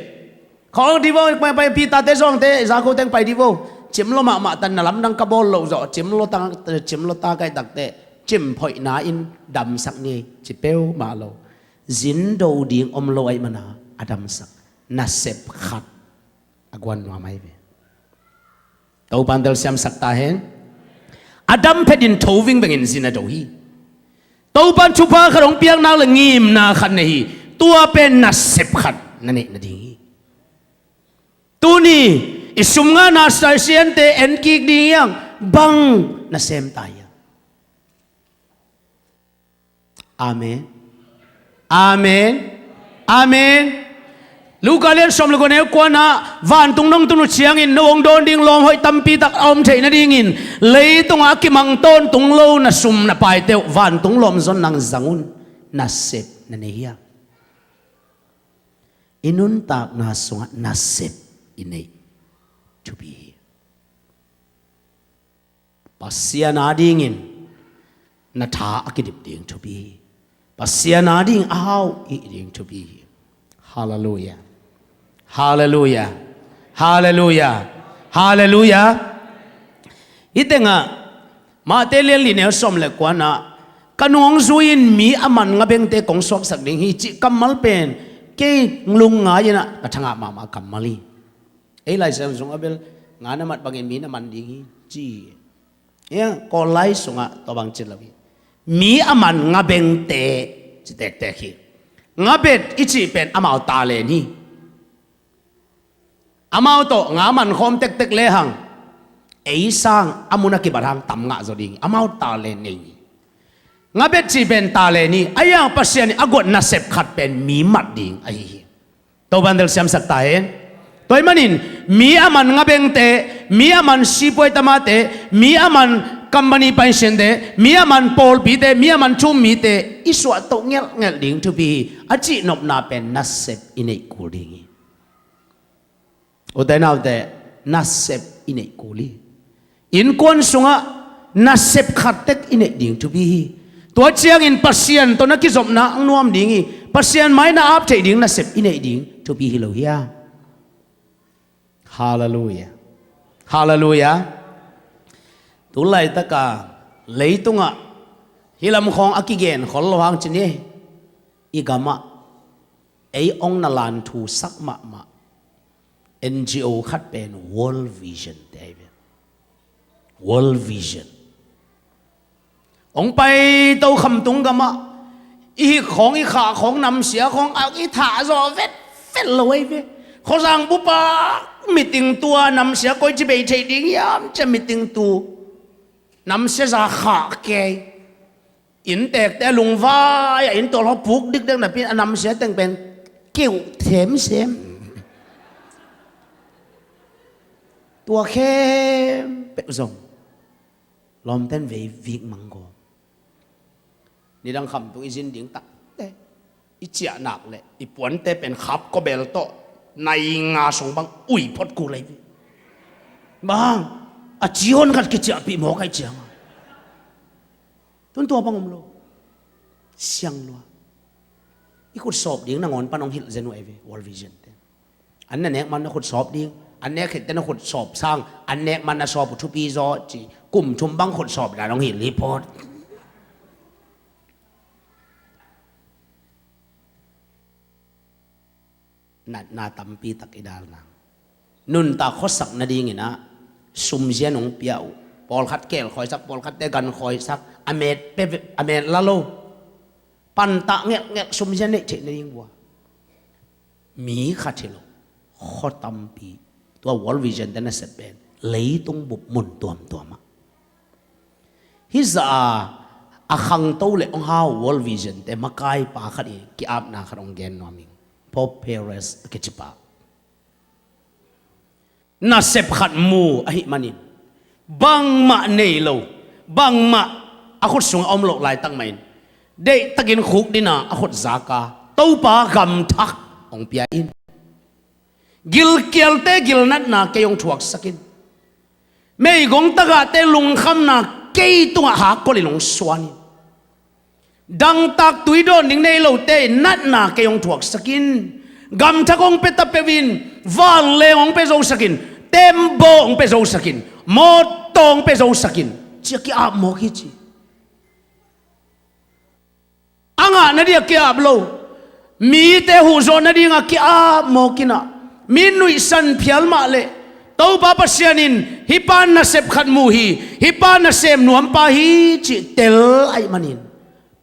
khawng dih vo, pai, pai, Peter te zawngte, Jakob teng pai dih vo. Cimlo mahmah tan na lamdang ka bawl loh zawh, cimlo ta, cimlo ta kaih takteh cimphoihna in damsak ni ci peuhmah lo. Zin do ding om lo ahih mana a damsak. Nasep khat a guan nuam ahi ve. Topan telsiamsak ta hen. A dam phetin tho vingvengin zin a do hi. Topan thupha khat hong piakna le ngimna khat nei hi. Tua pen nasep khat na neih nading hi. Tuni i sum ngahna Christian-te en kik ding hiang, bang na sem ta hiang? Amen. Amen. Amen. Luka lian sawm le kua neu kuana, vantung nong tun uh ciangin no hong dawn ding lawm hoih tampi tak a om theih nadingin leitungah a kimang tawntung lo na sum na paite uh vantung lawm zon nang zang un. Nasep na nei hiam? I nuntakna sungah nasep i neih thupi hi. Pasian adingin na tha a kidip ding thupi hi. Pasian ading a hau i hih ding thupi hi. Halleluiah. Halleluiah. Halleluiah. Halleluiah. Hih tengah Mate lian li neu sawm le kuana, ka nung hong zui-in mi a man ngabengte kong suaksak ding hi cih kammal pen kei lungngai-in ah ka thangah mahmah kammal hi. Ei Lai Siangtho sungah bel nga na mat bangin mi na man ding hi ci hi. Ia, Kawl lai sungah tua bang ci lo hi. Mi a man ngabengte ci tektek hi. Ngabet i cih pen amau talent hi. Amau tawh nga man khawm tektek lehang ei sang a mun a kibat hang tam ngah zaw ding hi. Amau talent nei hi. Ngabet cih pen talent hi. Ahi hang Pasian in a guat nasep khat pen mi mat ding ahi hi. Topa'n telsiamsak ta hen. Tua ahih manin mi a man ngabengte, mi a man sipuai tamate, mi a man company paisiante, mi a man pawlpite, mi a man thu-um mite i suahtoh ngelhngelh ding thupi hi. A cihnopna pen nasep i neih kul ding hi. Ute naute, nasep i neih kul hi. Innkuan sungah nasep khat tek i neih ding thupi hi. Tua ciangin Pasian tawh na kizopna hong nuam ding hi. Pasian mai na ap theih ding nasep i neih ding thupi hi lo hiam? Halleluiah. Halleluiah. Tu laitaka leitungah hih lam khawng a kigen khol lo hang ci ni, i gamah ei hong na lanthusak mahmah N G O khat pen World Vision te ahi ve. World Vision. Hong paito Khamtung gamah i hih khawng, i khah khawng, namsia khawng a i thah zawh vetvet lo ahi ve. Khuazang bupa meeting tua namsia koici bei thei ding hiam cia meeting tu namsia za khah kei. Inntekte a lungvai a inn tualhaw puk dikdek napi-in a namsia teng pen kiuh semsem. Tua khempeuh zong lawmten vei vik manggawm. Nidang Khamtung i zin ding takte i ciah nak leh i puante pen khap kawbel tawh nai nga sung bang ui phot kul ahi ve. Bang a cihon khat kiciahpih mawk ahi cianga. Tun tua bang om lo. Siang lua. I khut sawp ding nangawn pan hong hilh zen uh ahi ve, World Vision te. An na nek man na khut sawp ding, an nek khit teh na khut sawp sang, an nek man na sawp uh thupi zaw ci. Kum thum bang khut sawp dan hong hilh hi phot. Natna tampi tak i dal nang. Nuntak khuasak nadingin ah sumzia nong pia uh. Pawlkhat keel khawisak, pawlkhatte gan khawisak, a met pe, a met la lo. Pantah ngelhngelh sumzia neih theih nading vua. Mi khat hi lo, khua tampi. Tua World Vision te nasep pen leitung bup mun tuamtuam ah. Hih zah a, a khangto le hong hau World Vision te makaipa khat i ki-apna khat hong gen nuam ing. Pope Pius a kicipa. Nasep khat mu ahih manin bangmah nei lo, bangmah a khut sungah om loh laitak mahin deihtakin khukdina a khut zaka Topa gamthak hong pia in. Gilkialte gilnatna kei hong thuaksak in. Meigong tagahte lungkhamna kei tungah hakkolhin hong suan in. Dangtak tui dawn ding nei lote natna kei hong thuaksak in. Gamthak hong pia ta peuh in. Vanleng hong pia zosak in. Tembaw hong pia zosak in. Mawtaw hong pia zosak in. Ci a ki-ap mawk hi ci. A ngah nading a ki-ap lo. Mite huh zawh nading a ki-ap mawk in ah, mi nuihsan phial mah leh Topa Pasian in hih pa nasep khat mu hi, hih pa nasem nuampa hi cih tel ahih manin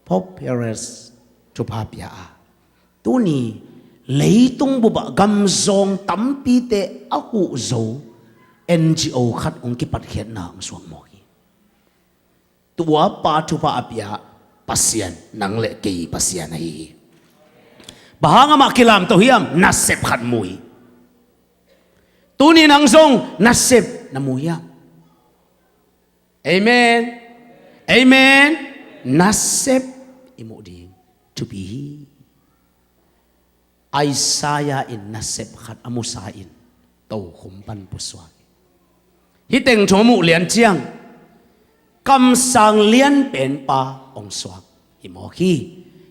Pope Pius thupha pia a, tuni leitung bupah gamzawng tampite a huh zo N G O khat hong kipatkhiatna hong suak mawk hi. Tua pa thupha a pia Pasian, nang le kei Pasian ahi hi. Bang hang amah kilamto hiam? Nasep khat mu hi. Tuni nang zong nasep na mu hiam? Amen. Amen. Nasep i muh ding thupi hi. Isaiah in nasep khat a musa in tokhom pan pusuak hi. Hih teng thu a muh lian ciang kamsang lianpen pa hong suak hi mawk hi.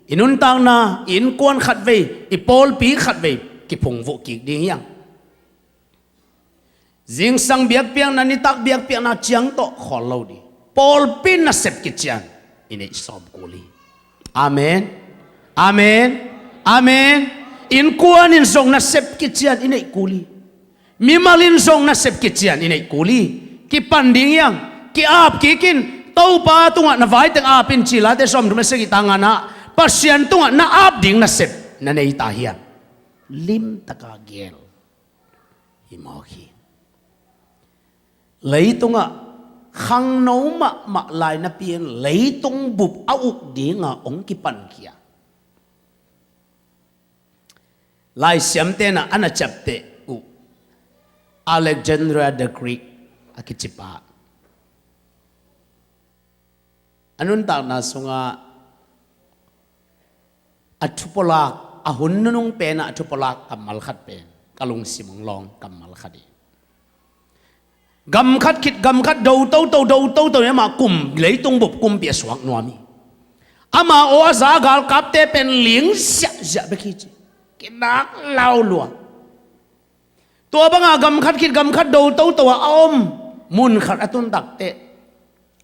I nuntakna, i innkuan khatvei, i pawlpi khatvei kiphungvuh kik ding hi hang. Zingsang biakpiakna, nitak biakpiakna ciang tawh khawl lo ding. Pawlpi nasep kician i neih sawm kul hi. Amen. Amen. Amen. Innkuan in zong nasep kician i neih kul hi. Mimal in zong nasep kician i neih kul hi. Kipan ding hi hang. Ki-ap kik in. Topa tungah na vai teng ap in ci, Late sawmthum le sagih, tang ngana ah, Pasian tungah na ap ding nasep na nei ta hiam? Limtaka gel hi mawk hi. Leitungah khangno mahmah lai napi-in leitung bup a uk dinga hong kipankhia laisiamte na a na ciapteh uh Alexander the Great a kicipa. A nuntakna sungah a thupolak, a hun nunung penah a thupolak kammal khat pen ka lungsim hong lawng kammal khat hi. Gam khat khit gam khat do toto, do toto, amah kum, leitung bup kumpi a suak nuam hi. Ama aw a za a galkapte pen ling ziahziah bek hi ci. Kinak lau lua. Tua banga gam khat khit gam khat do toto a a om mun khat a tun takteh,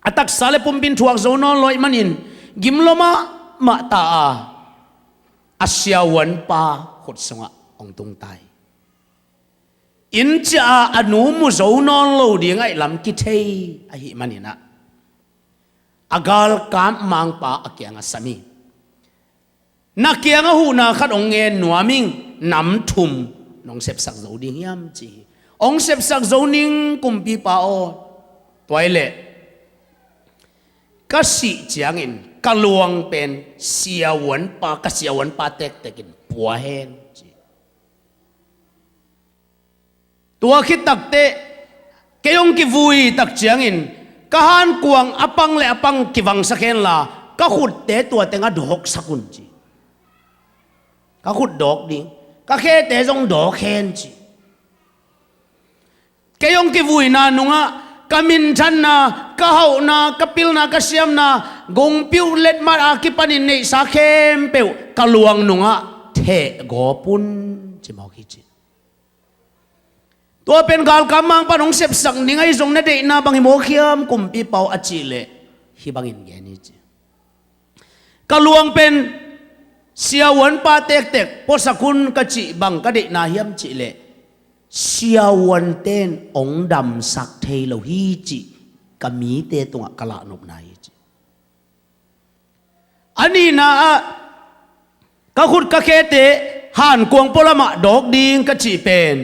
a taksa le pumpi in thuak zo nawn lo ahih manin gim lua mahmah ta a, a siavuanpa khut sungah hong tung ta hi. Inn ciah a, a nu mu zo nawn lo ding ahih lam kithei ahih manin ah, a galkap mangpa a kiangah sam hi. Na kiangah huhna khat hong ngen nuam ing, nam thum nong sepsak zo ding hiam ci hi. Hong sepsak zo ning kumpipa aw. Tua hi leh ka sih ciangin ka luang pen siavuanpa, ka siavuanpa tektek in pua hen ci. Tua khit takteh kei hong kivui tak ciangin ka hankuang a pang le a pang kivangsak henla, ka khutte tua teng a dawksak un ci. Ka khut dawk ding, ka khete zong dawk hen ci. Kei hong kivuina nungah ka minthanna, ka hauhna, ka pilna, ka siamna, gungpi uh letmat a kipanin neihsa khempeuh ka luang nungah thehgawp un ci mawk hi ci. Tua pen galkap mangpan hong sepsak ning ahi zong na deihna bang hi mawk hiam kumpipa aw a cih leh hih bangin gen hi ci. Ka luang pen siavuanpa tektek puasak un ka cih bang ka deihna hiam cih leh siavuante in hong damsak thei lo hi cih ka mite tungah ka lahnopna hi ci. A nihna ah ka khut ka khete hankuang pualamah dawk ding ka cih pen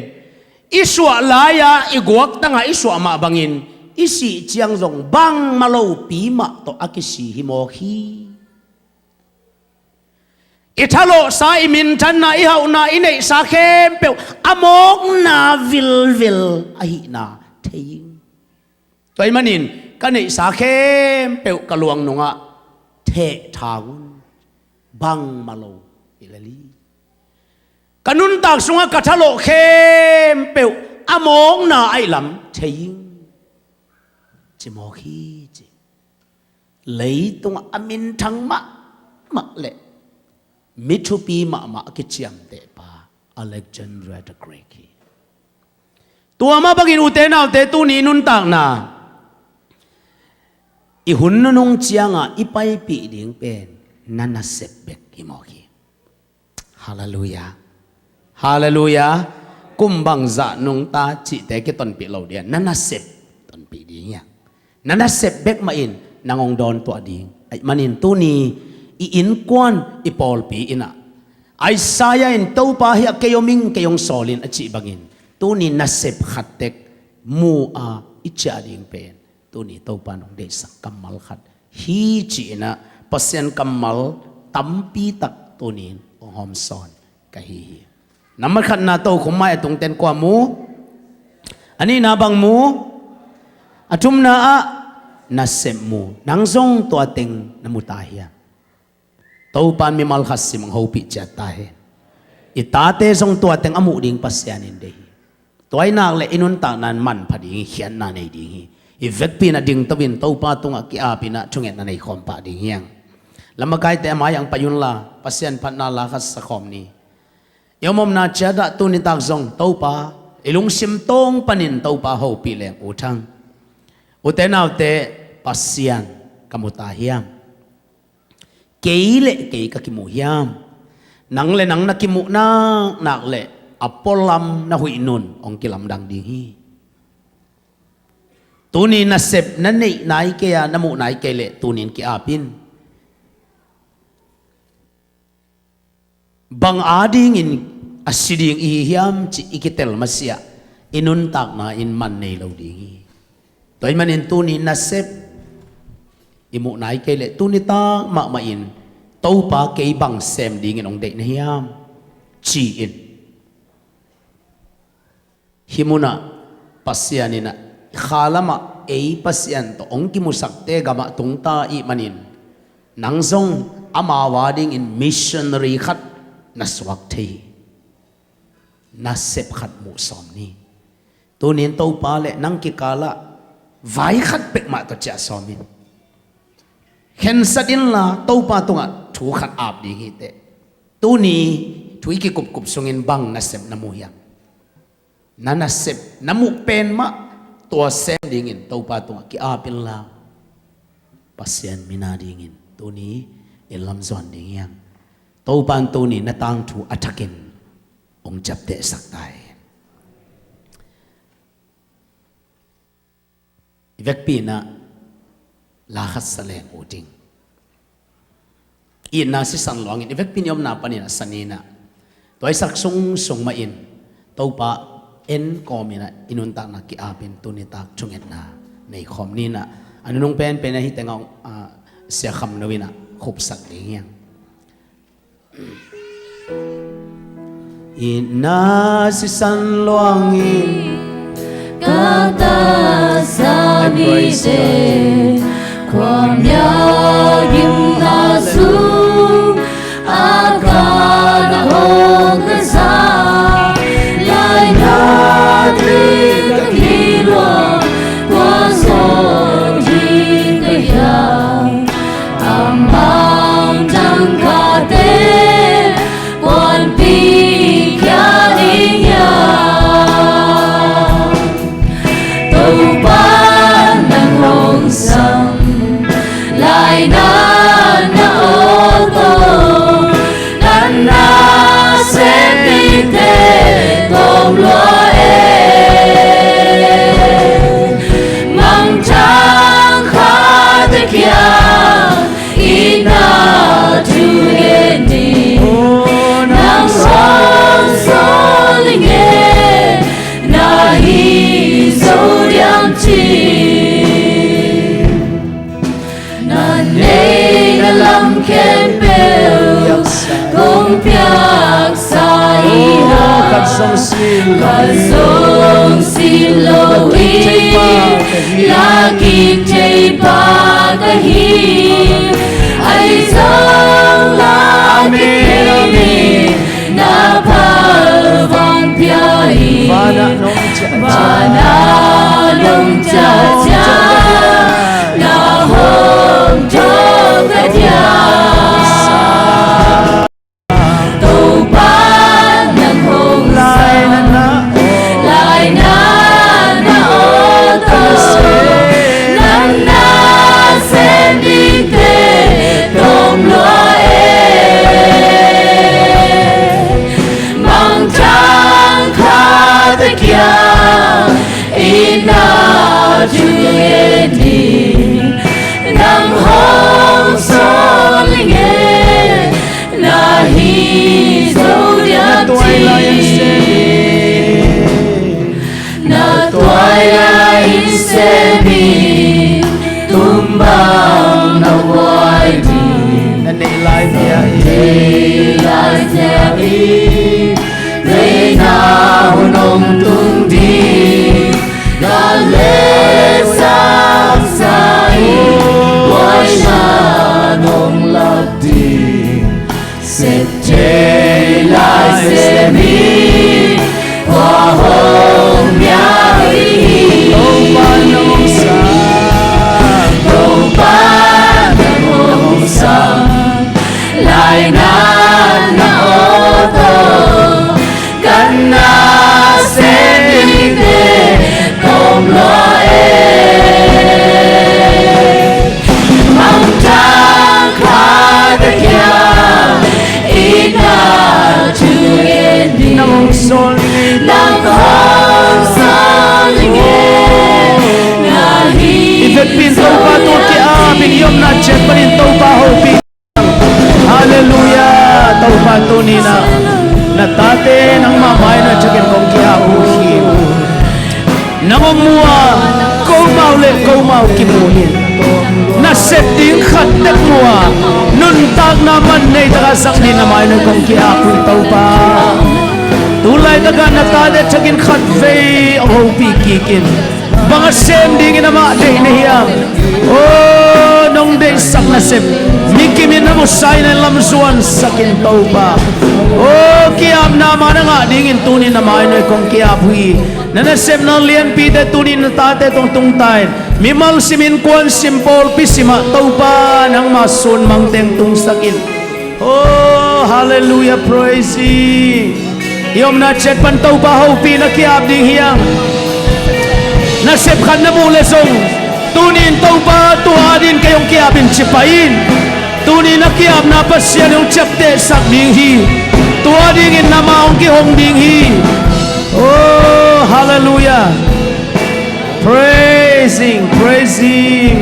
i suah lai-a i guaktangah i suah mah bangin i sih ciang zong bangmah lopi mah tawh a kisi hi mawk hi. I thalawhsa, i minthanna, i hauhna, i neihsa khempeuh a mawkna vilvil ahihna thei ing. Tua ahih manin ka neihsa khempeuh ka luang nungah thehthang un, bangmah lo hi lel hi. Ka nuntak sungah ka thalawh khempeuh a mawkna ahih lam thei ing ci mawk hi ci. Leitungah a minthang mahmah le mi thupi mahmah a kiciamtehpa Alexander the Great hi. Tua mah bangin ute naute tuni nuntakna i hun nunung ciangah i paipih ding pen na nasep bek hi mawk hi. Halleluiah. Halleluiah. Kum bangzah nungta cihte kitonpih lo ding a, na nasep tonpih ding hi a. Na nasep bek mah in nang hong dawntuah ding ahih manin tuni i innkuan i pawlpi in ah Isaiah in Topa hiah kei om ing, kei hong sawl in a cih bangin tuni nasep khat tek mu a i ciah ding pen tuni Topa in hong deihsak kammal khat hi ci-in ah Pasian kammal tampi tak tuni in hong hawmsawn ka hi hi. Nambat khatna tokhom mai a tungten kua mu? A nihna bang mu? A thumna ah nasep mu. Nang zong tua teng na mu ta hiam? Topa in mimal khat sim hong hopih ciat ta hen. I tate zong tua teng a muh ding Pasian in deih hi. Tua ahih nak leh i nuntakna in manpha ding hi, khiatna nei ding hi. I vekpi in a dingto in Topa tungah ki-ap in a thungetna nei khawm pah ding hi hang. Lamakaite a mai-ah hong pai unla, Pasian phatna la khat sa khawm ni. I om omna ciat ah tuni tak zong Topa, i lungsim tawng panin Topa hopih leng ut hang. Ute naute, Pasian ka mu ta hiam? Kei le kei ka kimu hiam? Nang le nang na kimuh naknak le a pualam na huih nun hong kilamdang ding hi. Tuni nasep na neih nai kei a, na muh nai kei leh tuni in ki-ap in. Bang adingin a si ding i hi hiam cih i kitel masiah i nuntakna in man nei lo ding hi. Tua ahih manin tuni nasep i muh nai kei leh tuni tak mahmah in Topa kei bang sem dingin hong deih na hiam ci-in. Hih munah Pasian in a kha lamah ei Pasian tawh hong kimusakte gamah tungta ahih manin nang zong amau adingin missionary khat na suak thei hi. Nasep khat muh sawm ni. Tuni in Topa le nang kikalah vai khat pek mah tawh ciah sawm in. Khensat inla Topa tungah thu khat ap ding hi teh. Tuni thu i kikupkup sungin bang nasep na mu hiam? Na nasep na muh pen mah tua sem dingin Topa tungah ki-ap inla Pasian min adingin tuni in lamzuan ding hi hang. Topa in tuni na tangthu a thakin hong ciaptehsak ta hen. I vekpi in a la khat sa leng ut ing. Itna sisan luangin i vekpi in i omna panin a sa ni in a, tua i sak sungsung mah in Topa en kawm in a i nuntakna ki-ap in tuni tak thungetna nei khawm ni in a, a nunung penpen a hih tengah, ah, Sia Kham No in a khupsak ding hi hang. Itna sisan luangin ka taksa mite, khuamial gimna sung a ka na hong ka sa, laina ding ka hi lua, kua sawt ding ka hiam? A mangthang khate kuanpih khia ding hiam? Topa nang hong sam, laina na awt aw, na nasep mite tawm lua e. Mangthang khate kiang itna thu ngen ni, nang hong sawl i ngen na hi zo diam ci. Na neih na lam khempeuh kong piaksa i hang, khat zong sin lo i, la kik thei pa ka hi. Ahi zong la kik thei ni, na phalvang pia hi. Vana nong ciahciah, na hong thawh ka diam? Topa nang hong sam, laina na awt aw, na nasep mite tawm lua e. Mangthang khate kiang itna thu ngen ni, nang hong sawl i ngen na hi zo diam ci. Na tuailai in sem in, tum bang na huai ding? Na neih lai mia i, neih lai mia i, neihna hun hong tung ding. Gal le sang sa in, huaina nong lak ding. Sep thei lai sem in, khua hong mia i hi. Topa nong Nang hong mu a, komau le komau kimu hi. Na sep ding khat tek mu a, nuntakna man nei taka zang ding na mai na kong ki-ap uh hi Topa. Tulaitak ah na tate thakin khat vei hong hopih kik in. Bang a sem dingin amah deih na hiam? Aw, nong deihsak nasep mi kim in a musa in lam zuansak in Topa. Aw, ki-apna mah na ngah dingin tuni na mai na kong ki-ap uh hi. Na nasepna lianpite tuni na tate tungah tungta in. Mimal sim, innkuan sim, pawlpi sim ah Topa nangma sunmang teng tungsak in. Oh, hallelujah, praise Him. I omna ciat pan Topa hopihna ki-ap ding hi hang. Nasep khat na muh leh zong, tuni in Topa tua dingin kei hong ki-ap in ci pah in. Tuni na ki-apna Pasian hong ciaptehsak ding hi. Tua dingin nangma hong kihong ding hi. Oh, hallelujah. Praise Him, praise Him.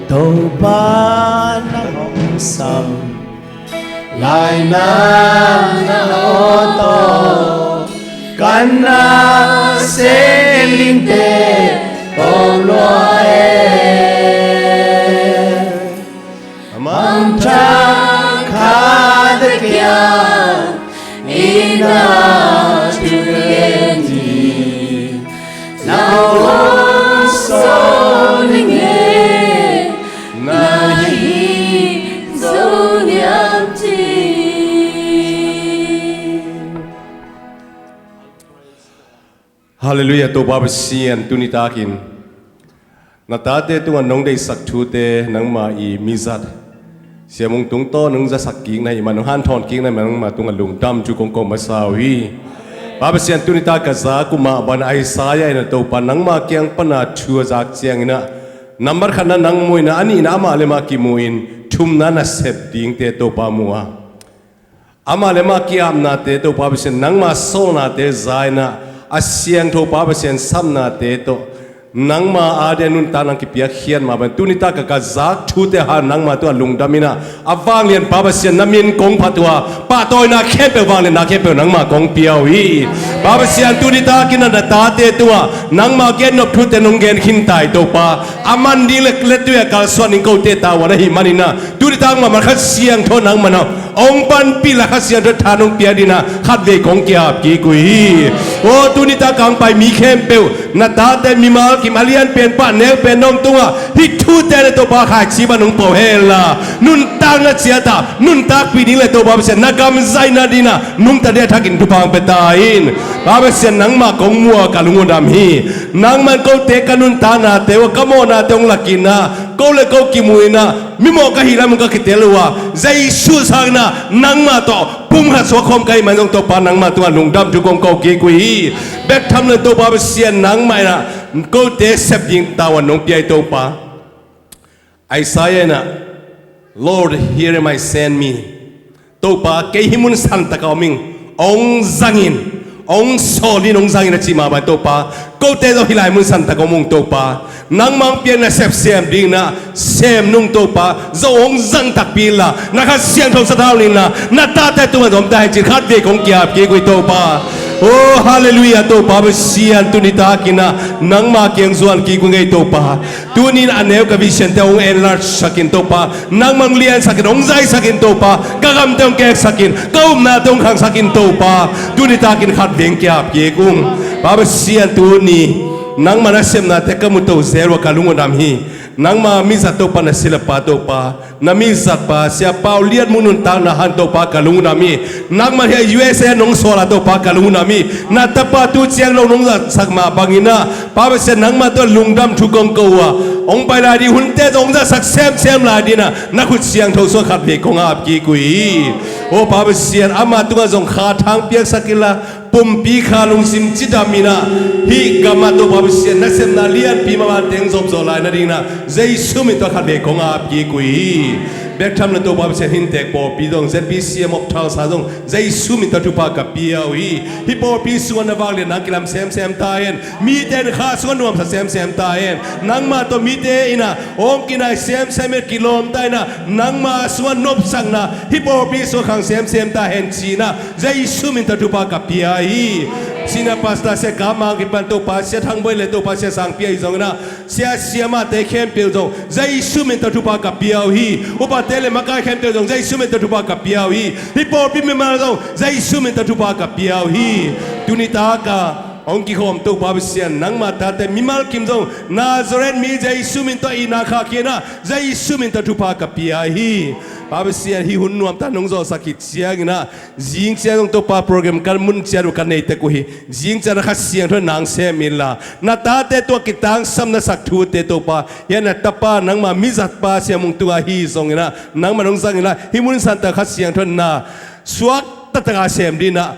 Topa na hong sam lai na na aw tawh, kan na seng dingte tawm lua e. Mangthang khat a kiang i na tu ngen hi. Na hong sawl ning e, na hih zo niam ci. Hallelujah, Topa Pasian, tuni takin na tate tungah nong deihsak thute nangma i mizat Sia Mung Tung tawh nong zasak kik na hih man, nong hanthawn kik na hih man, nangma tungah lungdam thu kong ko masa uh hi. Pa Pasian, tuni ta ka zak uh mah bang Isaiah in ah Topa nangma kiang pana thu a zak ciangin ah, nambat khatna nang mu in ah, a nihna amah le amah kimu in, thumna na sep dingte Topa mu a, amah le amah ki-apnate Topa Pasian, nangma sawlnate za in ah, a siangtho Pa Pasian sapnate tawh nangma a dia nuntakna kipiakkhiat mah bang, tuni ta ka ka zak thute hang nangma tungah lungdam in ah, a vanglian Pa Pasian na min kong phat uh a, pahtawina khempeuh, vangliatna khempeuh nangma kong pia uh hi. Pa Pasian, tuni takin ah na tate tungah nangma gen nop thute nong gen khin ta hi Topa. A man ding le, le tui a kalsuan ding kote tavuan ahih manin ah, tuni tak mah Kha Siangtho nangman ah hong panpih la, Kha Siangtho tha nong piak dingin ah khatvei kong ki-ap kik uh hi. Aw, tuni tak hong pai mi khempeuh na tate mimal kim a lianpen, pah neupen nong tungah hih thute le Topa khaici bang nong pau hen la, nuntakna ciat ah nuntakpih ding le Topa Pasian na gam zaina dingin ah nungta ding a thakin thupha hong pia ta in. Pa Pasian, nangmah kong mu a ka lung uh dam hi. Nangman kote ka nuntaknate uh a, ka mawhnate hong lak in ah, ko le ko kimu in ah, mimawh ka hih lam un ka kitel uh a, Jesu sangin ah nangmah tawh pumkhat suak khawm ka hih man zong Topa nangmah tungah lungdam thu kong ko kik uh hi. Bek tham lo in Topa Pasian, nangmah in ah kote sep ding tavuan nong pia hi Topa. Isaiah in ah, "Lord, here am I, send me." Topa, kei hih mun santak ah om ing, hong zang in, hong sawl in, hong zang in a cih mah bang Topa, kote zong hih lai mun santak ah om ung Topa. Nangmah hong piak na sep sem dingin ah sem nung Topa, Zo hong zang takpi inla, na Kha Siangtho sathau inla, na tate tungah zong om ta hen ci-in khatvei kong ki-ap kik uh hi Topa. Oh, hallelujah, Topa Pasian, tuni takin ah nangmah kiang zuan kik uh ing ei Topa. Tuni in a neu ka vision-te hong enlarge sak in Topa, nangmah hong liansak in, hong zaisak in Topa, ka gamte hong keksak in, ka upnate hong khangsak in Topa. Tuni takin khatvei hong ki-ap kik ung. Pa Pasian, tuni nangmah nasepnate ka mu to zel uh a ka lung uh dam hi. Nangmah mizat Topa, na silapa Topa, na mizatpa Sia Pau Lian Mung nuntakna hang Topa ka lung uh dam hi. Nangmah hih U S A nong sawl a Topa ka lung uh dam hi. Na tapa tu ciang lo nong zatsak mah bangin ah, Pa Pasian, nangmah tungah lungdam thu kong ko uh a, hong pai lai ding hunte zong hong zatsak semsem lai dingin ah na khut siangtho sungah khatvei kong ap kik uh hi. Oh, Pa Pasian, amah tungah zong kha thang piaksak inla, pumpi kha lungsim cidam in ah, hih gam ah Topa Pasian, nasepna lianpi mahmah teng zop zawh lai nadingin ah Jesu min tawh khatvei kong ap kik uh hi. Bek tham lo in Topa Pasian, hih inntek pawlpi zong, Z B C M of Tulsa zong Jesu min tawh thupha ka pia uh hi. Hih pawlpi sungah na vangliatna hong kilam semsem ta hen. Mite in kha sungah nuamsa semsem ta hen. Nangmah tawh mite in ah hong kinai semsem in, kilawm ta in ah, nangmah sungah nopsakna hih pawlpi sungah khang semsem ta hen ci-in ah Jesu min tawh thupha ka pia hi. Senior pastor Sia Kama kipan Topa, Sia Thang Boi le Topa, Sia Sang Pia hi zongin ah, sia siamahte khempeuh zong Jesu min tawh thupha ka pia uh hi. Upate le makai khempeuh zong Jesu min tawh thupha ka pia uh hi. Hih pawlpi mimal zong Jesu min tawh thupha ka pia uh hi. Tuni taka hong kikhawm Topa Pasian, nangma tate mimal kim zong Nazareth mi Jesu min tawh itna khahkhia in ah, Jesu min tawh thupha ka pia hi. Pa Pasian, hih hun nuamtak nong zawhsak khit ciangin ah, zing ciang zong Topa program kan mun ciat uh ka nei tek uh hi. Zing ciang a Kha Siangtho in nang sem inla, na tate tungah kitangsam na sak thute Topa, hih a na tapa nangma mizatpa Sia Mung tungah hi zongin ah, nangma nong zang inla, hih mun santak Kha Siangtho in na suak taktak a sem dingin ah,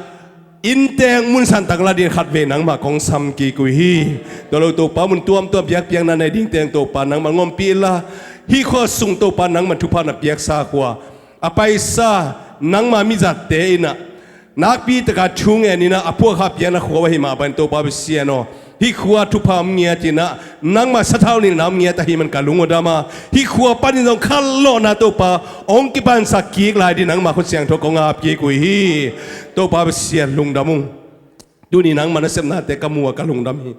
inn teng mun santak la dingin khatvei nangmah kong sam kik uh hi. Tua lo Topa, mun tuamtuam biakpiakna nei ding teng Topa nangmah hong ompih inla, hih khua sung Topa nangmah thupha na piaksa khua, a paisa nangma mizatte in ah nakpi taka thu ngen in ah, a phuakha piakna khua uh ahih mah bangin Topa Pasian aw, hih khua thupha om ngiat in ah, nangma sathau nilhna om ngiat ahih man ka lung uh dam a, hih khua panin zong khanlawhna Topa hong kipansak kik lai dingin nangma khut siangtho kong ap kik uh hi. Topa Pasian, lungdam ung. Tuni nangma nasepnate ka mu a ka lungdam hi.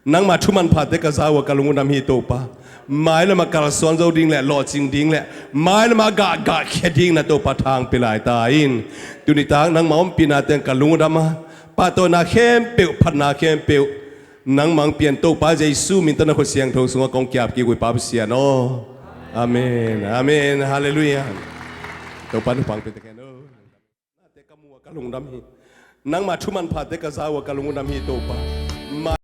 Nangma thu manphate ka za uh a ka lung uh dam hi Topa. Mailam ah kalsuan zo ding le lawhcing ding le mailam ah gahgah khia dingin ah Topa, thang pia lai ta in. Tuni tak nangma ompihna teng ka lung uh dam a, pahtawina khempeuh, phatna khempeuh nangmah hong pia in, Topa Jesu min tawh na khut siangtho sungah kong ki-ap kik uh hi Pa Pasian aw. Amen. Amen. Halleluiah. Topa in thupha hong pia ta hen aw. Nate ka mu a ka lungdam hi. Nangma thu manphate ka za uh a ka lung uh dam hi Topa.